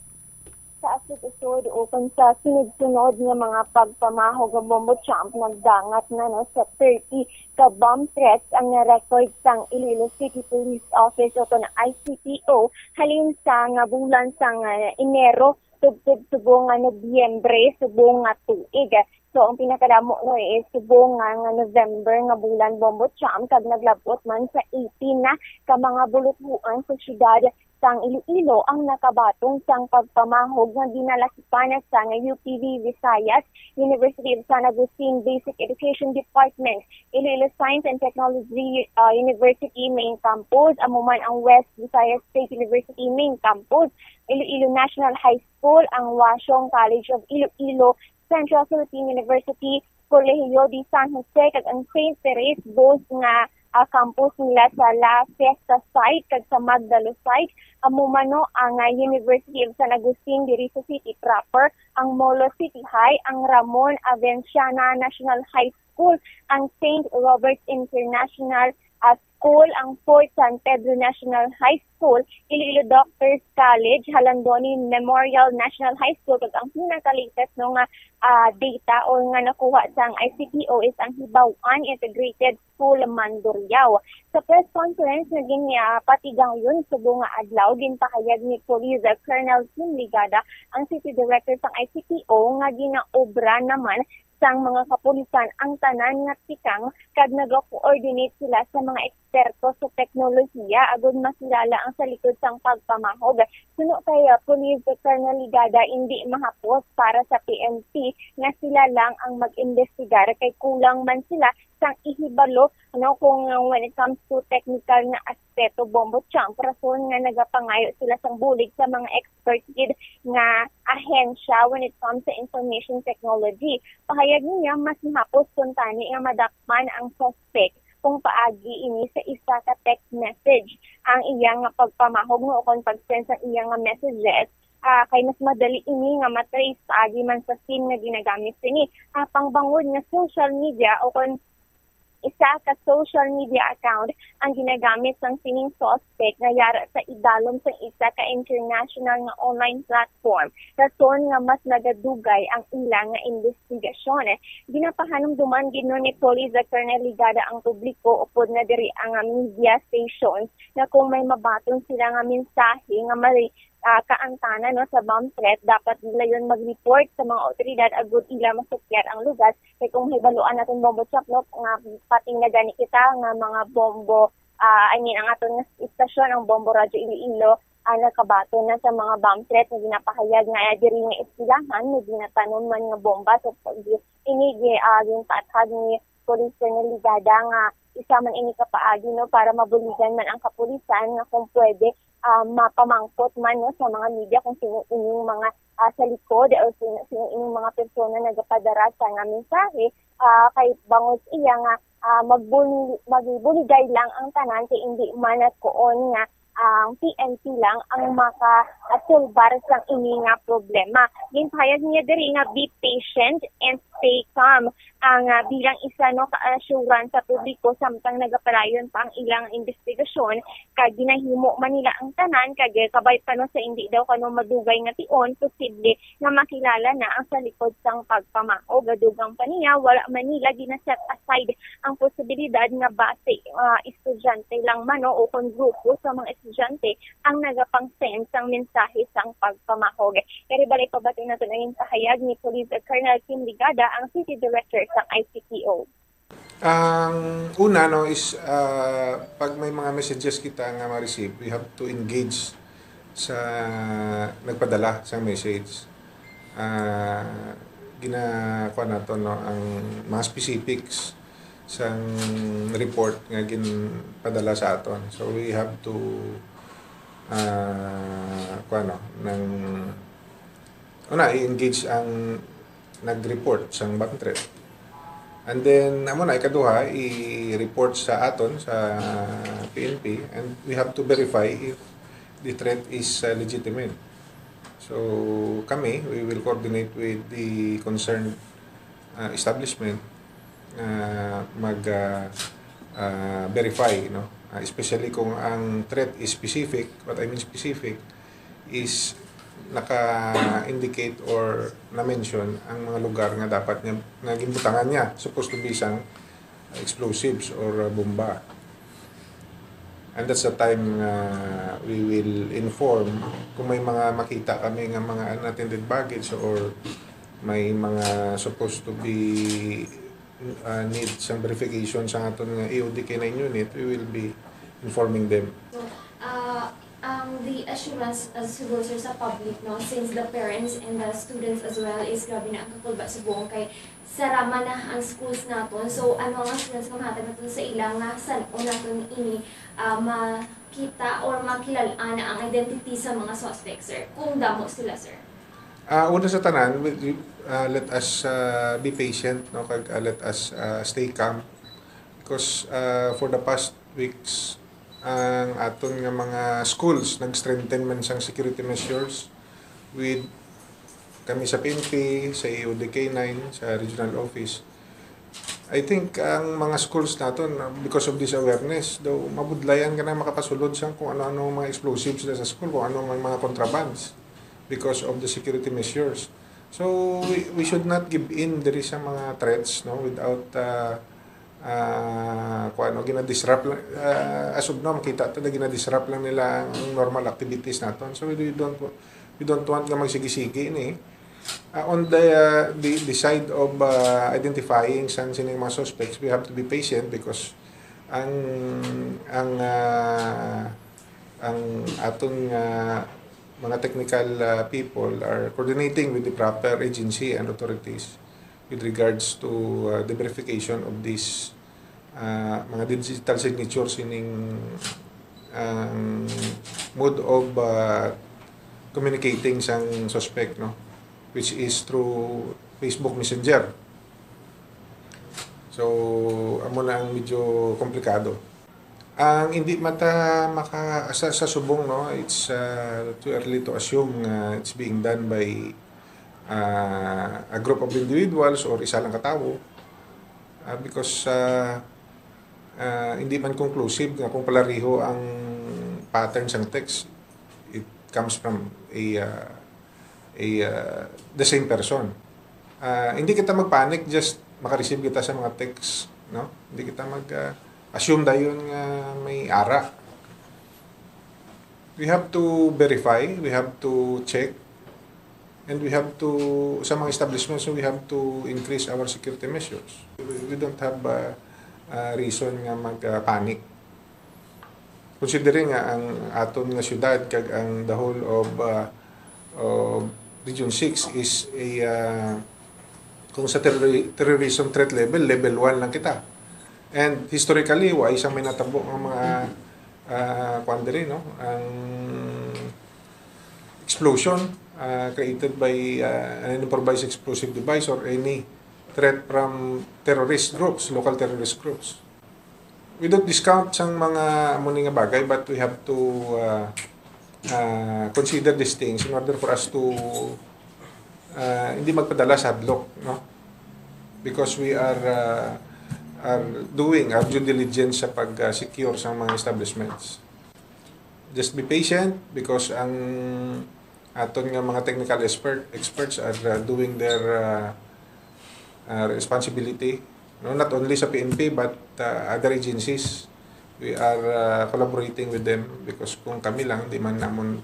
Sa asukod-sukod ukon sa sunod-sunod nga mga pagpamaho nga bombo chomp, nagdangat na, no, sa thirty ka bomb threats ang na-record sang Iloilo City Police Office o kon I C P O halin sa nga bulan sang, ah, Enero tubtob subong nga Nobyembre subong nga tuig. So, ang pinakadamo, no, is subong nga, nga November nga bulan, bombo chomp, kag naglab-ot man sa eighteen na ka mga buluthuan sa siyudad sang Iloilo ang nakabaton sang pagpamahog nga ginalakipan sang U P V Visayas, University of San Agustin Basic Education Department, Iloilo Science and Technology, uh, University Main Campus, amo man ang West Visayas State University Main Campus, Iloilo National High School, ang Washong College of Iloilo, Central Philippine University, Colegio de San Jose, kag ang Saint Therese Booth nga, ah, campus nila sa La Fiesta site kag sa Magdalo site. Amo man, no, ang, ah, University of San Agustin diri sa city proper, ang Molo City High, ang Ramon Avenciana National High School, ang Saint Robert's International, ah, school, ang fourth San Pedro National High School, Iloilo Doctors College, Jalandoni Memorial National High School, kag ang pinaka-latest, no, nga, ah, data or nga nakuha sang I C P O is ang Hibaw-an Integrated School Mandurriao. Sa press conference nga gin-, ah, patigayon subong nga adlaw, ginpahayag ni Police Colonel Kim Ligada, ang City Director sang I C P O, nga ginaobra naman sang mga kapulisan ang tanan nga tikang kag naga-coordinate sila sa mga eksperto sa teknolohiya agud makilala ang sa likod sang pagpamahog. Suno kay, ah, Police Colonel Ligada, indi mahapos para sa P N P nga sila lang ang mag-imbestigar kay kulang man sila sang ihibalo, no, kung, uh, when it comes to technical nga aspeto, Bombo Champ, rason nga nagapangayo sila sang bulig sa mga expert gid nga ahensya when it comes sa information technology. Pahayag niya, mas mahapos kuntani nga madakpan ang suspect kung paagi ini sa isa ka text message ang iya nga pagpamahog, no, o kon pag-send sa iya nga messages, ah, kay mas madali ini nga ma-trace paagi man sa SIM nga ginagamit sini. Apang bangod nga social media o kon isa ka social media account ang ginagamit sang sining suspect nga yara sa idalom sang isa ka international nga online platform, rason nga mas nagadugay ang ila nga investigasyon. Ginapahanumduman gid, no, ni Police Colonel Ligada ang publiko upod nga diri ang, ah, media stations nga kung may mabaton sila nga mensahe nga mali, ah, kaangtanan, no, sa bomb threat, dapat nila yon mag-report sa mga awtoridad agud ila masukyat ang lugar. Kay kung mahibaluan naton, Bombo Chap, no, nga pati na gani kita nga mga Bombo, ah, I mean, ang aton nga istasyon, ang Bombo Radyo Iloilo, ah, nakabaton na sa mga bomb threat nga ginapahayag nga diri nga eskwelahan may ginatanom man nga bomba. So, pag ini gi-, ah, ginpaathag ni Police Colonel Ligada nga isa man ini ka paagi, no, para mabuligan man ang kapulisan nga kung pwede, ah, mapamangkot man, no, sa mga media kung sino ining mga, ah, sa likod o sino, sino ining mga persona nagapadara sa nga mensahe, ah, kay bangod iya nga, ah, magbul-, magbuligay lang ang tanan kay indi man kuon nga ang P N P lang ang makasulbar sang ini nga problema. Ginpahayag niya diri nga be patient and stay calm ang, ah, bilang isa, no, ka assurance sa publiko samtang nagapadayon pa ang ilang investigasyon, kag ginahimo man nila ang tanan, kag, eh, kabay pa, no, sa indi daw kano madugay nga tion, posible nga makilala na ang sa likod sang pagpamahog. Dugang pa niya, wala man nila gina-set aside ang posibilidad nga base, ah, estudyante lang man, no, o kon grupo sa mga estudyante ang nagapang-send sang mensahe sang pagpamahog. Kari balay pabati naton ang pahayag ni Police Colonel Kim Ligada, ang City Director sang I C P O. Ang una, no, is, ah, pag may mga messages kita nga ma-receive, we have to engage sa nagpadala sang message. Ah, gina-, kuwan naton, no, ang mga specifics sang report nga ginpadala sa aton. So, we have to, ah, kuwan, no, nang una, i-engage ang nag-report sang bomb threat. And then, amo na, ikaduha, i-report sa aton, sa P N P, and we have to verify if the threat is, uh, legitimate. So, kami, we will coordinate with the concerned, uh, establishment, uh, mag, uh, uh, verify, no? Uh, especially kung ang threat is specific, what I mean specific, is naka-indicate or na-mention ang mga lugar nga dapat niya, nga ginbutangan niya, supposed to be sang explosives or, uh, bomba. And that's the time nga we will inform kung may mga makita kami nga mga unattended baggage or may mga supposed to be, uh, need sang verification sa aton nga E O D K nine unit, we will be informing them. So, ah, ang the assurance, ah, siguro, sir, sa public, no, since the parents and the students as well is grabe na ang kakulba subong kay sarama na ang schools naton. So, ano ang assurance nga mahatag naton sa ila nga san-o naton ini, ah, makita or makilal-an ang identity sa mga suspects, sir, kung damo sila, sir? Ah, una sa tanan, we, we, ah, let us, ah, be patient, no, kag, ah, let us, ah, stay calm. Because, ah, for the past weeks, ang aton nga mga schools nag-strengthen man sang security measures with kami sa P N P, sa E O D K nine, sa regional office. I think ang mga schools naton, uh, because of this awareness, daw mabudlayan ka na makapasulod sa kung ano-ano mga explosives na sa school, kung ano may mga contrabands because of the security measures. So we, we should not give in diri sa mga threats, no, without uh, uh, kung ano, ginadisrupt lang, uh, as of now, makita ta na ginadisrupt lang nila ang normal activities naton. So we don't we don't want nga magsigi-sigi ni. Uh, on the, uh, the the side of uh, identifying sang sining mga suspects, we have to be patient because ang ang uh, ang aton nga mga technical uh, people are coordinating with the proper agency and authorities with regards to uh, the verification of this uh, mga digital signature sining ang mode of uh, communicating sang suspect, no, which is through Facebook Messenger. So amo na ang medyo komplikado. Ang hindi mata maka sa, sa subong, no, it's uh, too early to assume nga it's being done by uh, a group of individuals or isa lang ka tawo. Uh, because uh, uh, hindi man conclusive nga kung palariho ang pattern sang text, it comes from a, uh, a uh, the same person. Uh, hindi kita magpanic, just makareceive kita sa mga text, no? Hindi kita mag uh, assume dayon nga may ara. We have to verify, we have to check, and we have to, sa mga establishments, we have to increase our security measures. We, we don't have uh, uh, reason nga mag uh, panic. Considering nga ang aton nga syudad kag ang the whole of uh, of Region six is a uh, kung sa terrori- terrorism threat level, level one lang kita. And historically, wa isa may natabo nga mga uh, kuan diri, no? Ang explosion uh, created by uh, an improvised explosive device or any threat from terrorist groups, local terrorist groups. We don't discount sang mga amo ni nga bagay, but we have to uh, uh, consider these things in order for us to uh, hindi magpadala sa hadlok, no? Because we are uh, are doing our due diligence sa pag-secure sa mga establishments. Just be patient because ang aton nga mga technical expert experts are uh, doing their uh, uh, responsibility, no, not only sa P N P but uh, other agencies. We are uh, collaborating with them because kung kami lang, di man namon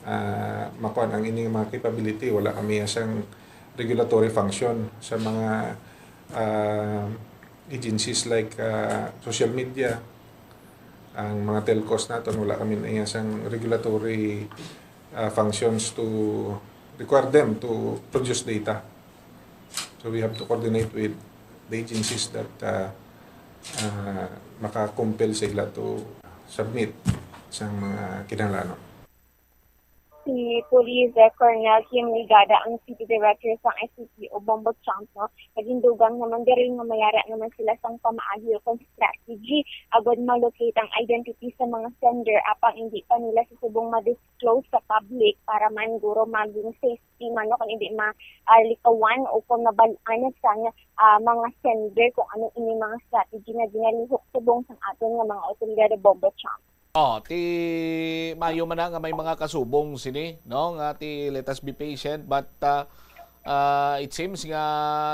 uh, makuan ang ining mga capability. Wala kami sang regulatory function sa mga uh, agencies like uh, social media, ang mga telcos naton, wala kami na sang regulatory uh, functions to require them to produce data. So we have to coordinate with the agencies that uh, uh, maka-compel sa ila to submit sa mga kinahanglanon. Si Police Colonel Kim Ligada ang City Director sang S C P o Bombo Champ, no? Naging dugang naman diri nga mayara naman sila sang pamaagi o kung strategy agod ma-locate ang identity sa mga sender apang hindi pa nila sa subong ma-disclose sa public para man guro maging safety man no kung hindi malikawan o kung mabal-an sang uh, mga sender kung ano ini mga strategy nga ginalihok subong sang aton nga mga otoridad o Bombo Champ. Oh, ti mayo man na nga may mga kasubong sini, no? Nga ti let us be patient but uh, uh, it seems nga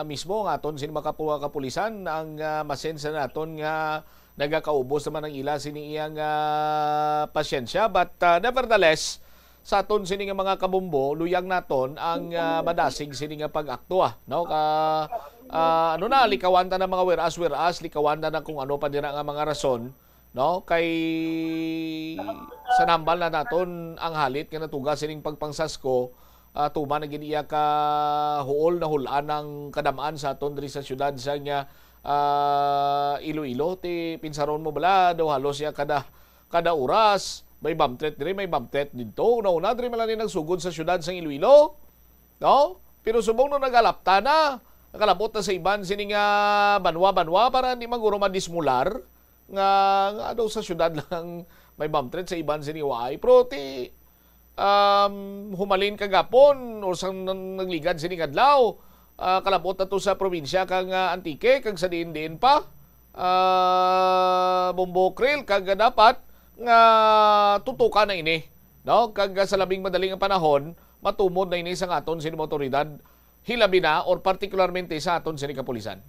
mismo nga aton sini mga kapu- kapulisan ang uh, masensa naton nga nagakaubos naman ang ila sini iyang uh, pasyensya but uh, nevertheless sa aton sini nga mga kabombo luyag naton ang uh, madasig sini nga pag-akto ah, no? Ka uh, ano na likawan ta na mga whereas whereas likawan ta na kung ano pa dira nga mga rason no? Kay sa nambal na naton ang halit nga natuga sining pagpangsasko, uh, tuman na gid iya ka huol na hulan ang kadamaan sa aton diri sa syudad sa nga uh, Iloilo. Ti pinsaron mo bala daw halos iya kada kada oras may bomb threat diri, may bomb threat didto. Una-una diri man lang ni nagsugod sa syudad sa Iloilo. No? Pero subong no nagalapta na, nakalabot na sa iban sini nga banwa-banwa para hindi maguro madismular nga nga daw sa syudad lang may bomb threat sa iban sini waay. Pero ti um, humalin kagapon o sa nagligad sini adlaw, Ah, kalabot na to sa probinsya kang, ah, Antique, kag sa diin-diin pa, ah, Bombo Krill, kag dapat nga tutukan na ini, no? Kag, ah, sa labing madali nga panahon, matumod na ini sa aton sini mga otoridad, hilabi na or partikularmente sa aton sini kapulisan.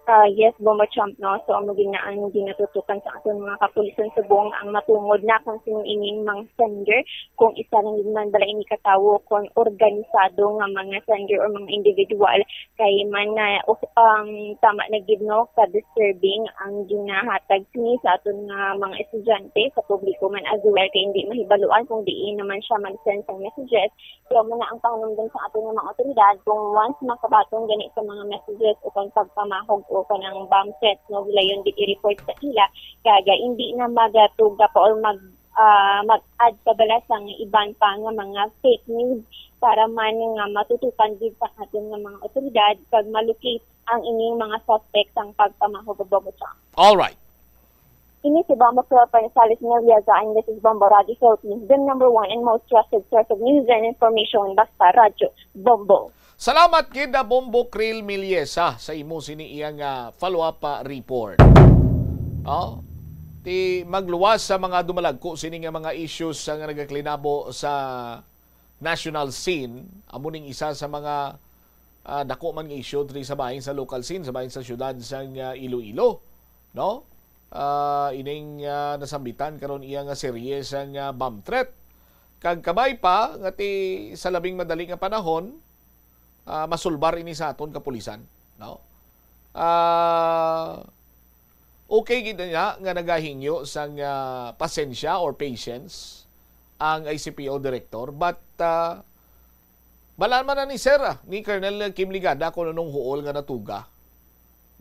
Ah, yes, Bombo Champ, no? So, amo gid na ang ginatutukan sa aton mga kapulisan subong ang matumod na kung sino ining mga sender, kung isa lang gid man bala ini ka tawo, kung organisado nga mga sender or mga individual, kay man na, uh, um, tama na gid, no, ka-disturbing ang ginahatag sini sa aton nga mga estudyante, sa publiko man as well, kay hindi mahibaluan kung diin naman siya mag-send sang messages. So, muna ang panumdom sa aton nga mga otoridad, kung once makabaton gani sa mga messages o kung pagpamahog o kanang bomb threats, no, gilayon gid i-report sa ila, kag hindi na magatuga pa or mag, ah, mag-add pa bala sang iban pa nga mga fake news para man nga matutukan gid sa aton nga mga otoridad kag ma-locate ang ining mga suspect sang pagpamahog, Bombo Champ. All right. Ini si Bombo Phil Panizales Melieza, and this is Bombo Radio Philippines, the number one and most trusted source of news and information. Basta Radyo Bombo. Salamat gid na Bombo Krill Melieza sa imo sini iya nga follow-up, ah, report. Oh, ti magluwas sa mga dumalagko sini nga mga issues sa nga nagaklinabo sa national scene, amo ning isa sa mga, ah, dako man nga issue diri sa bahin sa local scene, sa bahin sa siyudad sang, ah, Iloilo, no? Ah, ining, ah, nasambitan karon iya nga serye sang, ah, bomb threat. Kag kabay pa nga ti sa labing madali nga panahon, ah, masulbar ini sa aton kapulisan, no? Ah, okay gid na nga nagahingyo sang, ah, pasensya or patience ang I C P O director, but, ah, balaan man na ni Sir, ah, ni Colonel Kim Ligada kung anong huol nga natuga,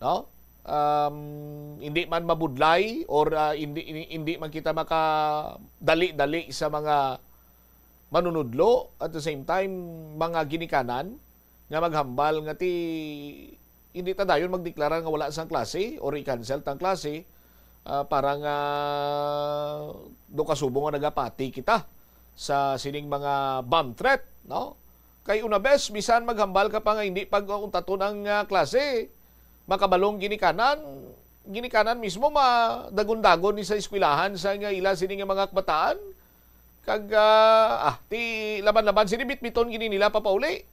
no? Um, hindi man mabudlay or, ah, hindi, hindi man kita makadali-dali sa mga manunudlo, at the same time, mga ginikanan nga maghambal nga ti hindi ta dayon magdeklara nga wala sang klase or i-cancel tang klase, ah, para nga do kasubo nga nagapati kita sa sining mga bomb threat, no? Kay una bes, bisan maghambal ka pa nga hindi pag-untaton ang, ah, klase, makabalong ginikanan, ginikanan mismo madagon-dagon ni sa eskwelahan sa nga ila sini nga mga kabataan. Kag, ah, ah, ti laban-laban sini bitbiton gini nila papauli,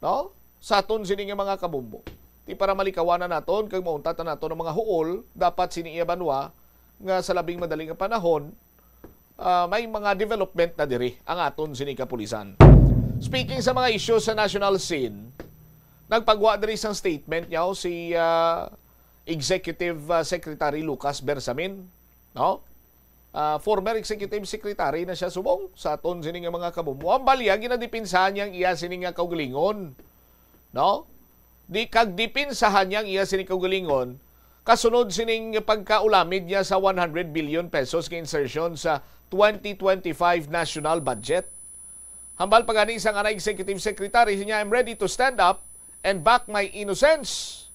no? Sa aton sini nga mga kabombo. Ti para malikawanan naton kag mauntat na naton ang mga huol, dapat sini iya banwa nga sa labing madali nga panahon, ah, may mga development na diri ang aton sini kapulisan. Speaking sa mga issues sa national scene, nagpagwa diri sang statement niya si, ah, Executive, ah, Secretary Lucas Bersamin, no? Ah, former executive secretary na siya subong sa aton sini nga mga kabombo. Ang balya, ginadipinsahan niya ang iya sini nga kaugalingon, no? Di kag dipinsahan niya ang iya sini kaugalingon kasunod sining pagkaulamid niya sa one hundred billion pesos nga insertion sa twenty twenty-five national budget. Hambal pa gani sa nga executive secretary niya, "I'm ready to stand up and back my innocence.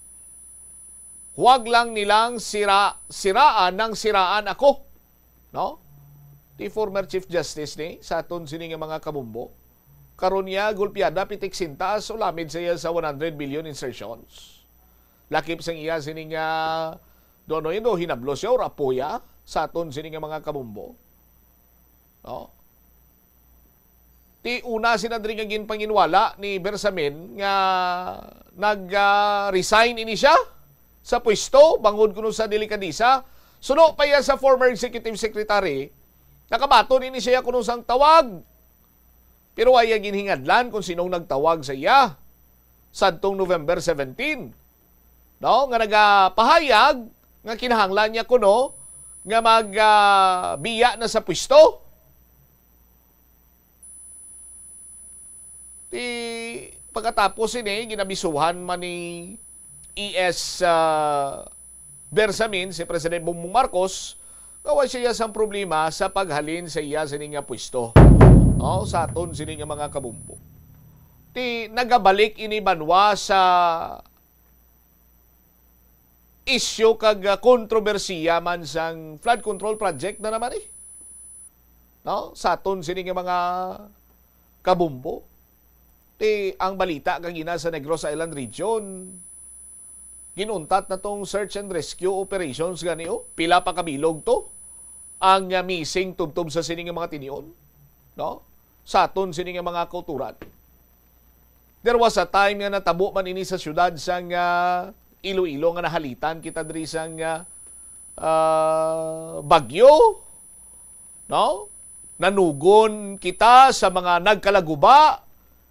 Huwag lang nilang sira, siraan nang siraan ako." No? Ti former Chief Justice ni sa aton sini nga mga kabombo. Karon niya gulpiada pitik sintas ulamid sa iya sa one hundred billion insertions. Lakip sang iya sini nga do ano yun, do hinablos siya or apoya sa aton sini nga mga kabombo. No? Ti una sina diri nga ginpanginwala ni Bersamin nga nag, ah, resign ini siya sa pwesto bangod kuno sa delikadesa. Suno pa iya sa former executive secretary, nakabaton ini siya kuno sang tawag. Pero wa iya ginhingadlan kung sinong nagtawag sa iya sadtong November seventeen, no, nga nagapahayag nga kinahanglan niya kuno nga mag, ah, biya na sa pwesto. Ti pagkatapos sini, ginabisuhan man ni E S, ah, Bersamin si President Bongbong Marcos nga wa siya sang problema sa paghalin sa iya sini nga pwesto, no, sa aton sini nga mga kabombo. Ti nagabalik ini banwa sa isyu kag, ah, kontrobersiya man sang flood control project na naman, eh, no, sa aton sini nga mga kabombo. Ti ang balita kagina sa Negros Island Region, ginuntat na tong search and rescue operations gani, oh. Pila pa ka bilog to ang, ah, missing tubtob sa sini nga mga tinion, no? Sa aton sini nga mga kauturan. There was a time nga natabo man ini sa siyudad sang, ah, Iloilo nga nahalitan kita diri sang, ah, ah, bagyo, no? Nanugon kita sa mga nagkalaguba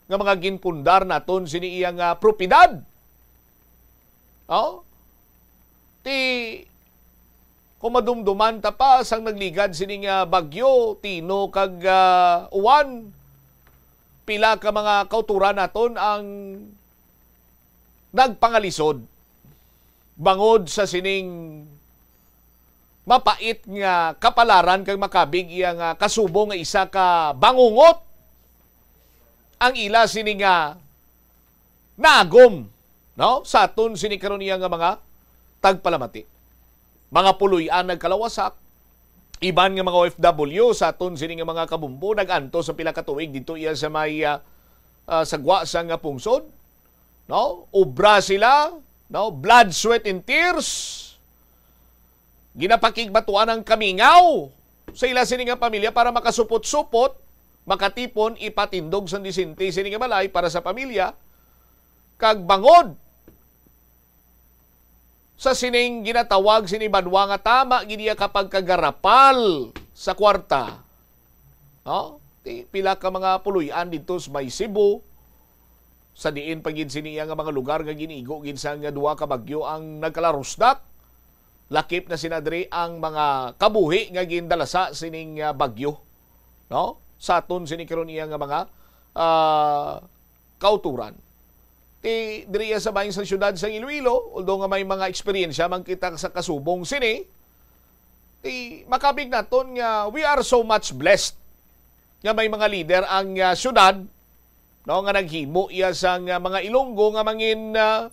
nga mga ginpundar naton sini iya nga propiedad. Oh? Ti, kung madumduman ta pa, sang nagligad sini nga bagyo, Tino kag, ah, Uwan, pila ka mga kauturan naton ang nagpangalisod bangod sa sining mapait nga kapalaran kag makabig iya nga kasubong nga isa ka bangungot ang ila sini nga nagom, no? Sa aton sini karon iya nga mga tagpalamati. Mga puloy-an nagkalawasak, iban nga mga O F W sa aton sini nga mga kabumbo nag-antos sa pila ka tuig dito iya sa may, ah, ah, sa gwa sa nga pungsod, no? Obra sila, no? Blood, sweat, and tears. Ginapakigbatuan ang kamingaw sa ila sini nga pamilya para makasupot-supot, makatipon, ipatindog sang disente sini nga balay para sa pamilya, kag bangod sa sining ginatawag sini banwa nga tama gid iya ka pagkagarapal sa kwarta. No? Ti, pila ka mga puloy-an didto sa may Cebu, sa diin pa gid sini iya nga mga lugar nga ginigo gid sang duha ka bagyo ang nagkalarusdak. Lakip na sina diri ang mga kabuhi nga gindalasa sining, ah, bagyo, no? Sa aton sini karon iya nga mga, ah, kauturan. Ti diri sa bahin sa siyudad sa Iloilo, although nga may mga eksperyensya man kita sa kasubong sini, ti makabig naton nga we are so much blessed nga may mga leader ang, ah, siyudad, no, nga naghimo iya sang, ah, mga Ilonggo nga mangin, ah,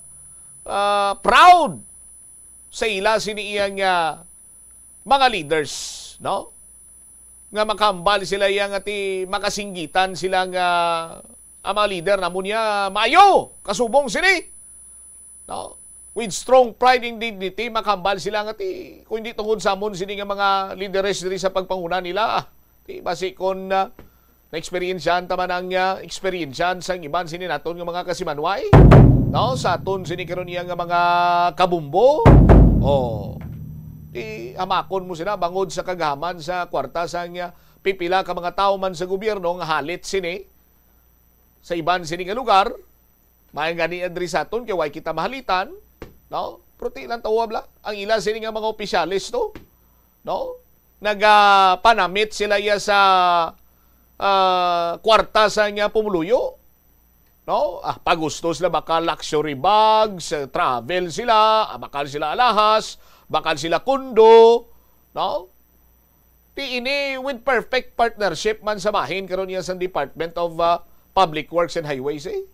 ah, proud sa ila sini iya nga mga leaders, no? Nga makahambal sila iya nga ti makasinggitan sila nga ang mga leader namon niya maayo kasubong sini, no? With strong pride and dignity, makahambal sila nga ti kung hindi tungod sa amon sini nga mga lideres diri sa pagpanguna nila, ah, ti basi kon, ah, naeksperyensyahan ta man ang, ah, eksperyensyahan sang iban sini naton nga mga kasimanway, no? Sa aton sini karon iya nga mga kabumbo, oh, ti hamakon mo sila bangod sa kagahaman sa kwarta sang, ah, pipila ka mga tawo man sa gobyerno nga halit sini sa iban sini nga lugar. May gani diri sa aton kay way kita mahalitan, no? Pero ti lang tawab la ang ila sini nga mga opisyales to, no? Nagapanamit sila iya sa, ah, kwarta sa nga pumuluyo, no? Ah, pagusto sila, baka luxury bags, eh, travel sila, ah, bakal sila alahas, bakal sila kondo, no? Ti ini with perfect partnership man sa bahin karon iya sa Department of, ah, Public Works and Highways, eh.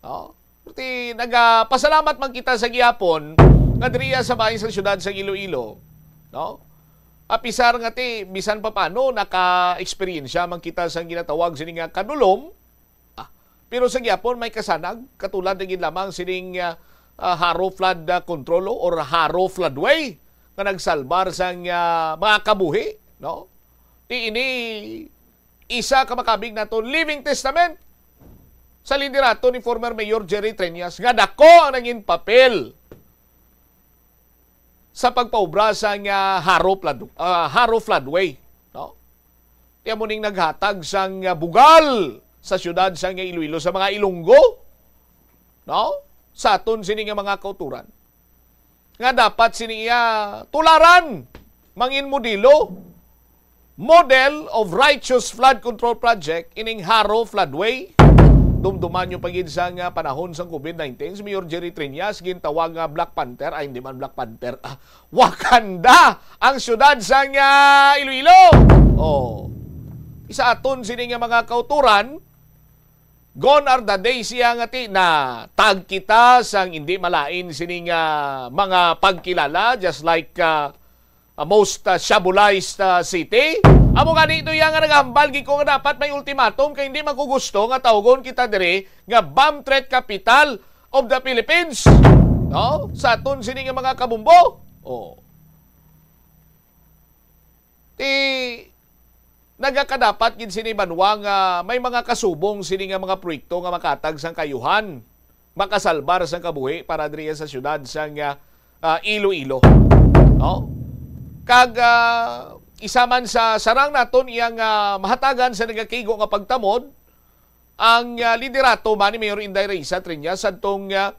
No? Ti nagapasalamat man kita sa gihapon nga diriya sa bahin sa siyudad sa Iloilo, no? Apisar nga ti bisan pa paano naka-eksperyensya man kita sa ginatawag sini nga kadulom, ah, pero sa gihapon may kasanag katulad na gid lamang sining, ah, ah, Haro Flood, ah, Control or Haro Floodway nga nagsalbar sang, ah, mga kabuhi, no? Ti ini isa ka makabig nato living testament sa liderato ni former Mayor Jerry Treñas nga dako ang nangin papel sa pagpaubra sa nga Haro Flood, ah, Haro Floodway, no? Ti amo ning naghatag sang, ah, bugal sa siyudad sa nga Iloilo sa mga Ilonggo, no? Sa aton sini nga mga kauturan nga dapat sini iya tularan, mangin modelo, model of righteous flood control project ining Haro Floodway. Dumduman nyo pa gid sa nga panahon sa covid nineteen, si Mayor Jerry Treñas gintawag nga Black Panther, ay, hindi man Black Panther, ah, Wakanda ang siyudad sa nga Iloilo. Oh. Isa aton sini nga mga kauturan, gone are the days siya nga ti na tag kita sang hindi malain sini nga mga pagkilala, just like, ah, ah, most, ah, Shabulized, ah, city. Amo gani ito iya nga nagahambal gid ko nga dapat may ultimatum kay hindi man ko gusto nga tawgon kita diri nga bomb threat capital of the Philippines. No? Sa aton sini nga mga kabumbo. Oh. Ti nagakadapat gid sini banwa nga may mga kasubong sini nga mga proyekto nga makatag sang kayuhan, makasalbar sang kabuhi para diri sa siyudad sang, ah, ah, Iloilo. No? Kag, ah, isa man sa sarang naton iyang, ah, mahatagan sa nagakigo nga pagtamod ang, ah, liderato man ni Mayor Inday Raysa Triñas sadtong, ah,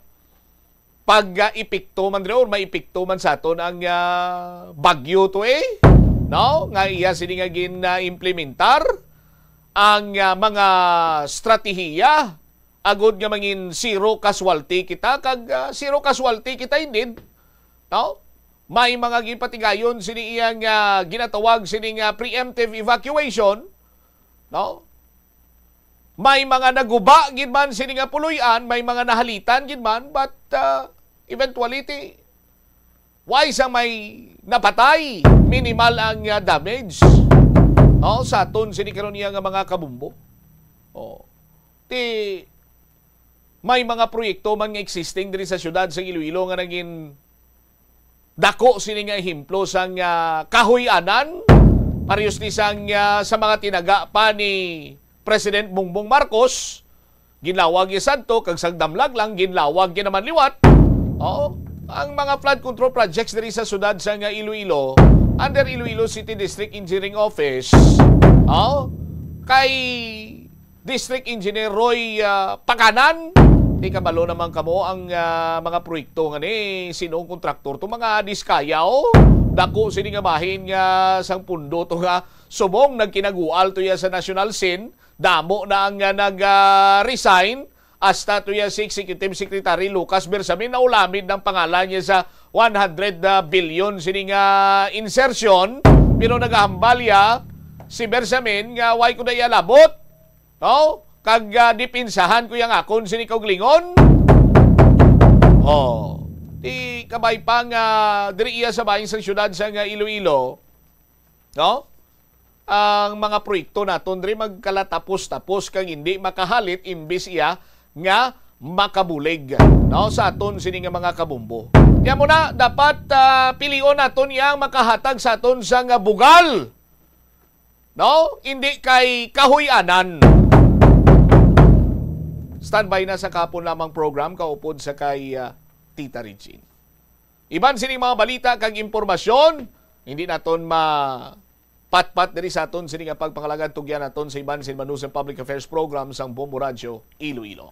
pag-epekto man diri or maepekto man sa aton ang, ah, bagyo to eh, no? Nga iya sini nga gin-implementar ang, ah, mga strategiya agud nga mangin zero casualty kita kag, ah, zero casualty kita indeed, no? May mga ginpatigayon sini iya nga ginatawag sini nga preemptive evacuation, no? May mga naguba gid man sini nga puloy-an, may mga nahalitan gid man, but, ah, eventuality, why sa may napatay, minimal ang, ah, damage. Oh, sa aton sini karon iya nga mga kabumbo. Oh. Ti may mga proyekto man nga existing diri sa siyudad sa Iloilo nga naging dako sini nga ehemplo sang, ah, kahuy-anan, parehas ni sang, ah, sa mga tinaga pa ni President Bongbong Marcos, ginlawag ni Santo, kag sang damlag lang, ginlawag gid naman liwat. Oo, ang mga flood control projects diri sa siyudad sang, ah, Iloilo, under Iloilo City District Engineering Office, oh, kay District Engineer Roy, ah, Paganan. Di kabalo naman kamo ang, ah, mga proyekto nga ni sinong kontraktor to, mga diskayaw. Dako sini nga bahin nga sang pundo to nga subong nagkinagual to ya sa national scene. Damo na ang, ah, nag, ah, resign. Hasta to ya si Executive Secretary Lucas Bersamin, naulamid ng pangalan niya sa one hundred billion sini nga insertion. Pero nagahambal ya si Bersamin nga way ko na iya labot. No? Kag, ah, dipinsahan ko yang akon sini kaugalingon. Oh, di kabay pa nga diri iya sa bahin sang siyudad sang, ah, Iloilo, no? Ang mga proyekto naton diri magkalatapos-tapos kag hindi makahalit imbis iya nga makabulig, no, sa aton sini nga mga kabumbo. Kaya mo na, dapat, ah, pilion naton yang makahatag sa aton sang, ah, bugal. No? Hindi kay kahuy-anan. Standby na sa kahapon lamang program, kaupod sa kay, ah, Tita Regine. Iban sining mga balita kag impormasyon, hindi naton mapatpat diri sa aton sini nga pagpangalagad. Tugyan naton sa iban sin Manusang Public Affairs Program sang Bombo Radyo Iloilo.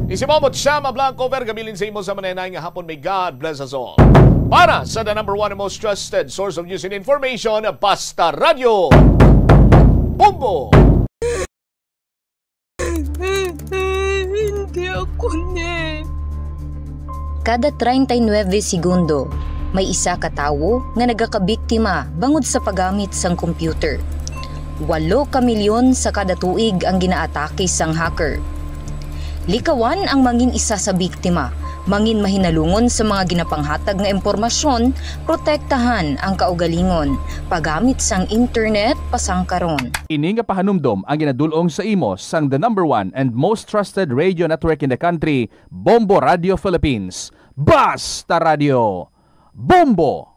Isimamot siya, Mablanco, Vergabilin sa imo sa manenay nga hapon. May God bless us all. Para sa the number one and most trusted source of news and information, Basta Radio, Bombo! Hindi ako ni. Kada treinta y nueve segundo, may isa ka tawo nga nagakabiktima bangod sa paggamit sang computer. Walo ka milyon sa kada tuig ang ginaatake sang hacker. Likawan ang mangin isa sa biktima, mangin mahinalungon sa mga ginapanghatag nga impormasyon, protektahan ang kaugalingon, paggamit sang internet pasangkaron. Ini nga pahanumdom ang ginadul-ong sa imo sang the number one and most trusted radio network in the country, Bombo Radio Philippines. Basta Radio! Bombo!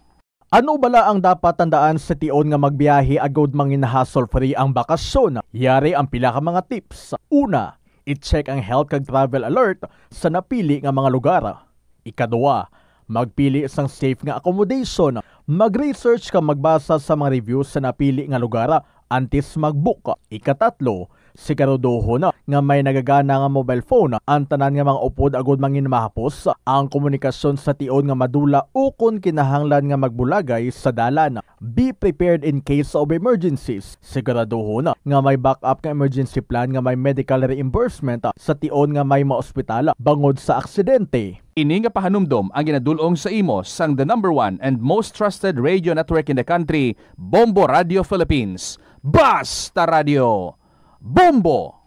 Ano bala ang dapat tandaan sa tion nga magbiyahe agud mangin hassle-free ang bakasyon? Yari ang pila ka mga tips. Una, i-check ang health kag travel alert sa napili nga mga lugar. Ikaduha, magpili sang safe nga accommodation. Mag-research kag magbasa sa mga reviews sa napili nga lugar antes mag-book. Ikatatlo, siguraduhon nga may nagagana nga mobile phone ang tanan nga mga upod agud mangin mahapos ang komunikasyon sa tion nga madula ukon kinahanglan nga magbulagay sa dalan. Be prepared in case of emergencies. Siguraduhon nga may backup nga emergency plan nga may medical reimbursement sa tion nga may maospital bangod sa aksidente. Ini nga pahanumdom ang ginadul-ong sa imo sang the number one and most trusted radio network in the country, Bombo Radio Philippines. Basta Radio! Bombo!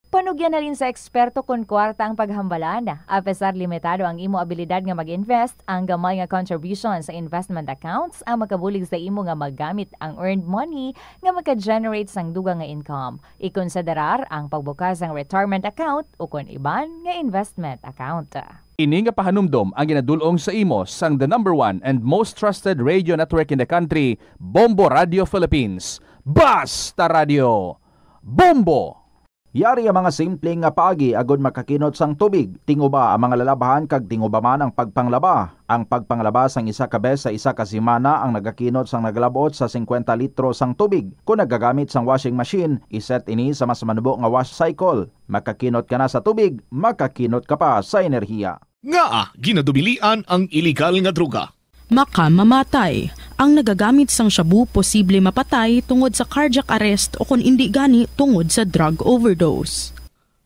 Panugyan halin sa eksperto kon kwarta ang paghambalan. Apesar limitado ang imo abilidad nga mag-invest, ang gamay nga contribution sa investment accounts ang makabulig sa imo nga magamit ang earned money nga maka-generate sang dugang nga income. Ikonsiderar ang pagbukas sang retirement account o kon iban nga investment account. Ini nga pahanumdom ang ginadul-ong sa imo sang the number one and most trusted radio network in the country, Bombo Radio Philippines. Basta Radio, Bombo! Yari ang mga simple nga paagi agod makakinot sang tubig. Tinguba ang mga lalabhan kag tinguba man ang pagpanglaba. Ang pagpanglaba sang isa ka bes sa isa ka semana ang nagakinot sang nagalab-ot sa singkwenta litro sang tubig. Kon nagagamit sang washing machine, iset ini sa mas manubo nga wash cycle. Makakinot ka na sa tubig, makakinot ka pa sa enerhiya. Ngaa ginadubilian ang iligal nga droga? Makamamatay. Ang nagagamit sang shabu posible mapatay tungod sa cardiac arrest o kon indi gani tungod sa drug overdose.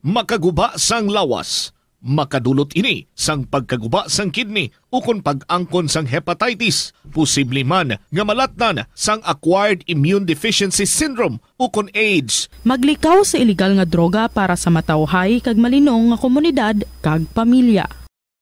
Makaguba sang lawas. Makadulot ini sang pagkaguba sang kidney ukon pag-angkon sang hepatitis, posible man nga malatnan sang acquired immune deficiency syndrome ukon AIDS. Maglikaw sa iligal nga droga para sa matawhay kag malinong nga komunidad kag pamilya.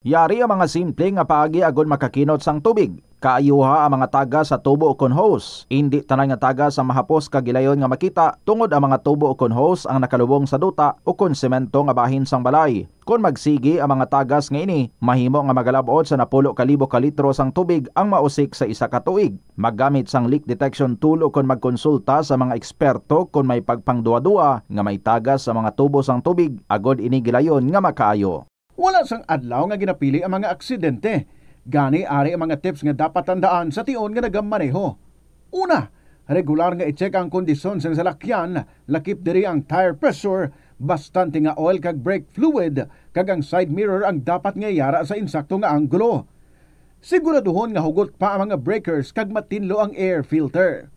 Yari ang mga simple nga paagi agod makakinot sang tubig. Kaayuha ang mga tagas sa tubo ukon hose. Indi tanan nga tagas ang mahapos kag gilayon nga makita, tungod ang mga tubo ukon hose ang nakalubong sa duta ukon semento nga bahin sang balay. Kon magsigi ang mga tagas nga ini, mahimo nga magalab-ot sa napulo ka libo ka litro sang tubig ang mausik sa isa ka tuig. Maggamit sang leak detection tool ukon magkonsulta sa mga eksperto kon may pagpangduwa-duwa nga may tagas sa mga tubo sang tubig, agod ini gilayon nga makaayo. Wala sang adlaw nga ginapili ang mga aksidente. Gani, ari ang mga tips nga dapat tandaan sa tion nga nagamaneho. Una, regular nga i-check ang kondisyon sang salakyan, lakip diri ang tire pressure, bastante nga oil kag brake fluid, kag ang side mirror ang dapat nga yara sa insakto nga anggulo. Siguraduhon nga hugot pa ang mga breakers kag matinlo ang air filter.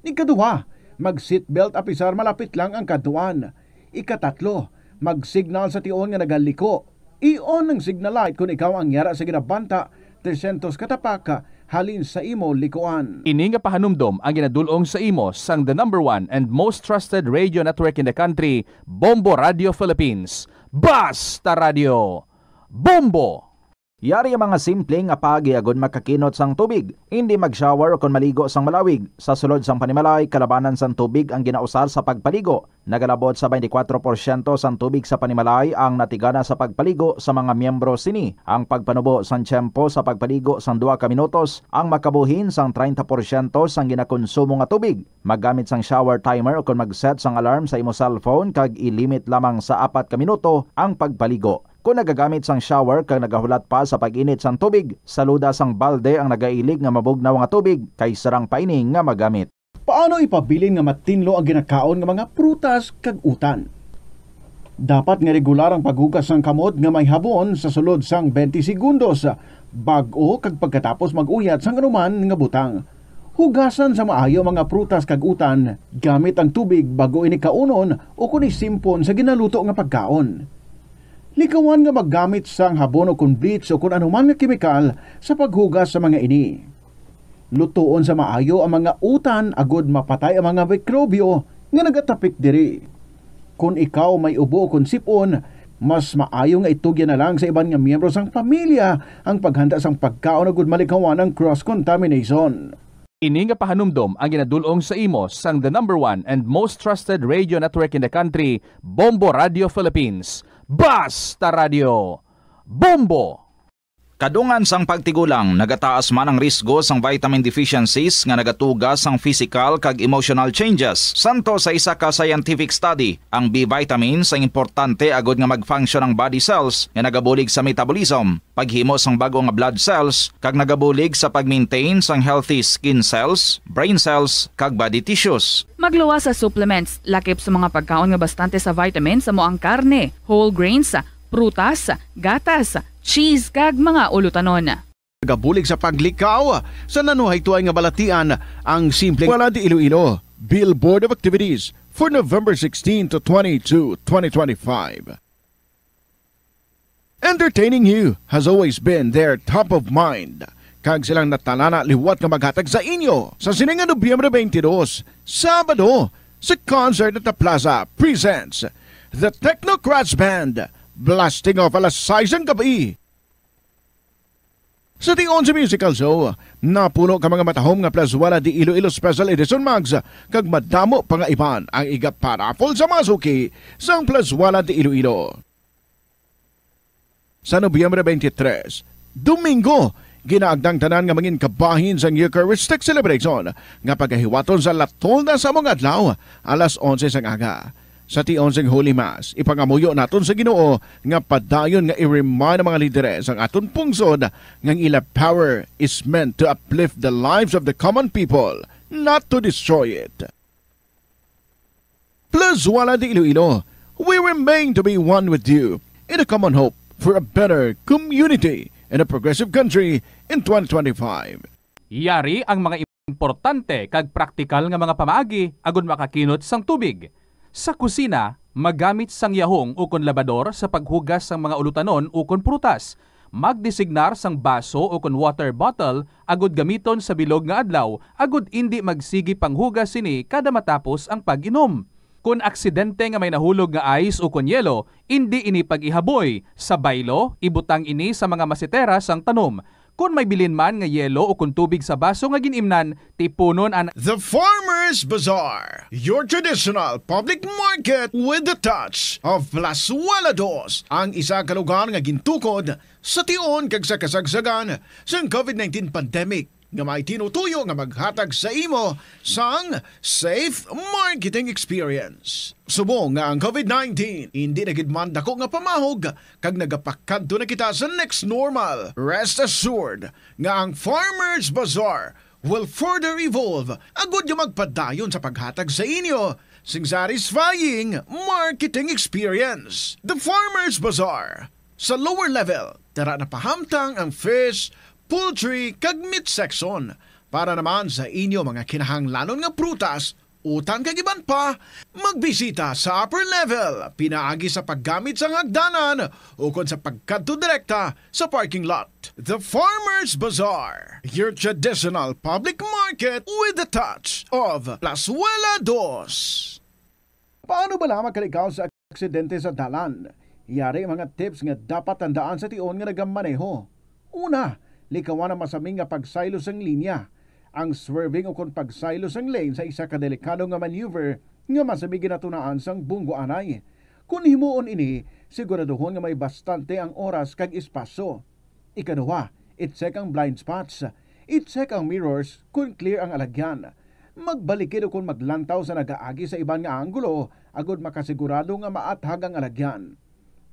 Ikaduha, mag-seatbelt apisar malapit lang ang kadtuan. Ikatatlo, mag-signal sa tion nga nagaliko. I-on ang signal light kon ikaw ang yara sa ginabanta trescientos ka tapak halin sa imo likuan. Ini nga pahanumdom ang ginadul-ong sa imo sang the number one and most trusted radio network in the country, Bombo Radio Philippines. Basta Radio, Bombo! Yari ang mga simple nga paagi agod makakinot sang tubig. Indi mag-shower o kon maligo sang malawig. Sa sulod sang panimalay, kalabanan sang tubig ang ginausar sa pagpaligo. Nagalabot sa twenty-four porsyento sang tubig sa panimalay ang natigana sa pagpaligo sa mga miyembro sini. Ang pagpanubo sang tiyempo sa pagpaligo sang duha ka minutos ang makabuhin sang treinta porsyento sang ginakonsumo nga tubig. Maggamit sang shower timer o kon mag-set sang alarm sa imo cellphone kag i-limit lamang sa apat ka minuto ang pagpaligo. Kon nagagamit sang shower kag nagahulat pa sa pag-init sang tubig, saluda sang balde ang nagailig nga mabugnaw nga tubig kay sarang pa ini nga magamit. Paano ipabilin nga matinlo ang ginakaon nga mga prutas kag utan? Dapat nga regular ang paghugas sang kamot nga may habon sa sulod sang twenty segundos bag-o kag pagkatapos mag-uyat sang anuman nga butang. Hugasan sa maayo ang mga prutas kag utan gamit ang tubig bag-o ini kaunon o kon isimpon sa ginaluto nga pagkaon. Likawan nga maggamit sang habon o kon bleach o kon anuman nga kemikal sa paghugas sa mga ini. Lutoon sa maayo ang mga utan agod mapatay ang mga mikrobyo nga nagatapik diri. Kon ikaw may ubo o kon sip-on, mas maayo nga itugyan na lang sa iban nga miyembro sang pamilya ang paghanda sang pagkaon agud malikawan ang cross-contamination. Ini nga pahanumdom ang ginadul-ong sa imo sang the number one and most trusted radio network in the country, Bombo Radio Philippines. Basta Radio, Bombo! Kadungan sang pagtigulang, nagataas man ang risgo sang vitamin deficiencies nga nagatuga sang physical kag emotional changes. Santo sa isa ka scientific study, ang B vitamins ang importante agud nga mag-function ang body cells nga nagabulig sa metabolism, paghimo sang bag-o nga blood cells, kag nagabulig sa pag-maintain sang healthy skin cells, brain cells, kag body tissues. Magluwas sa supplements, lakip sa mga pagkaon nga bastante sa vitamins, amo ang karne, whole grains, prutas, gatas, cheese, kag mga ulutanon. Nagabulig sa paglikaw sa nanuhaytoan nga balatian ang simple Wala di Iloilo Billboard of Activities for November sixteen to twenty-two, twenty twenty-five. Entertaining you has always been their top of mind, kag silang natalana liwat nga maghatag sa inyo sa sini nga Nobyembre twenty-two, Sabado, sa Concert at the Plaza presents The Techno Crash Band, blasting off alas sais sang gabi. Sa tion sa musical show, napuno ka mga matahom nga Plazuela de Iloilo Special Edition mugs, kag madamo pa nga iban ang iga-paraffle sa mga suki sang Plazuela de Iloilo. Sa Nobyembre twenty-three, Domingo, ginaagda ang tanan nga mangin kabahin sang Eucharistic Celebration nga pagahiwaton sa La Tolda sa mga adlaw, alas onse sang aga. Sa tion sing Holy Mass, ipangamuyo naton sa Ginoo nga padayon nga i-remind ang mga lideres sang aton pungsod nga ang ila power is meant to uplift the lives of the common people, not to destroy it. Plazuela de Iloilo, we remain to be one with you in a common hope for a better community and a progressive country in twenty twenty-five. Yari ang mga importante kag praktikal nga mga pamaagi agud makakinot sang tubig. Sa kusina, magamit sang yahong ukon labador sa paghugas sang mga ulutanon ukon prutas. Magdesignar sang baso ukon water bottle agud gamiton sa bilog nga adlaw agud indi magsigi panghugas sini kada matapos ang pag-inom. Kon aksidente nga may nahulog nga ice ukon yelo, indi ini pag-ihaboy. Sa baylo, ibutang ini sa mga masetera sang tanom. Kon may bilin man nga yelo ukon tubig sa baso nga gin-imnan, tipunon an The Farmers Bazaar, your traditional public market with the touch of Plazuela Dos, ang isa ka lugar nga gintukod sa tion kag sa kasagsagan sang covid nineteen pandemic nga may tinutuyo nga maghatag sa imo sang safe marketing experience. Subong nga ang covid nineteen indi na gid man dako nga pamahog kag nagapakadto na kita sa next normal, rest assured nga ang Farmers Bazaar will further evolve agud nga magpadayon sa paghatag sa inyo sing satisfying marketing experience. The Farmers Bazaar. Sa lower level, tara na pahamtang ang fish, poultry, kag meat section. Para naman sa inyo mga kinahanglanon nga prutas, utan kag iban pa, magbisita sa upper level pinaagi sa paggamit sang hagdanan ukon sa pagkadto direkta sa parking lot. The Farmers Bazaar, your traditional public market with the touch of Plazuela Dos. Paano bala makalikaw sa aksidente sa dalan? Yari ang mga tips nga dapat tandaan sa tion nga nagamaneho. Una, likawan ang masami nga pagsaylo sang linya. Ang swerving ukon pagsaylo sang lane sa isa ka delikado nga maneuver nga masami ginatunaan sang bunggo anay. Kon himuon ini, siguraduhon nga may bastante ang oras kag espasyo. Ikaduha, i-check ang blind spots. I-check ang mirrors kon clear ang alagyan. Magbalikid ukon maglantaw sa nagaagi sa iban nga anggulo agud makasigurado nga maathag ang alagyan.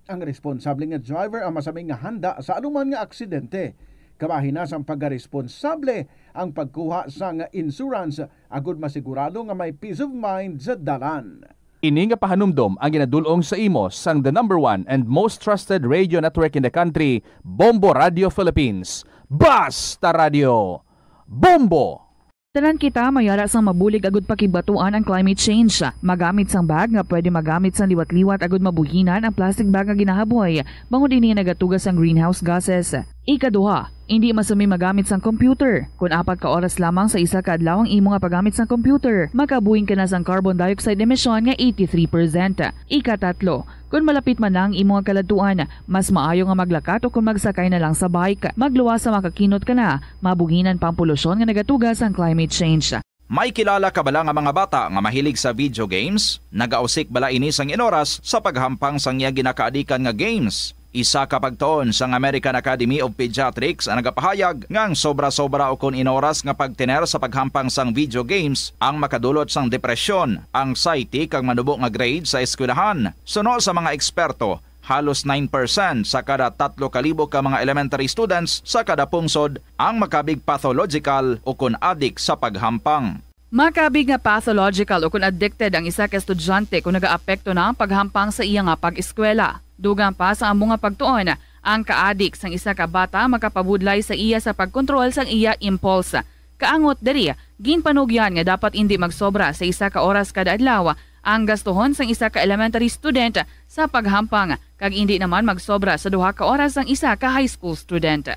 Ang responsable nga driver ang masami nga handa sa anuman nga aksidente. Kabahin na sang pagkaresponsable ang pagkuha sang insurance agud masigurado nga may peace of mind sa dalan. Ini nga pahanumdom ang ginadul-ong sa imo sang the number one and most trusted radio network in the country, Bombo Radio Philippines. Basta Radio, Bombo! Tanan kita may ara sang mabulig agud pakigbatuan ang climate change. Magamit sang bag nga pwede magamit sang liwat-liwat agud mabuhinan ang plastic bag nga ginahaboy, bangod ini nagatuga sang greenhouse gases. Ikaduha, indi masami magamit sang computer. Kon apat ka oras lamang sa isa ka adlaw ang imo nga paggamit sang computer, makabuhin ka na sang carbon dioxide emission nga eighty-three percent. Ikatatlo, kon malapit man na ang imo nga kaladtuan, mas maayo nga maglakat o kon magsakay na lang sa bike. Magluwas sa makakinot ka na, mabuhinan pa ang polusyon nga nagatuga sang climate change. May kilala ka bala nga mga bata nga mahilig sa video games? Nagausik bala ini sang inoras sa paghampang sang iya ginakaadikan nga games? Isa ka pagtuon sang American Academy of Pediatrics ang nagapahayag nga ang sobra-sobra ukon inoras nga pagtener sa paghampang sang video games ang makadulot sang depresyon, anxiety, kag manubo nga grade sa eskwelahan. Suno sa mga eksperto, halos nine percent sa kada tatlo ka libo ka mga elementary students sa kada pungsod ang makabig pathological ukon adik sa paghampang. Makabig nga pathological ukon addicted ang isa ka estudyante kon nagaapekto na ang paghampang sa iya nga pag-eskwela. Dugang pa sa amo nga pagtuon, ang kaadik sang isa ka bata makapabudlay sa iya sa pagkontrol sang iya impulse. Kaangot diri, ginpanugyan nga dapat indi magsobra sa isa ka oras kada adlaw ang gastuhon sang isa ka elementary student sa paghampang, kag indi naman magsobra sa duha ka oras ang isa ka high school student.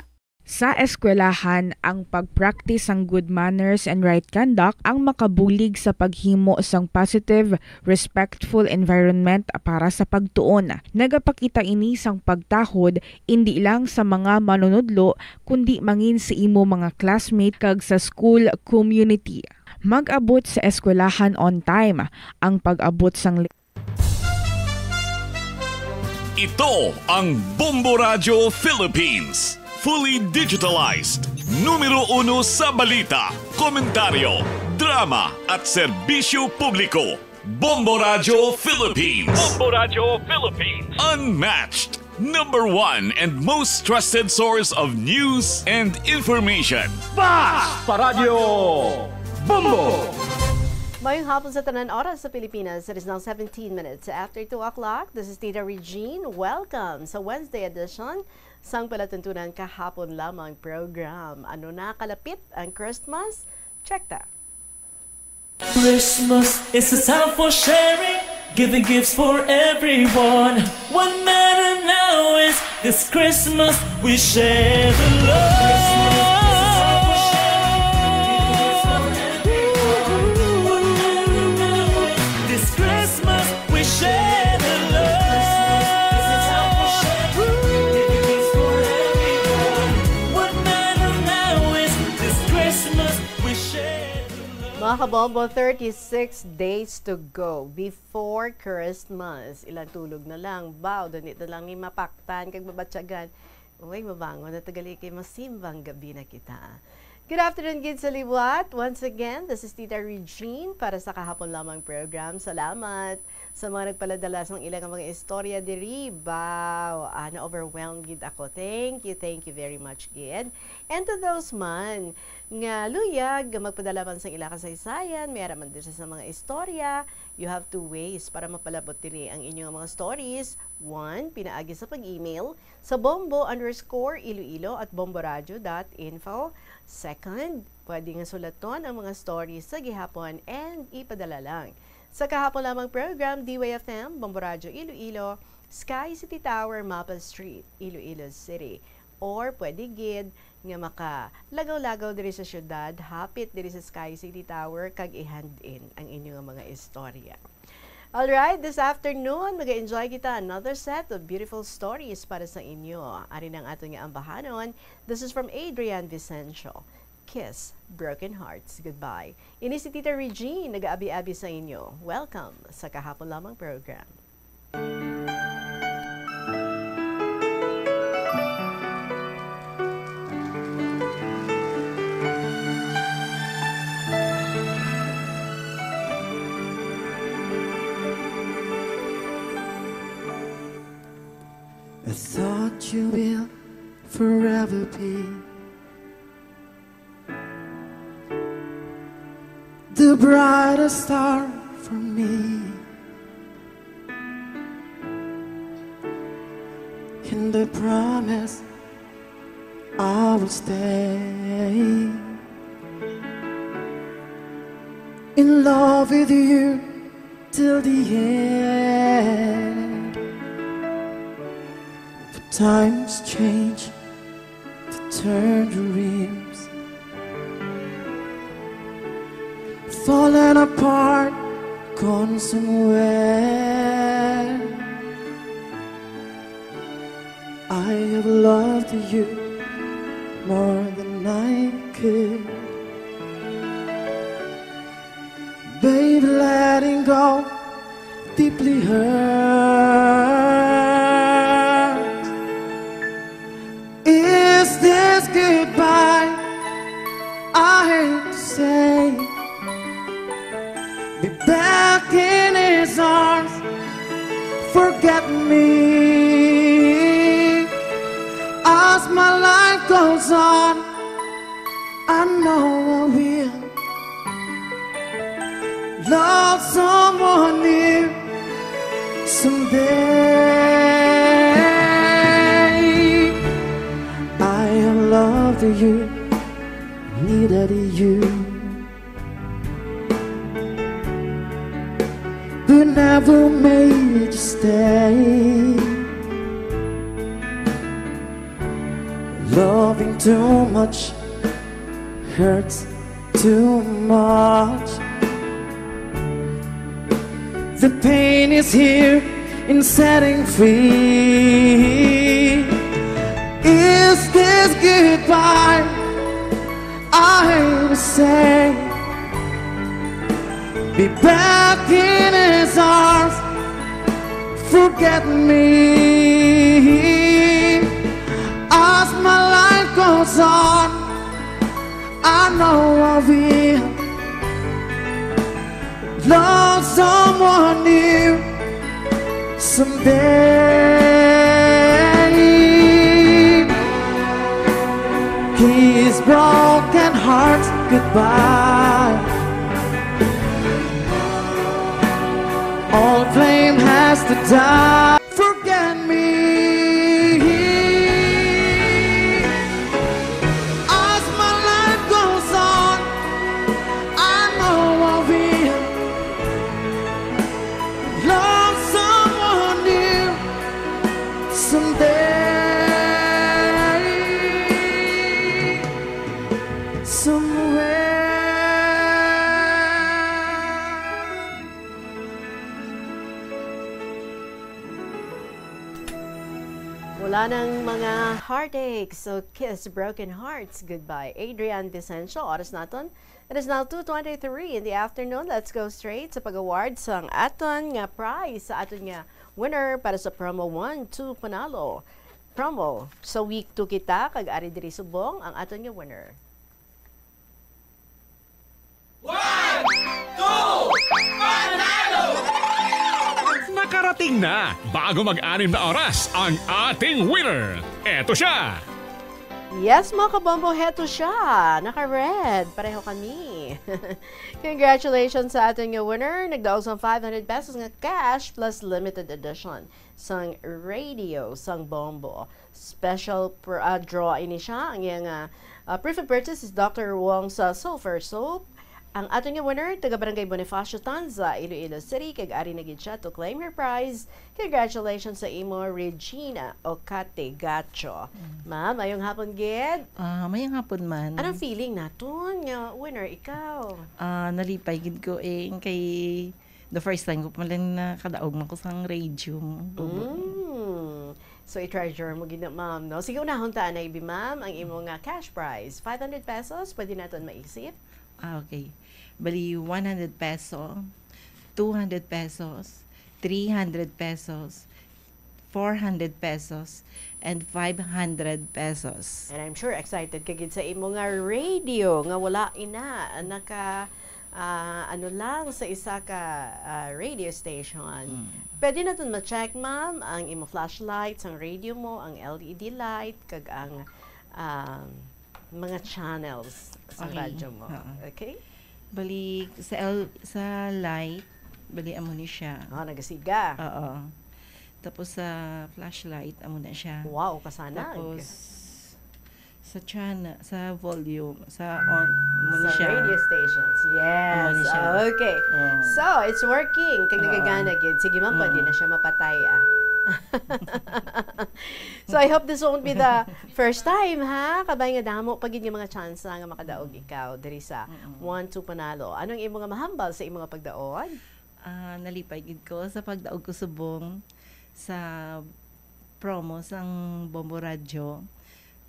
Sa eskwelahan, ang pag-practice sang good manners and right conduct ang makabulig sa paghimo sang positive, respectful environment para sa pagtuon. Nagapakita ini sang pagtahod indi lang sa mga manunudlo, kundi mangin sa imo mga classmate kag sa school community. Mag-abot sa eskwelahan on time. Ang pag-abot sang Ito ang Bombo Radyo Philippines. Fully digitalized. Numero uno sa balita, komentaryo, drama, at serbisyo publiko. Bombo Radyo Philippines. Bombo Radyo Philippines. Unmatched. Number one and most trusted source of news and information. Bas Paradyo Bombo! Mayong hapon sa tanan. Oras sa Pilipinas, it is now seventeen minutes after two o'clock. This is Tita Regine. Welcome sa Wednesday edition sang palatuntunan kahapon lamang program. Ano na, kalapit ang Christmas? Check ta. Christmas is a time for sharing, giving gifts for everyone. What matter now is this Christmas we share the love. This Christmas we share the love. What matter now is this Christmas we share the love. Mga kabombo, thirty-six days to go before Christmas. Ilang tulog na lang. Baw, dali na lang ni mapaktan kag mabatyagan. Uy, mabangon na tagali kay masimbang gabi na kita. Good afternoon, gid sa liwat. Once again, this is Tita Regine para sa kahapon lamang program. Salamat sa mga nagpaladala sang ilang mga istorya diri. Baw, ah, na-overwhelmed gid ako. Thank you, thank you very much, gid. And to those man nga luyag nga magpadala man sang ila kasaysayan, may ara man diri sa mga istorya, you have two ways para mapalabot diri ang inyong mga stories. One, pinaagi sa pag-email sa bombo underscore iloilo at bomboradio dot info. Second, pwede nga sulaton ang mga stories sa gihapon and ipadala lang sa kahapon lamang program, D Y F M, Bombo Radyo Iloilo, Sky City Tower, Maples Street, Iloilo City. Or pwede gid nga makalagaw-lagaw diri sa syudad, hapit diri sa Sky City Tower, kag i-hand in ang inyo nga mga istorya. Alright, this afternoon, mag-enjoy kita another set of beautiful stories para sa inyo. Ari na ang aton nga ambahanon. This is from Adrian Vicencio. Kiss Broken Hearts Goodbye. Ini si Tita Regine, nag-aabi-abi sa inyo. Welcome sa kahapon lamang program. I thought you will forever be the brightest star for me. And I promise I will stay in love with you till the end. But times change, the tender dreams falling apart, gone somewhere. I have loved you more than I could. Babe, letting go deeply hurts. Is this goodbye I hate to say? Be back in his arms. Forget me as my life goes on. I know I will love someone new someday. I have loved you, needed you, but never made you stay. Loving too much hurts too much. The pain is here in setting free. Is this goodbye? I will say, be back in his arms. Forget me. As my life goes on, I know I will love someone new someday. Kiss broken hearts goodbye. All blame has to die. Forget me. As my life goes on, I know I will love someone new someday, somewhere. Wala nang mga heartaches, so kiss broken hearts goodbye. Adrian Vicencio, oras naton. It is now two twenty-three in the afternoon. Let's go straight sa pag-award sang aton nga prize, sa aton nga winner para sa promo one, two, panalo. Promo, sa week two kita, kag ari diri subong ang aton nga winner. One, two, panalo! Nakarating na, bago mag-anim na oras, ang ating winner. Eto siya. Yes, mga kabombo, heto siya. Naka-red. Pareho kami. Congratulations sa aton nga winner. Nagdaog sang five hundred pesos nga cash plus limited edition sang radio sang Bombo. Special pr-, ah, draw ini siya. Ang iyang, ah, ah, proof of purchase is Doctor Wong sa Sulfur Soap. Ang aton nga winner, taga Barangay Bonifacio Tanza, Iloilo City, kag ari na gid siya to claim her prize. Congratulations sa imo, Regina Ocate Gacho. Mm. Ma'am, mayong hapon gid. Ah, mayong hapon man. Anong feeling naton nga winner ikaw? Ah, nalipay gid ko, eh, kay the first time ko pa lang nakadaog man ko sang radio. Mm. So, i-treasure mo gid na, ma'am, no? Sige, unahon ta anay bi, ma'am, ang imo nga cash prize. Five hundred pesos, pwede naton maisip? Ah, okay. Bali, one hundred peso, two hundred pesos, three hundred pesos, four hundred pesos, and five hundred pesos. And I'm sure excited ka gid sa imo nga radio nga wala ina naka, ah, ano lang, sa isa ka, ah, radio station. Mm. Pwede naton ma-check, ma'am, ang imo flashlight, ang radio mo, ang L E D light, kag ang, um, mga channels sa Okay. radyo mo. Oo. Okay? Bali, sa L-, sa light, bali, amo ni siya. Ah, nagasiga. Oo. Tapos sa flashlight, amo na siya. Wow, kasanag. Tapos, sa channel, sa volume, sa on, amo ni Sa siya. radio stations. Yes. Amo ni siya. Okay. Oo. So, it's working. Kag Oo. nagagana gid. Sige, ma'am, pwede Oo. na siya mapatay, ah. So, I hope this won't be the first time, ha? Kabay nga damo pa gid nga mga tsansa nga makadaog ikaw diri sa Mm-mm. One Two Panalo. Anong imo nga mahambal sa imo nga pagdaog? Ah, nalipay gid ko sa pagdaog ko subong sa promo sang Bombo Radyo.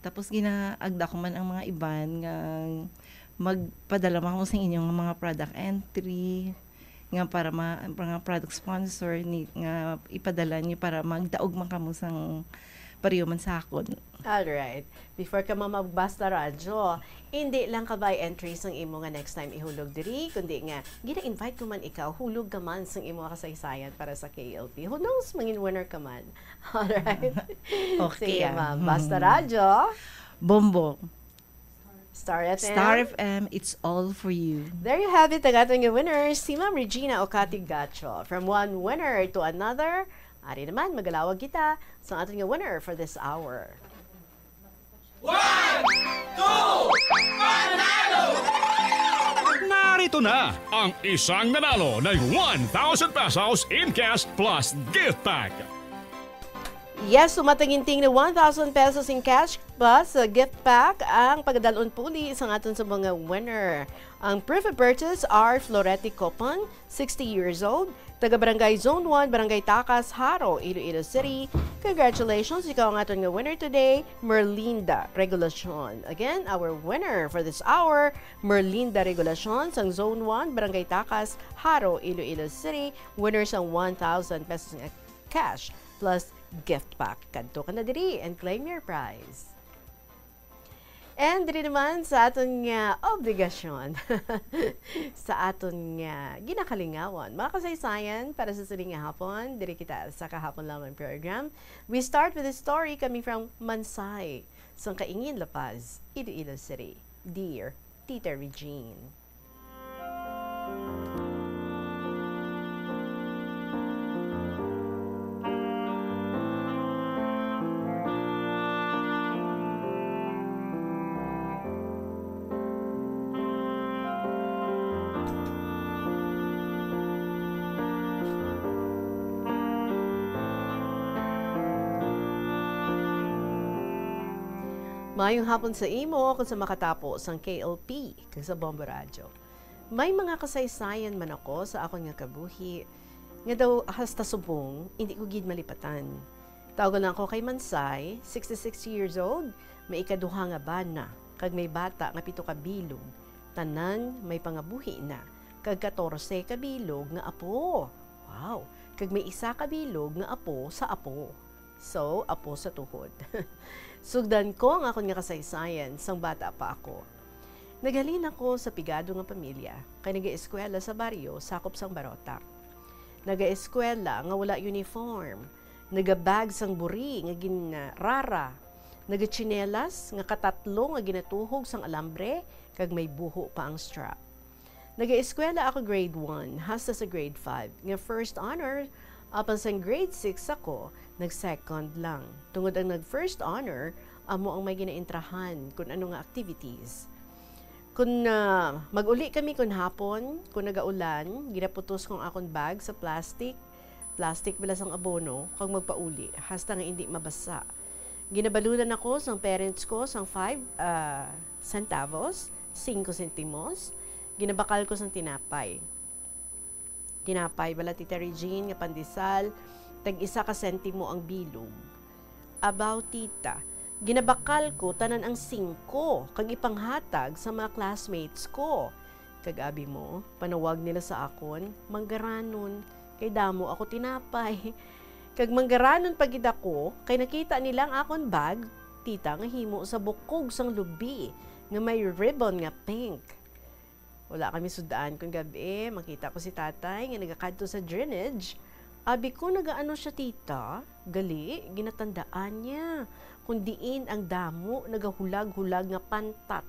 Tapos ginaagda ko man ang mga iban nga magpadala man ko sa inyo nga mga product entry, nga para ma-, mga product sponsor ni, nga ipadala niyo para magdaog man kamo sang pareho man sa akon. Alright. Before ka, ma'am, magbasta radyo, hindi lang kabay entries ang imo nga next time ihulog diri, kundi nga gina-invite ko man ikaw, hulog ka man sang imo kasaysayan para sa K L P. Who knows, mangin winner ka man. Alright? Okay, Sige, ah. ma'am. Basta Radyo. Bombo. Star F M. Star F M, it's all for you. There you have it, ang aton nga winners, si Ma'am Regina Ocati Gacho. From one winner to another, ari naman, magalawag kita sa aton nga winner for this hour. One, two, panalo! Narito na ang isang nanalo ng one thousand pesos in cash plus gift pack. Yes, so mataginting na one thousand pesos in cash plus a gift pack ang pagadalon puli sa aton sa mga winner. Ang proof of purchase are Florete Copang, sixty years old, taga Barangay Zone one, Barangay Takas, Jaro, Iloilo City. Congratulations, ikaw ang aton nga winner today, Merlinda Regulacion. Again, our winner for this hour, Merlinda Regulacion sang Zone one, Barangay Takas, Jaro, Iloilo City. Winner sang one thousand pesos nga cash plus gift pack. Kadto ka na diri and claim your prize. And diri naman sa aton nga obligasyon, sa aton nga ginakalingawan, mga kasaysayan para sa sining nga hapon, diri kita sa Kahapon Lamang program. We start with a story coming from Mansay, sang Kaingin, La Paz, Iloilo City. Dear Tita Regine. Maayong hapon sa imo kung sa makatapo sang K L P kag sa Bombo Radyo. May mga kasaysayan man ako sa akon nga kabuhi nga daw hasta subong indi ko gid malipatan. Tawgon lang ako kay Mansay, sixty-six years old, may ikaduha nga bana, kag may bata nga pito ka bilog. Tanan may pangabuhi na, kag katorse ka bilog nga apo. Wow! Kag may isa ka bilog nga apo sa apo. So, apo sa tuhod. Sugdan ko ang akon nga kasaysayan sang bata pa ako. Naghalin ako sa pigado nga pamilya, kay nagaeskwela sa baryo sakop sang Barotac. Nagaeskwela nga wala uniform, nagabag sang buri nga ginrara, nagatsinelas nga katatlo nga ginatuhog sang alambre, kag may buho pa ang strap. Nagaeskwela ako grade one hasta sa grade five, nga first honor, apan sang grade six ako, nag-second lang. Tungod ang nag-first honor, amo ang may ginaentrahan kun ano nga activities. Kun, ah, mag-uli kami kun hapon, kun nagaulan, ginaputos ko ang akon bag sa plastic, plastic bala sang abono, kag magpauli, hasta nga indi mabasa. Ginabalunan ako sang parents ko sang five, ah, centavos, singko sentimos. Ginabakal ko sang tinapay. Tinapay bala, Tita Regine, nga pandesal, tag isa ka sentimo ang bilog. Abaw, tita, ginabakal ko tanan ang singko kag ipanghatag sa mga classmates ko. Kag abi mo, panawag nila sa akon, manggaranon, kay damo ako tinapay. Kag manggaranon pa gid ako, kay nakita nila ang akon bag, tita, nga himo sa bukog sang lubi nga may ribbon nga pink. Wala kami sud-an kon gab-i, makita ko si tatay nga nagakadto sa drainage. Abi ko, "Nagaano sia, tita?" Gali, ginatandaan niya kon diin ang damo nagahulag-hulag nga pantat.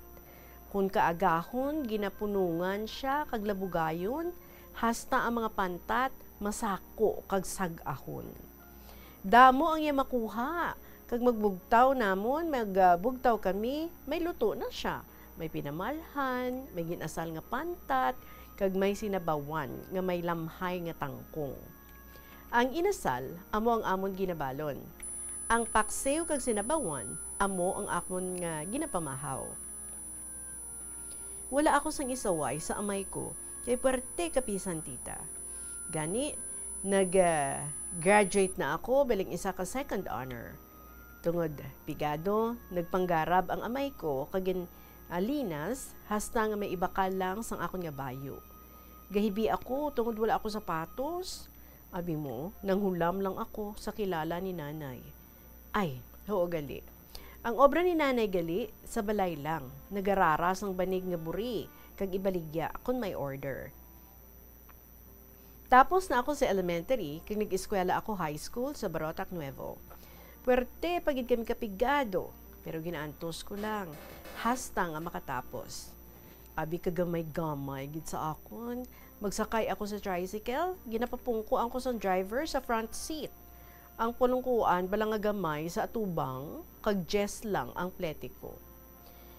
Kon kaagahon, ginapunongan sia kag labugayon, hasta ang mga pantat masako kag sag-ahon. Damo ang iya makuha, kag magbugtaw namon, mag, ah, bugtaw kami, may luto na sia. May pinamalhan, may gin-asal nga pantat, kag may sinabawan nga may lamhay nga tangkong. Ang inasal amo ang amon ginabalon. Ang paksiw kag sinabawan amo ang amon nga ginapamahaw. Wala ako sang isaway sa amay ko, kay puwerte kapisan, tita. Gani, nag, ah, graduate na ako, bilang isa ka second honor. Tungod pigado, nagpanggarab ang amay ko kag gin-, ah, linas, hasta nga may ibakal lang sang akon nga bayo. Gahibi ako tungod wala ako sapatos. Abi mo, nanghulam lang ako sa kilala ni Nanay. Ay, huo gali. Ang obra ni Nanay gali, sa balay lang. Nagarara sang banig nga buri, kag ibaligya kon may order. Tapos na ako sa elementary, kag nag-eskwela ako high school sa Barotac Nuevo. Puwerte pa gid kami kapigado, pero ginaantos ko lang, hasta nga makatapos. Abi ka gamay-gamay gid sa akon. Magsakay ako sa tricycle, ginapapungko ang ko sang driver sa front seat. Ang pulungkuan bala nga gamay sa atubang, kag dyes lang ang plete ko.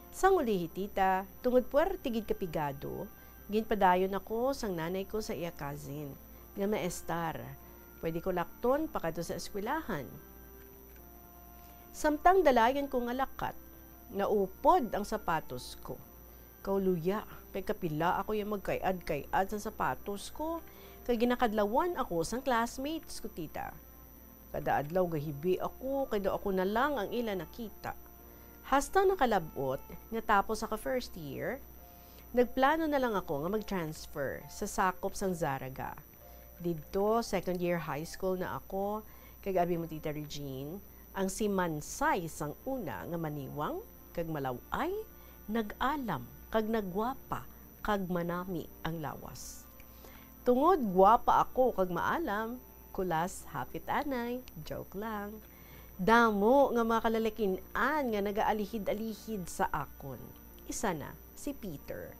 Sang ulihi, tita, tungod puwerte gid kapigado, ginpadayon ako sang nanay ko sa iya cousin, nga maestar. Pwede ko lakton pakadto sa eskwelahan. Samtang dalayon ko nga lakat, naupod ang sapatos ko. Kauluya, kay kapila ako yung magkayad-kayad sa sapatos ko, kay ginakadlawan ako sang classmates ko, tita. Kada adlaw gahibi ako, kay daw ako na lang ang ila nakita. Hasta nakalabot nga tapos ako first year, nagplano na lang ako nga mag-transfer sa sakop sang Zarraga. Didto, second year high school na ako, kag abi mo, Tita Regine, ang si Mansay sang una nga maniwang kag malaw-ay, nag-alam kag nagwapa kag manami ang lawas. Tungod gwapa ako kag maalam, kulas hapit anay, joke lang. Damo nga mga kalalakin-an nga nagaalihid-alihid sa akon. Isa na, si Peter.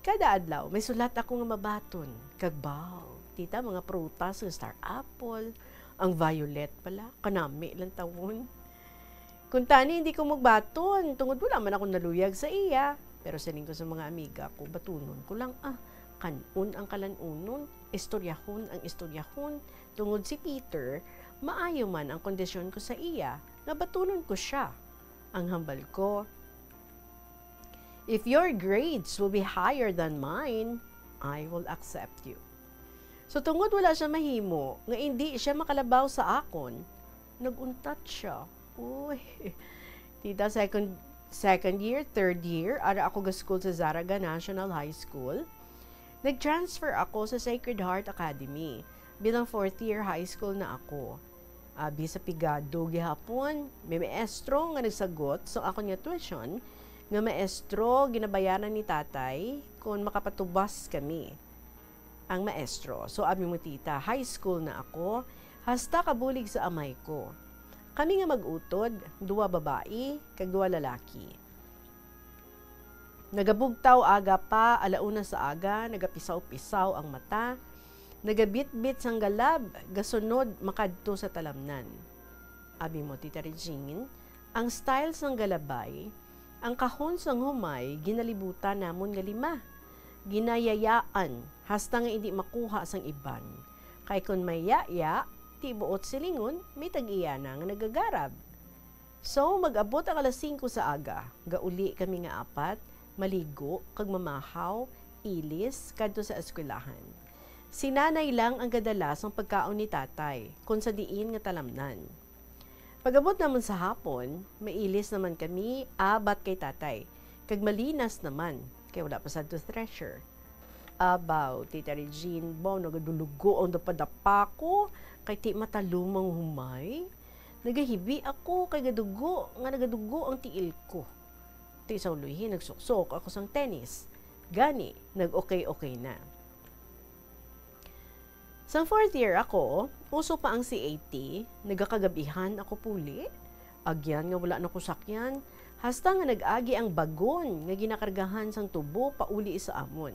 Kada adlaw, may sulat ako nga mabaton. Kag baw, tita, mga prutas nga star apple, ang violet pala, kanami lang tawon. Kuntani, hindi ko magbaton, tungod wala man ako naluyag sa iya. Pero siling ko sa mga amiga ko, batunon ko lang, ah, kan-on ang kalan-unon, istoryahon ang istoryahon. Tungod si Peter, maayo man ang kondisyon ko sa iya, nga batunon ko siya. Ang hambal ko, "If your grades will be higher than mine, I will accept you." So, tungod wala siya mahimo, nga indi siya makalabaw sa akon, nag-untat siya. Uy. Tita, second, second year, third year, ara ako ga-school sa Zarraga National High School. Nag-transfer ako sa Sacred Heart Academy. Bilang fourth year high school na ako. Abi sa pigado gihapon, may maestro nga nagsagot sa akon nga tuition, nga maestro ginabayaran ni tatay kon makapatubas kami. Ang maestro, so abi mo, tita, high school na ako, hasta kabulig sa amay ko. Kami nga mag-utod, duwa babayi kag duwa lalaki. Nagabugtaw aga pa, ala una sa aga, nagapisaw-pisaw ang mata, nagabitbit sang galab, gasunod makadto sa talamnan. Abi mo, Tita Regine, ang style sang galabay, ang kahon sang humay ginalibutan namon nga lima. Ginayayaan hasta nga indi makuha sang iban. Kay kon may yaya, ti buot silingon, may tag-iya na nga nagagarab. So, mag-abot ang alas singko sa aga, gauli kami nga apat, maligo, kag mamahaw, ilis, kadto sa eskwelahan. Si nanay lang ang gadala sang pagkaon ni tatay, kon sa diin nga talamnan. Pag-abot namon sa hapon, mailis naman kami, abat kay tatay, kag malinas naman, kay wala pa sadto thresher. Abaw, Tita Regine, baw, nagadulugo ang dapadapa ko, kay ti matalumang humay. Nagahibi ako kay gadugo, nga nagadugo ang tiil ko. Ti sa uluhi, nagsuksok ako sang tennis. Gani, nag-okay-okay na. Sang fourth year ako, uso pa ang C A T, nagakagabihan ako puli. Agyan nga wala na ko sakyan, hasta nga nag-agi ang bagon nga ginakargahan sang tubo pauli sa amon.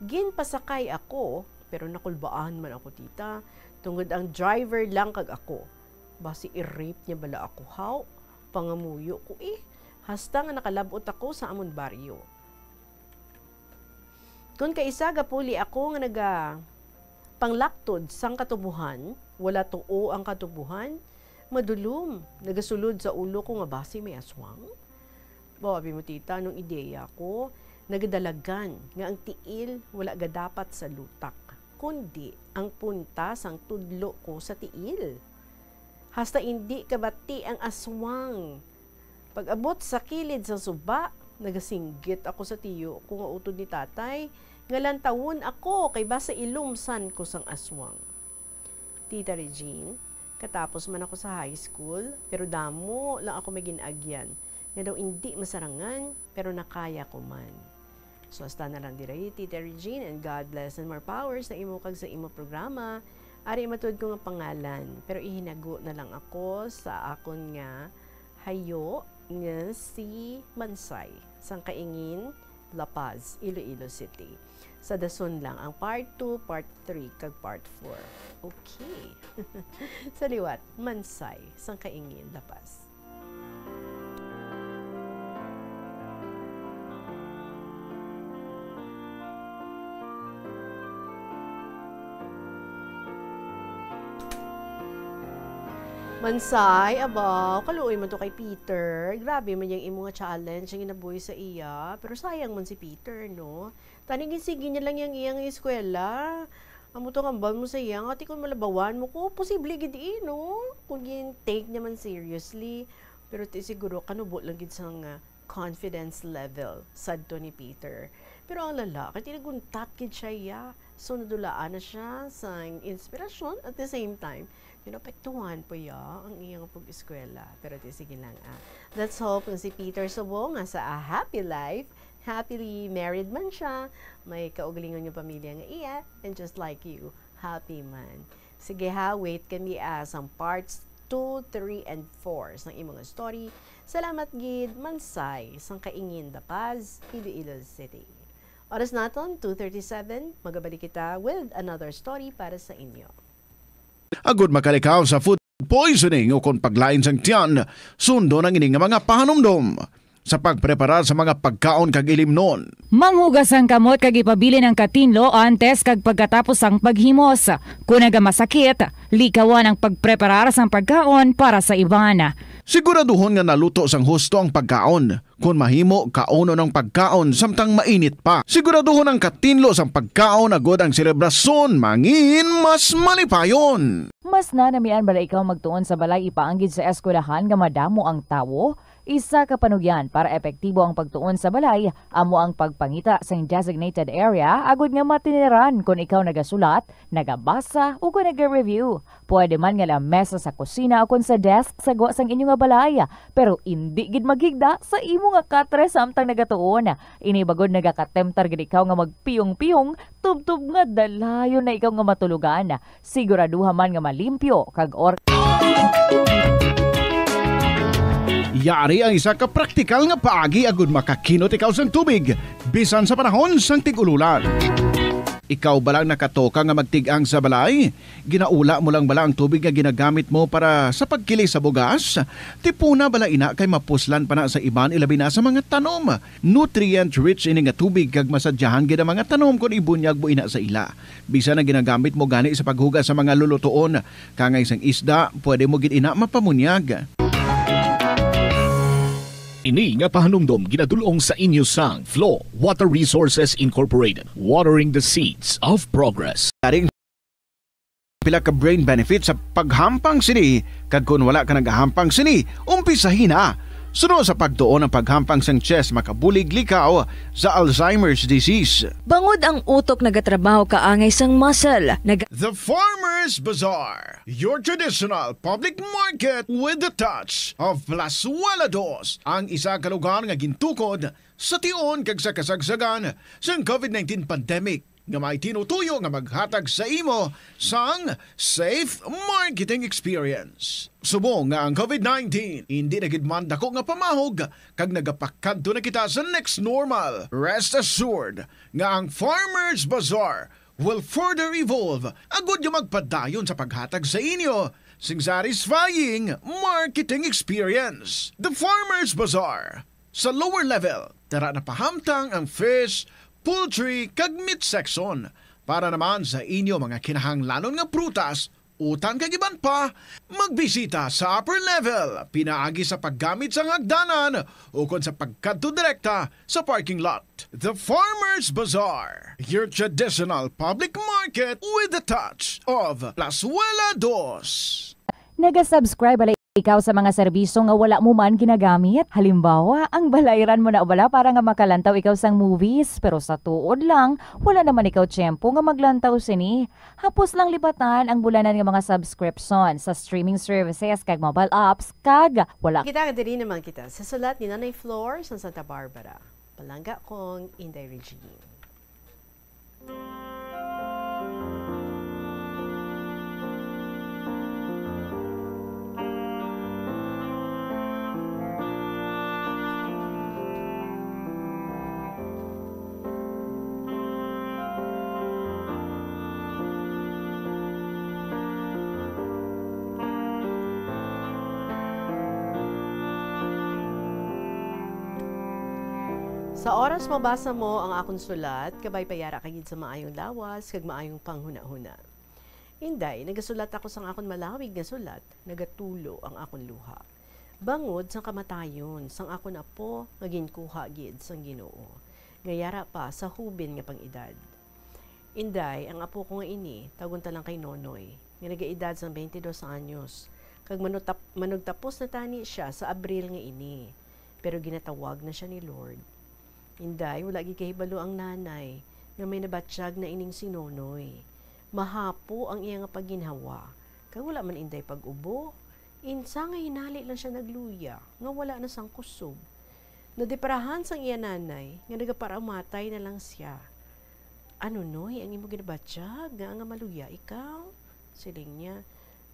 Ginpasakay ako, pero nakulbaan man ako, tita, tungod ang driver lang kag ako. Basi i-rape niya bala ako, haw? Pangamuyo ko, eh. Hasta nga nakalab-ot ako sa amon baryo. Kon kaisa gapuli ako nga naga panglaktod sang katubohan, wala tuo ang katubohan, madulom, nagasulod sa ulo ko nga basi may aswang. Baw, abi mo, tita, nung ideya ko, nagadalagan nga ang tiil wala gadapat sa lutak, kundi ang punta sang tudlo ko sa tiil. Hasta indi kabati ang aswang. Pag-abot sa kilid sang suba, nagasinggit ako sa tiyo ko nga utod ni tatay, nga lantawon ako kay basi ilumsan ko sang aswang. Tita Regine, katapos man ako sa high school, pero damo lang ako may gin-agyan, nga daw indi masarangan, pero nakaya ko man. So, hasta na lang diri, Tita Regine, and God bless and more power sa imo kag sa imo programa. Ari matud ko nga pangalan, pero ihinago na lang ako sa akon nga hayo nga si Mansay, sang Kaingin, La Paz, Iloilo City. Sa dason lang ang part two, part three, kag part four. Okay. Sa liwat, Mansay, sang Kaingin, La Paz. Mansay, abaw, kaluoy man to kay Peter. Grabe man yang imo nga challenge ang ginabuhi sa iya. Pero sayang man si Peter, no? Tani ginsigi niya lang yang iyang eskwela. Amo to ang ambal mo sa iya, nga ti kon malabawan mo ko, posible gid, eh, no? Kung gin-take niya man seriously. Pero ti siguro, kanubo lang gid sa nga confidence level, sad to ni Peter. Pero ang lalaki, tinaguntat gid siya, ya. So, nadulaan na siya sa inspirasyon. At the same time, you know, pektuhan po ya ang iyang pag-eskwela. Pero di, sige lang, ah. Let's hope nga si Peter subong nga sa a happy life, happily married man siya, may kaugalingon nga pamilya nga iya, and just like you, happy man. Sige ha, wait kami, ah, sang parts two, three, and four sang imo nga story. Salamat gid, Mansay, sang Kaingin, La Paz, Iloilo City. Oras naton, two thirty-seven. Magabalik kita with another story para sa inyo. Agud makalikaw sa food poisoning o kon paglain sang tiyan, sundon ang ini nga mga pahanumdom sa pagpreparar sa mga pagkaon kag ilimnon. Manghugas ang kamot kag ipabilin ang katinlo antes kag pagkatapos sang paghimos. Kon nagamasakit, likawan ang pagpreparar sang pagkaon para sa iban. Siguraduhon nga naluto sang husto ang pagkaon. Kon mahimo, kaunon ang pagkaon samtang mainit pa. Siguraduhon ang katinlo sang pagkaon agud ang selebrasyon mangin mas malipayon. Mas nanamian bala ikaw magtuon sa balay ipaanggid sa eskwelahan nga madamo ang tawo? Isa ka panugyan para epektibo ang pagtuon sa balay amo ang pagpangita sing designated area agud nga matiniran kon ikaw nagasulat, nagabasa, o kon naga-review. Pwede man nga lamesa sa kusina o kon sa desk sa gwa sang inyo nga balay, pero indi gid maghigda sa imo nga katre samtang nagatuon. Ini bagod nagakatemptar gid ikaw nga magpiyong-piyong tubtob nga dalayon na ikaw nga matulogan. Siguraduha man nga malimpyo kag or- Yari ang isa ka praktikal nga paagi agud makakinot ikaw sang tubig, bisan sa panahon sang tig-ululan. Ikaw bala ang nakatoka nga magtig-ang sa balay? Ginaula mo lang bala ang tubig nga ginagamit mo para sa pagkili sa bugas? Tipuna bala ina kay mapuslan pa na sa iban, ilabi na sa mga tanom. Nutrient-rich ini nga tubig kag masadyahan gid ang mga tanom kon ibunyag mo ina sa ila. Bisan ang ginagamit mo gani sa paghugas sa mga lulutoon, kangay sang isda, pwede mo gid ina mapamunyag. Ini nga pahanumdom ginadul-ong sa inyo sang Flow Water Resources Incorporated, watering the seeds of progress. Daring pila ka brain benefits sa paghampang sini, kag kon wala ka nagahampang sini, umpisahi na. Suno sa pagtuon ang paghampang sang chess makabulig likaw sa Alzheimer's disease. Bangod ang utok nagatrabaho kaangay sang muscle, nag- The Farmers Bazaar, your traditional public market with the touch of Plazuela Dos, ang isa ka lugar nga gintukod sa tion kag sa kasagsagan sang COVID nineteen pandemic, nga may tinutuyo nga maghatag sa imo sang safe marketing experience. Subong nga ang COVID nineteen indi na gid man dako nga pamahog kag nagapakadto na kita sa next normal, rest assured nga ang Farmers Bazaar will further evolve agud nga magpadayon sa paghatag sa inyo sing satisfying marketing experience. The Farmers Bazaar, sa lower level, tara na pahamtang ang fish, poultry, kag meat section. Para naman sa inyo mga kinahanglanon nga prutas, utan kag iban pa, magbisita sa upper level, pinaagi sa paggamit sang hagdanan ukon sa pagkadto direkta sa parking lot. The Farmers Bazaar, your traditional public market with the touch of Plazuela Dos. Naga-subscribe bala ikaw sa mga serbisyo nga wala mo man ginagamit? Halimbawa, ang balayran mo na bala para nga makalantaw ikaw sang movies, pero sa tuod lang, wala naman ikaw tiyempo nga maglantaw sini. Hapos lang libatan ang bulanan nga mga subscription sa streaming services kag mobile apps, kag wala. Kita nga diri naman kita sa sulat ni Nanay Flor sa Santa Barbara. Palangga kong Inday Regine. Sa oras mabasa mo ang akon sulat, kabay pa yara ka gid sa maayong lawas kag maayong panghunahuna. Inday, nagasulat ako sang akon malawig nga sulat, nagatulo ang akon luha. Bangod sang kamatayon sang akon apo nga ginkuha gid sang Ginoo, nga yara pa sa hubin nga pang-edad. Inday, ang apo ko nga ini, tawgon ta lang kay Nonoy, nga nagaedad sang twenty-dos anyos, kag manutap-, manugtapos na tani siya sa Abril nga ini, pero ginatawag na siya ni Lord. Inday, wala gid kahibalo ang nanay nga may nabatyag na ining si Nonoy. Mahapo ang iya nga pagginhawa, kag wala man inday pag-ubo. Insa nga hinali lang siya nagluya nga wala na sang kusog. Nadeparahan sang iya nanay nga nagaparamatay na lang siya. "Ano, Noy, ang imo ginabatyag nga, nga maluya ikaw?" siling niya.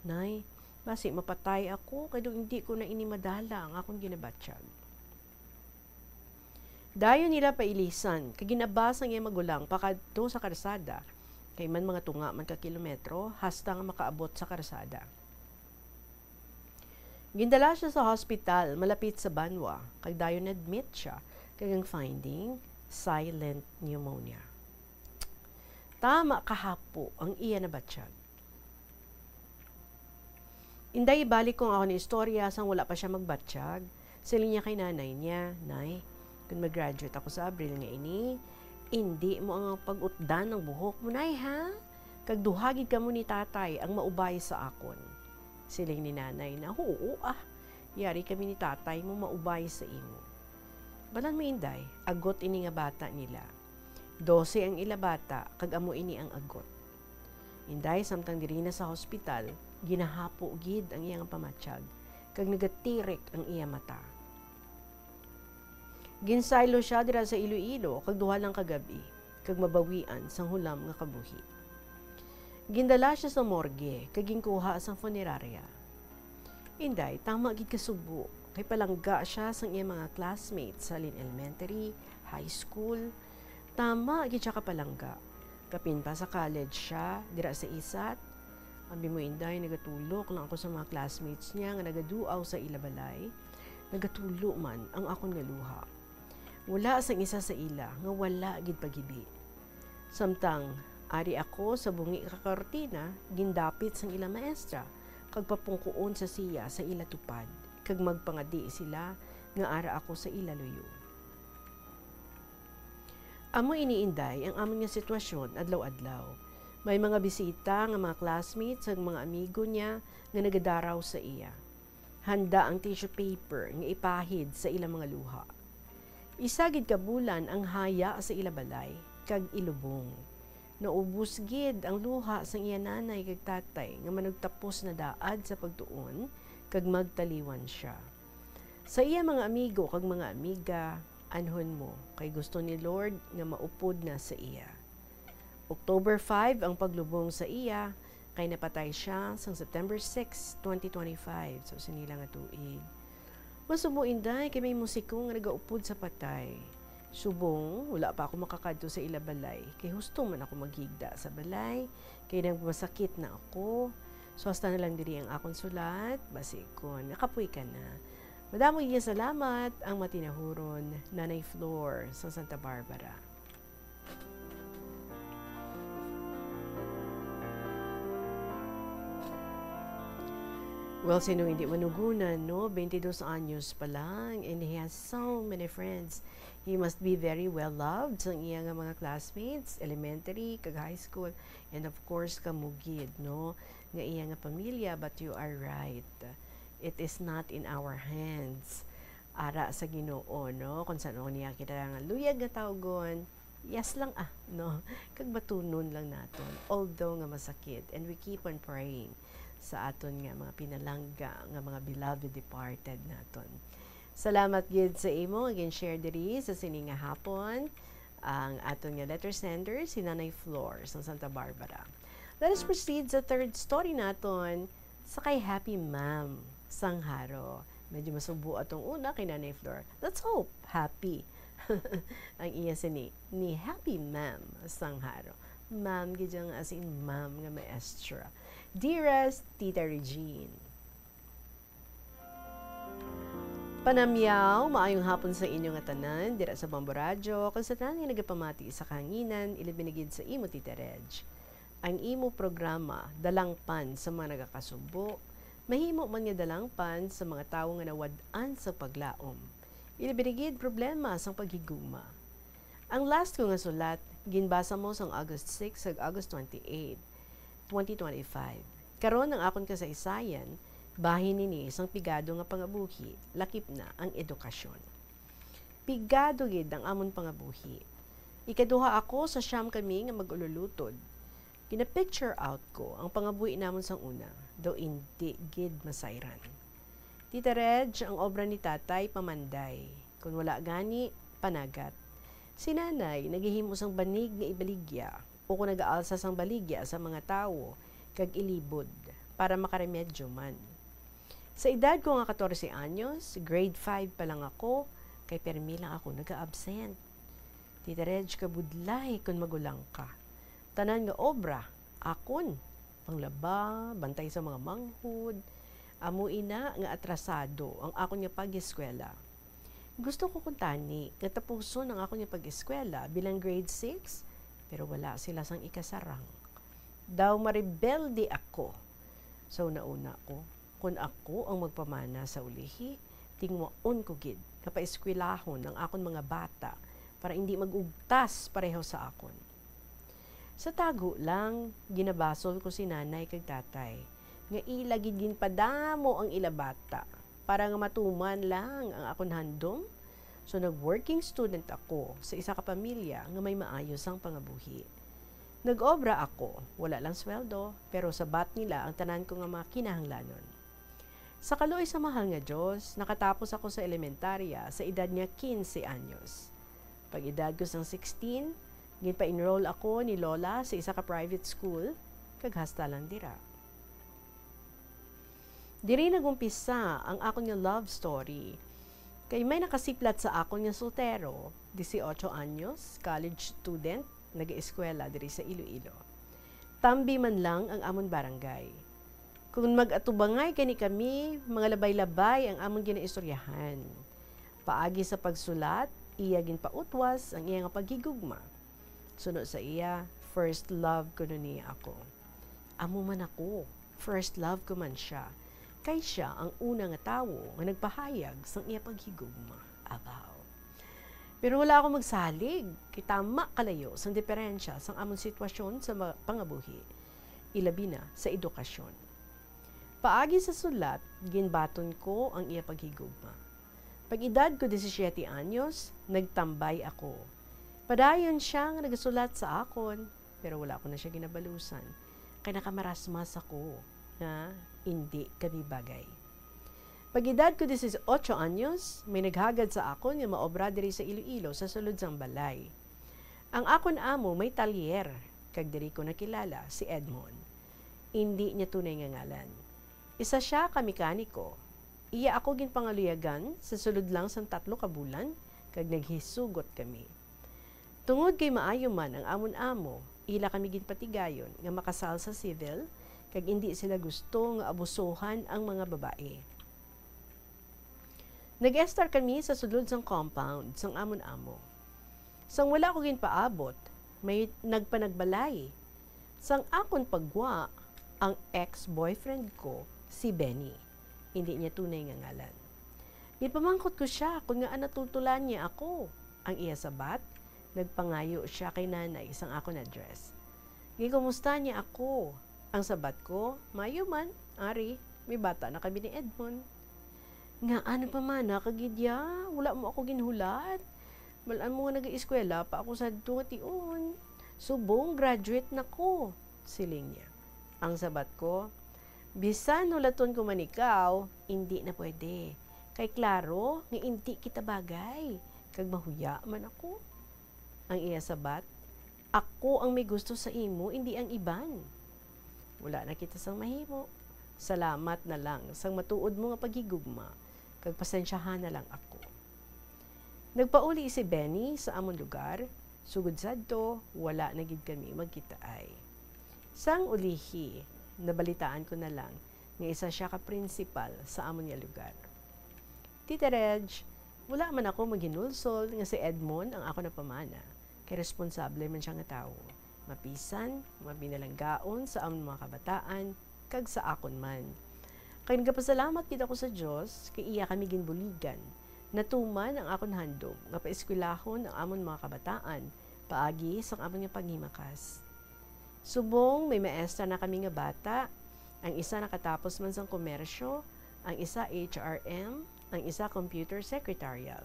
"Nay, basi mapatay ako, kay daw indi ko na ini madala ang akon ginabatyag." Dayon nila pailisan, kag gin-abas ang iya magulang pakadto sa karsada, kay man mga tunga man ka kilometro hasta nga makaabot sa karsada. Gindala siya sa hospital malapit sa Banwa, kag dayon na-admit siya, kag ang finding, silent pneumonia. Tama kahapo ang iya nabatyag. Inday, ibalik ko ang akon istorya sang wala pa siya magbatyag. Siling niya kay nanay niya, "Nay, kon mag-graduate ako sa Abril nga ini, indi mo ang pag-utdan ang buhok mo, Nay, ha? Kag duha gid kamo ni Tatay ang maubay sa akon." Siling ni Nanay na, "Huo, ah. Yari kami ni Tatay mo maubay sa imo." Balan mo, Inday, agot ini nga bata nila. Dose ang ila bata, kag amo ini ang agot. Inday, samtang diri na sa hospital, ginahapo gid ang iyang pamatyag, kag nagatirik ang iya mata. Ginsaylo siya dira sa Iloilo kag duha lang ka gab-i, kag mabawian sang hulam nga kabuhi. Gindala siya sa morgue kag ginkuha sang funeraria. Inday, tama gid ka subo, kay palangga siya sang iya mga classmates halin elementary, high school. Tama gid siya ka palangga. Kapin pa sa college siya, dira sa isat. Abi mo, Inday, nagatulok lang ako sa mga classmates niya nga nagaduaw sa ila balay. Nagatulo man ang akon nga luha. Wala sang isa sa ila nga wala gid paghibi. Samtang ari ako sa bungi ka kurtina, gindapit sang ila maestra, kag papungkuon sa siya sa ila tupad, kag magpangadi sila nga ara ako sa ila luyo. Amo ini, Inday, ang amon nga sitwasyon adlaw-adlaw. May mga bisita nga mga classmates kag mga amigo niya nga nagadaraw sa iya. Handa ang tissue paper nga ipahid sa ila mga luha. Isa gid ka bulan ang haya sa ila balay kag ilubong. Naubos gid ang luha sang iya nanay kag tatay nga manugtapos na daad sa pagtuon kag magtaliwan siya. Sa iya mga amigo kag mga amiga, anhon mo, kay gusto ni Lord nga maupod na sa iya. October five ang paglubong sa iya, kay napatay siya sang September six, twenty twenty-five, so sini lang nga tuig. Masubo, Inday, kay may musiko nga nagaupod sa patay. Subong, wala pa ako makakadto sa ila balay, kay husto man ako maghigda sa balay, kay nagmasakit na ako. So, hasta na lang diri ang akon sulat, basi kon nakapoy ka na. Madamo gid nga salamat, ang matinahuron, Nanay Flor, sa Santa Barbara. Well, sino hindi manugunan, no? Twenty-dos anyos pa lang, and he has so many friends. He must be very well loved sa iya nga mga classmates, elementary, kag high school, and of course, kamo gid, no? Nga iya nga pamilya, but you are right. It is not in our hands. Ara sa Ginoo, no? Kung san-o niya kita nga luyag nga tawgon, yes lang, ah, no? Kag batunon lang naton, although nga masakit, and we keep on praying sa aton nga mga pinalangga, nga mga beloved departed naton. Salamat gid sa imo nga gin-share diri sa sini nga hapon. Ang aton nga letter sender, si Nanay Flor sang Santa Barbara. Let us proceed sa third story naton, sa kay Happy Ma'am sang Jaro. Medyo masubo atong una kay Nanay Flor. Let's hope happy ang iya sini ni Happy Ma'am sang Jaro. Ma'am gid siya nga, as in ma'am nga maestra. Dearest Tita Regine, panamyaw, maayong hapon sa inyo nga tanan, dira sa Bombo Radyo, kag sa tanan nga nagapamati sa kahanginan, ilabi na gid sa imo, Tita Reg. Ang imo programa dalangpan sa mga nagakasubo, mahimo man nga dalangpan sa mga tawo nga nawad-an sa paglaom. Ilabi na gid problema sang paghigugma. Ang last ko nga sulat, ginbasa mo sang August six kag August twenty-eight, twenty twenty-five. Karon ang akon kasaysayan, bahin ini sang pigado nga pangabuhi, lakip na ang edukasyon. Pigado gid ang amon pangabuhi. Ikaduha ako sa siyam kami nga mag-ululutod. Gina-picture out ko ang pangabuhi namon sang una, daw indi gid masayran. Tita Reg, ang obra ni Tatay, pamanday. Kon wala gani, panagat. Si Nanay naghihimo sang banig nga ibaligya, o kon nagaalsa sang baligya sa mga tawo, kag ilibod, para makaremedyo man. Sa edad ko nga katorse anyos, grade five pa lang ako, kay permi lang ako naga-absent. Tita Reg, kabudlay kon magulang ka. Tanan nga obra, akon, panglaba, bantay sa mga manghod, amo ina nga atrasado ang akon nga pag-eskwela. Gusto ko kuntani nga tapuson ang akon nga pag-eskwela bilang grade six, pero wala sila sang ikasarang. Daw marebelde ako. Sa una-una ko, kon ako ang magpamana sa ulihi, tingwaon ko gid nga paeskwelahon ang akon mga bata para indi mag-ugtas pareho sa akon. Sa tago lang, ginabasol ko si Nanay kag Tatay nga ila gid ginpadamo ang ila bata para nga matuman lang ang akon handom. So, nag-working student ako sa isa ka pamilya nga may maayo sang pangabuhi. Nag-obra ako, wala lang sweldo, pero sabat nila ang tanan ko nga mga kinahanglanon. Sa kaluoy sa mahal nga Dios, nakatapos ako sa elementarya sa edad nga quince anyos. Pag-edad ko sang sixteen, ginpa-enroll ako ni Lola sa isa ka private school, kag hasta lang dira. Diri nag-umpisa ang akon nga love story. Kay may nakasiplat sa akon nga soltero, dieciocho anyos, college student, nag-eskwela diri sa Iloilo. Tambi man lang ang amon barangay. Kung mag-atubangay gani kami, mga labay-labay ang amon ginaistoryahan. Paagi sa pagsulat, iya ginpautwas ang iya nga paghigugma. Suno sa iya, first love kuno niya ako. Amo man ako, first love ko man sia, kay sia ang una nga tawo nga nagpahayag sang iya paghigugma. Abaw. Pero wala ako magsalig, kay tama kalayo sang diferensya sang amon sitwasyon sa ma-, pangabuhi, ilabi na sa edukasyon. Paagi sa sulat, ginbaton ko ang iya paghigugma. Pag-edad ko disisiete anyos, nagtambay ako. Padayon sia nga nagasulat sa akon, pero wala ko na sia ginabalusan, kay nakamarasmas ako nga indi kami bagay. Pag-edad ko dieciocho anyos, may naghagad sa akon nga maobra diri sa Iloilo sa sulod sang balay. Ang akon amo may talyer, kag diri ko nakilala si Edmond. Indi niya tunay nga ngalan. Isa sia ka mekaniko. Iya ako ginpangaluyagan sa sulod lang sang tatlo ka bulan, kag naghisugot kami. Tungod kay maayo man ang amon amo, ila kami ginpatigayon nga makasal sa civil, kag indi sila gusto nga abusohan ang mga babayi. Nag-estar kami sa sulod sang compound sang amon amo. Sang wala ko ginpaabot, may nagpanagbalay. Sang akon paggwa, ang ex-boyfriend ko, si Benny. Indi niya tunay nga ngalan. Ginpamangkot ko sia kon ngaa natultolan niya ako. Ang iya sabat, nagpangayo sia kay Nanay sang akon address. Ginkumusta niya ako. Ang sabat ko, maayo man, ari, may bata na kami ni Edmond. Ngaa nagpamana ka gid ya? Wala mo ako ginhulat. Bal-an mo nga nag-eskwela pa ako sadto nga tion. Subong graduate na ko, siling niya. Ang sabat ko, bisan hulaton ko man ikaw, indi na pwede. Kay klaro nga indi kita bagay, kag mahuya man ako. Ang iya sabat, ako ang may gusto sa imo, indi ang iban. Wala na kita sang mahimo. Salamat na lang sang matuod mo nga paghigugma, kag pasensyahan na lang ako. Nagpauli si Benny sa amon lugar, sugod sadto, wala na gid kami magkitaay. Sang ulihi, nabalitaan ko na lang nga isa sia ka prinsipal sa amon nga lugar. Tita Reg, wala man ako maghinulsol nga si Edmond ang ako napamana, kay responsable man sia nga tawo. mapisan, mabinalanggaon sa amon mga kabataan, kag sa akon man. Kag nagapasalamat gid ako sa Dios, kay iya kami ginbuligan. Natuman ang akon handom nga paeskwelahon ang amon mga kabataan paagi sang amon nga paghimakas. Subong may maestra na kami nga bata, ang isa nakatapos man sang komersyo, ang isa H R M, ang isa computer secretarial.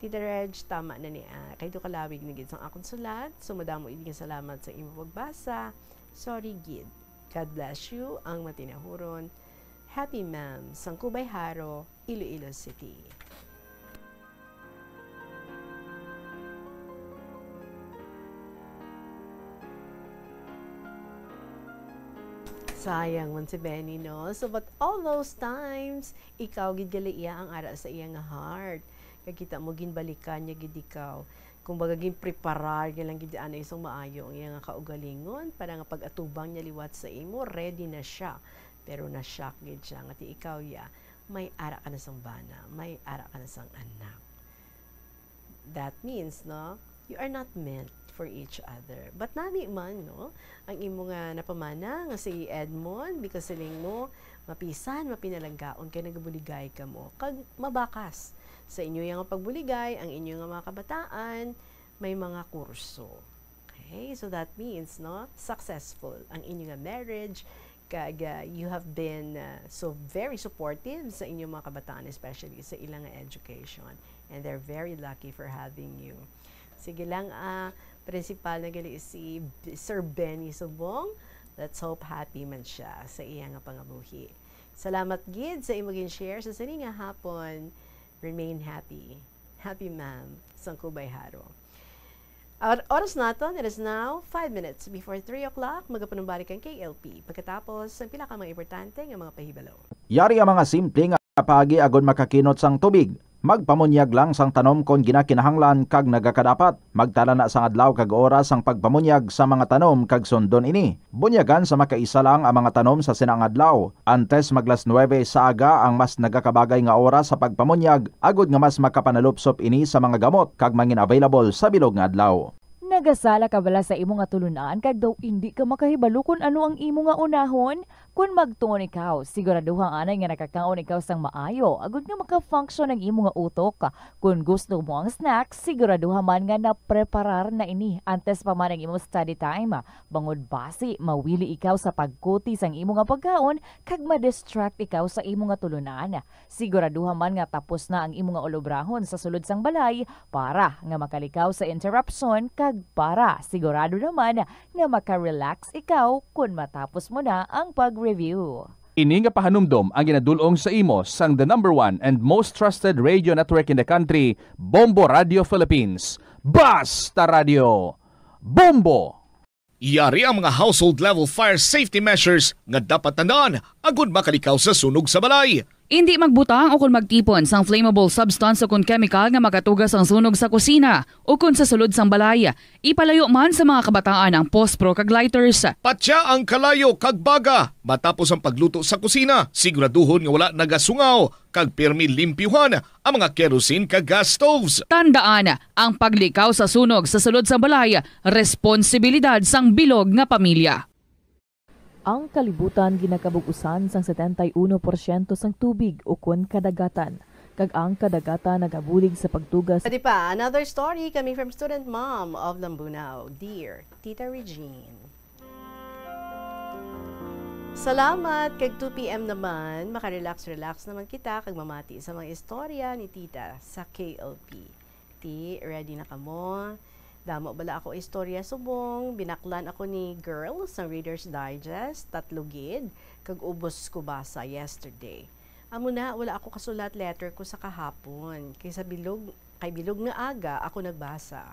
Tita Reg, tama na ni, ah, kay do kalawig na gid sang akon sulat, so madamo gid nga salamat sa imo pagbasa. Sorry gid. God bless you, ang matinahuron. Happy, ma'am, sang Kubay Haro, Iloilo City. Sayang man si Benny, no? So, but all those times, ikaw gid gali iya ang ara sa iya nga heart. Kag kita mo, ginbalikan niya gid ikaw. Kumbaga, ginpreparar niya lang gid anay sang maayo ang iya nga kaugalingon para nga pag-atubang niya liwat sa imo, ready na siya. Pero na-shock gid siya nga ti ikaw, ya, may ara ka na sang bana, may ara ka na sang anak. That means, no, you are not meant for each other. But nami man, no, ang imo nga napamana nga si Edmond, because siling mo, mapisan, mapinalanggaon kay nagabuligay kamo. Kag mabakas sa inyo yang pagbuligay, ang inyo nga mga kabataan, may mga kurso. Okay? So that means, no, successful ang inyo nga marriage, kag, uh, you have been, uh, so very supportive sa inyong mga kabataan, especially sa ilang education. And they're very lucky for having you. Sige lang, ah, principal na gali si B-, Sir Benny Subong. Let's hope happy man siya sa iya nga pangabuhi. Salamat gid sa imo gin-share sa sini nga hapon. Remain happy. Happy, ma'am, sang Kubay Haro. Or-, oras naton, it is now five minutes before three o'clock. Magapanumbalik ang K L P pagkatapos sang pila ka mga importante nga mga pahibalo. Yari ang mga simple nga paagi agod makakinot sang tubig. Magpamunyag lang sang tanom kon ginakinahanglan kag nagakadapat. Magtala na sang adlaw kag oras sang pagpamunyag sa mga tanom kag sundon ini. Bunyagan sa makaisa lang ang mga tanom sa sina nga adlaw. Antes mag las nuebe sa aga ang mas nagakabagay nga oras sa pagpamunyag, agod nga mas makapanalupsop ini sa mga gamot kag mangin-available sa bilog nga adlaw. Nagasala ka bala sa imo nga tulunan kag daw indi ka makahibalo kon ano ang imo nga unahon? Kon magtuon ikaw, siguraduha anay nga nakakaon ikaw sang maayo, agod nga maka-function ang imo nga utok. Kon gusto mo ang snack, siguraduha man nga napreparar na ini antes pa man ang imo study time. Bangod basi, mawili ikaw sa pagkuti sang imo nga pagkaon kag ma-distract ikaw sa imo nga tulunan. Siguraduha man nga tapos na ang imo nga ulobrahon sa sulod sang balay para nga makalikaw sa interruption kag para sigurado naman nga maka-relax ikaw kon matapos mo na ang pag-review. Ini nga pahanumdom ang ginadul-ong sa imo sang the number one and most trusted radio network in the country, Bombo Radio Philippines. Basta Radio Bombo! Yari ang mga household level fire safety measures nga dapat tandaan agud makalikaw sa sunog sa balay. Indi magbutang o kon magtipon sang flammable substance o kon chemical nga makatuga sang sunog sa kusina o kon sa sulod sang balay. Ipalayo man sa mga kabataan ang pospro kag lighters. Patya ang kalayo kag baga matapos ang pagluto sa kusina. Siguraduhon nga wala nagasungaw kag pirmi limpyuhan ang mga kerosene kag gas stoves. Tandaan, ang paglikaw sa sunog sa sulod sang balay, responsibilidad sang bilog nga pamilya. Ang kalibutan ginakabug-usan sang setenta y uno porsyento sang tubig ukon kadagatan, kag ang kadagatan nagabulig sa pagtugas. Pwede pa, another story coming from student mom of Lambunao, dear Tita Regine. Salamat, kag two P M naman, makarelax-relax naman kita kag mamati sa mga istorya ni Tita sa K L P. Ti, ready na kamo? Damo bala ako istorya subong binaklan ako ni Girl sang Reader's Digest, tatlo gid, kag ubos ko basa yesterday. Amo na, wala ako kasulat letter ko sa kahapon, kay sa bilog, kay bilog nga aga ako nagbasa.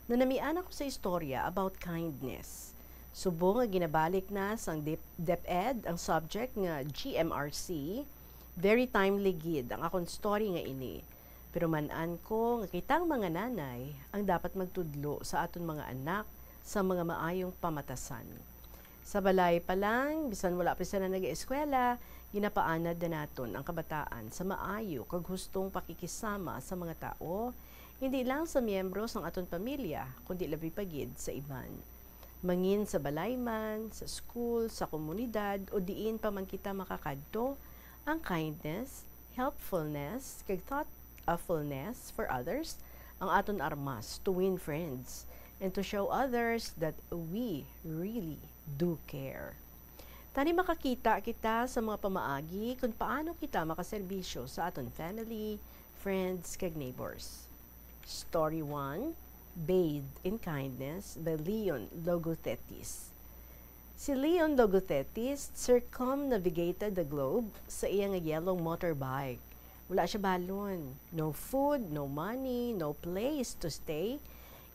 Nanamian ako sa istorya about kindness. Subong nga ginabalik na sang dep-, DepEd ang subject nga G M R C, very timely gid ang akon story nga ini. Pero man-an ko nga kitang mga nanay ang dapat magtudlo sa aton mga anak sa mga maayong pamatasan. Sa balay pa lang, bisan wala pa sila nag-eskwela, ginapaanad na naton ang kabataan sa maayo kag hustong pakikisama sa mga tawo, hindi lang sa miyembro sang aton pamilya, kundi labi pa gid sa iban. Mangin sa balay man, sa school, sa komunidad, o diin pa man kita makakadto, ang kindness, helpfulness, kag thoughtfulness for others ang aton armas to win friends and to show others that we really do care. Tani makakita kita sa mga pamaagi kung paano kita makaserbisyo sa aton family, friends, kag neighbors. Story one, Bathed in Kindness by Leon Logothetis. Si Leon Logothetis circumnavigated the globe sa iya nga yellow motorbike. Wala siya balon, no food, no money, no place to stay,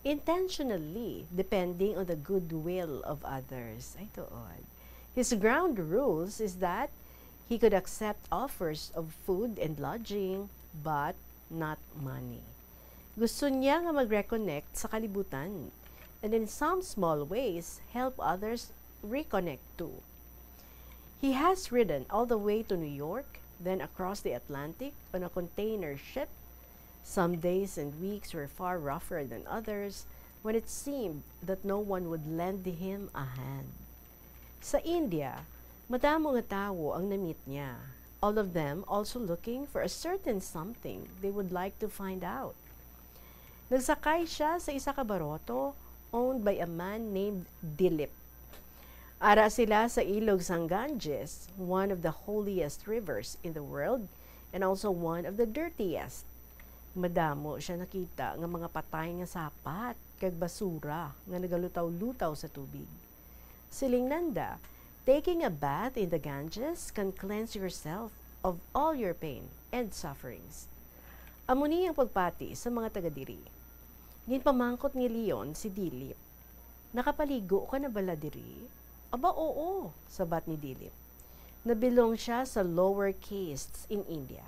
intentionally depending on the goodwill of others. Ay, tuod. His ground rules is that he could accept offers of food and lodging, but not money. Gusto niya nga mag-reconnect sa kalibutan, and in some small ways, help others reconnect too. He has ridden all the way to New York, then across the Atlantic on a container ship. Some days and weeks were far rougher than others, when it seemed that no one would lend him a hand. Sa India, madamo nga tawo ang na-meet niya, all of them also looking for a certain something they would like to find out. Nagsakay siya sa isa ka baroto owned by a man named Dilip. Ara sila sa ilog sang Ganges, one of the holiest rivers in the world and also one of the dirtiest. Madamo siya nakita nga mga patay nga sapat kag basura nga nagalutaw-lutaw sa tubig. Siling Nanda, "Taking a bath in the Ganges can cleanse yourself of all your pain and sufferings." Amo ni ang pagpati sa mga taga diri. Ginpamangkot ni Leon si Dilip, "Nakapaligo ka na bala diri?" "Aba, oo," sabat ni Dilip. Nabilong siya sa lower castes in India.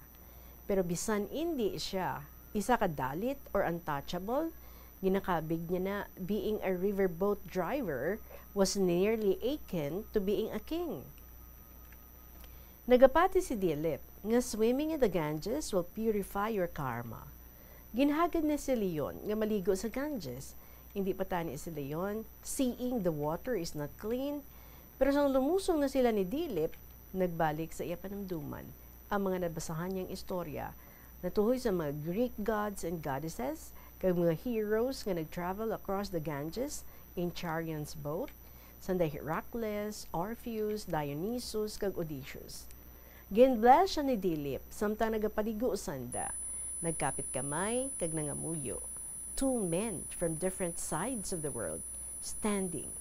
Pero bisan indi siya isa ka dalit or untouchable, ginakabig niya na being a riverboat driver was nearly akin to being a king. Nagapati si Dilip nga swimming in the Ganges will purify your karma. Ginhagad ni si Leon nga maligo sa Ganges. Hindi pa tani si Leon, seeing the water is not clean, pero sang lumusong na sila ni Dilip, nagbalik sa iya panumduman ang mga nabasahan niyang istorya natuhoy sa mga Greek gods and goddesses kag mga heroes nga nag-travel across the Ganges in Charon's boat, sanday Heracles, Orpheus, Dionysus, kag Odysseus. Gin-bless siya ni Dilip samtang nagapaligo sanda. Nagkapit kamay kag nangamuyo. Two men from different sides of the world standing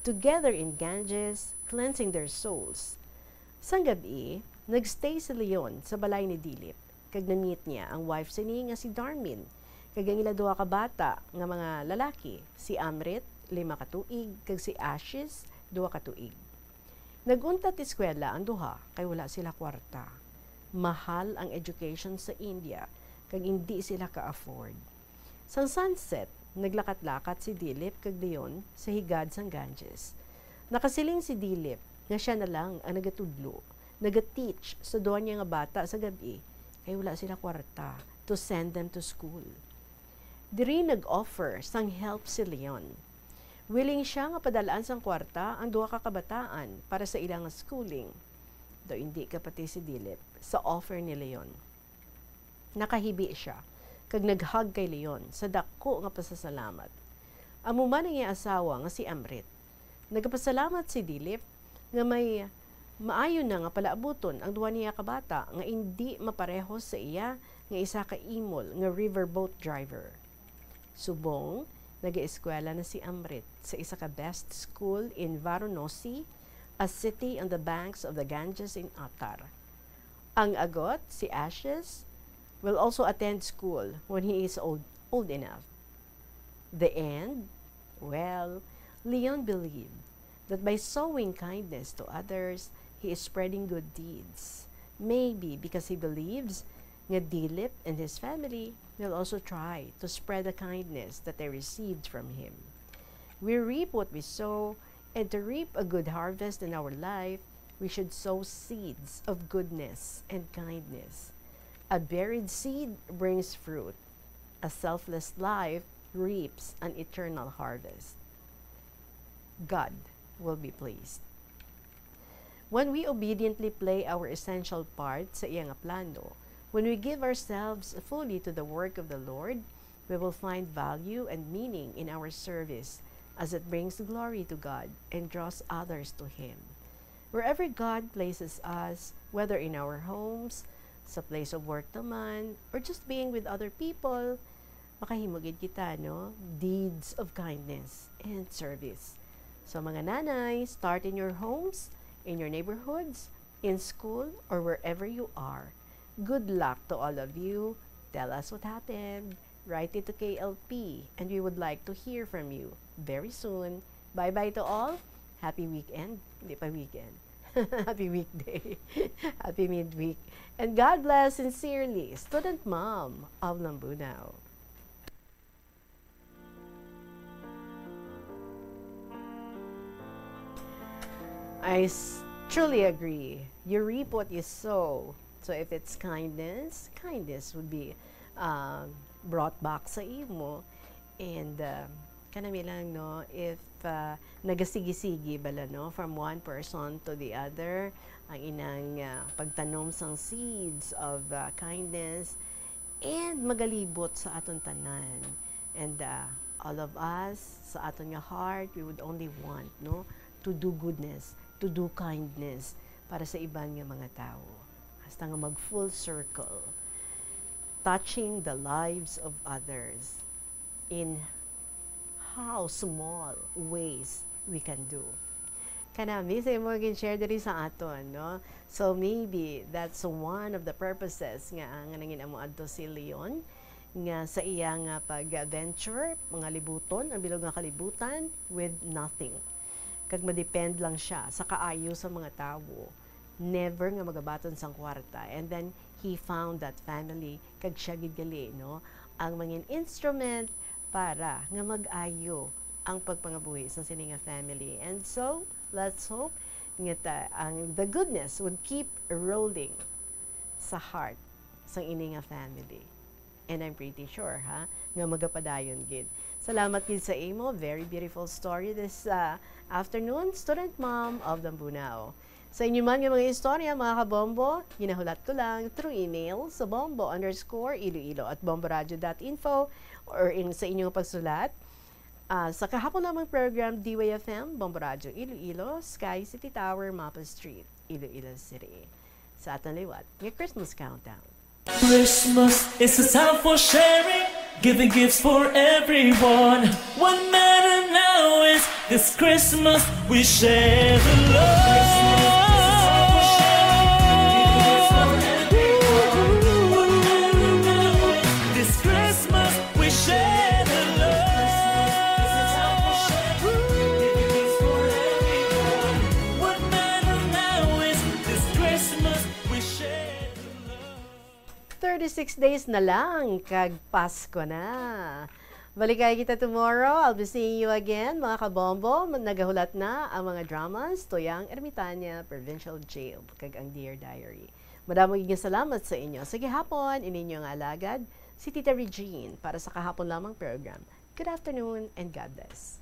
together in Ganges, cleansing their souls. Sang gab-i, nagstay si Leon sa balay ni Dilip, kag na-meet niya ang wife sini nga si Darmin, kag ang ila duha ka bata nga mga lalaki, si Amrit, lima ka tuig, kag si Ashish, duha ka tuig. Nag-untat eskwela ang duha kay wala sila kwarta. Mahal ang education sa India, kag indi sila ka-afford. Sang sunset, naglakat-lakat si Dilip kag Leon sa higad sang Ganges. Nakasiling si Dilip nga sia na lang ang nagatudlo, nagateach sa duha niya nga bata sa gab-i, kay wala sila kwarta to send them to school. Diri nag-offer sang help si Leon. Willing sia nga padal-an sang kwarta ang duha ka kabataan para sa ila nga schooling. Daw indi kapati si Dilip sa offer ni Leon. Nakahibi sia kag nag-hug kay Leon sa daku nga pasasalamat. Amo man ang iya asawa nga si Amrit. Nagapasalamat si Dilip nga may maayo na nga palaabuton ang duha niya ka bata nga indi maparehos sa iya nga isa ka imol nga riverboat driver. Subong, nagaeskwela na si Amrit sa isa ka best school in Varanasi, a city on the banks of the Ganges in Uttar. Ang agot, si Ashish, will also attend school when he is old, old enough. The end? Well, Leon believed that by sowing kindness to others, he is spreading good deeds. Maybe because he believes nga Dilip and his family will also try to spread the kindness that they received from him. We reap what we sow, and to reap a good harvest in our life, we should sow seeds of goodness and kindness. A buried seed brings fruit. A selfless life reaps an eternal harvest. God will be pleased. When we obediently play our essential part sa iya nga plano, when we give ourselves fully to the work of the Lord, we will find value and meaning in our service, as it brings glory to God and draws others to Him. Wherever God places us, whether in our homes, sa place of work naman, or just being with other people, makahimo gid kita, no? Deeds of kindness and service. So, mga nanay, start in your homes, in your neighborhoods, in school, or wherever you are. Good luck to all of you. Tell us what happened. Write it to K L P, and we would like to hear from you very soon. Bye-bye to all. Happy weekend. Hindi pa weekend. Happy weekday. Happy midweek. And God bless sincerely, student mom of Lambunao. I s- truly agree. You reap what you sow. So if it's kindness, kindness would be, um, brought back sa imo. And, um, kanami lang, no, if, uh, nagasigi-sigi bala, no, from one person to the other, ang inang, uh, pagtanom sang seeds of, uh, kindness, and magalibot sa aton tanan. And, uh, all of us, sa aton nga heart, we would only want, no, to do goodness, to do kindness para sa iban nga mga tawo. Hasta nga mag full circle, touching the lives of others in how small ways we can do. Kanami sa imo gin-share diri sa aton, no? So maybe that's one of the purposes nga, nga nangin-amo adto si Leon, nga sa iya nga pag-venture, mga libuton, ang bilog nga kalibutan with nothing. Kag madepend lang siya sa kaayo sa mga tawo. Never nga magabaton sang kwarta. And then, he found that family, kag siya gid gali, no, ang mangin instrument para nga mag-ayo ang pagpangabuhi sa sini nga family. And so, let's hope nga ta-, ang, the goodness would keep rolling sa heart sang ini nga family. And I'm pretty sure, ha, nga magapadayon gid. Salamat gid sa imo. Very beautiful story this, uh, afternoon, student mom of Lambunao. Sa inyo man nga mga istorya, mga kabombo, ginahulat ko lang through email sa bombo underscore iloilo at bomboradio dot info, or in, sa inyong pagsulat, ah, sa kahapon lamang program, D Y F M, Bombo Radio Iloilo, Sky City Tower, Mapa Street, Iloilo City. Sa aton liwat nga Christmas countdown. Christmas is a time for sharing, giving gifts for everyone. What matter now is this Christmas we share the love. This Christmas we share the love. What matter now is this Christmas we share the love. Thirty-six days na lang, kag Pasko na. Balikay kita tomorrow. I'll be seeing you again, mga kabombo. Nagahulat na ang mga dramas, Tuyang Ermitaña, Provincial Jail, kag ang Dear Diary. Madamo gid nga salamat sa inyo. Sa gihapon, ininyo nga alagad, si Tita Regine, para sa kahapon lamang program. Good afternoon and God bless.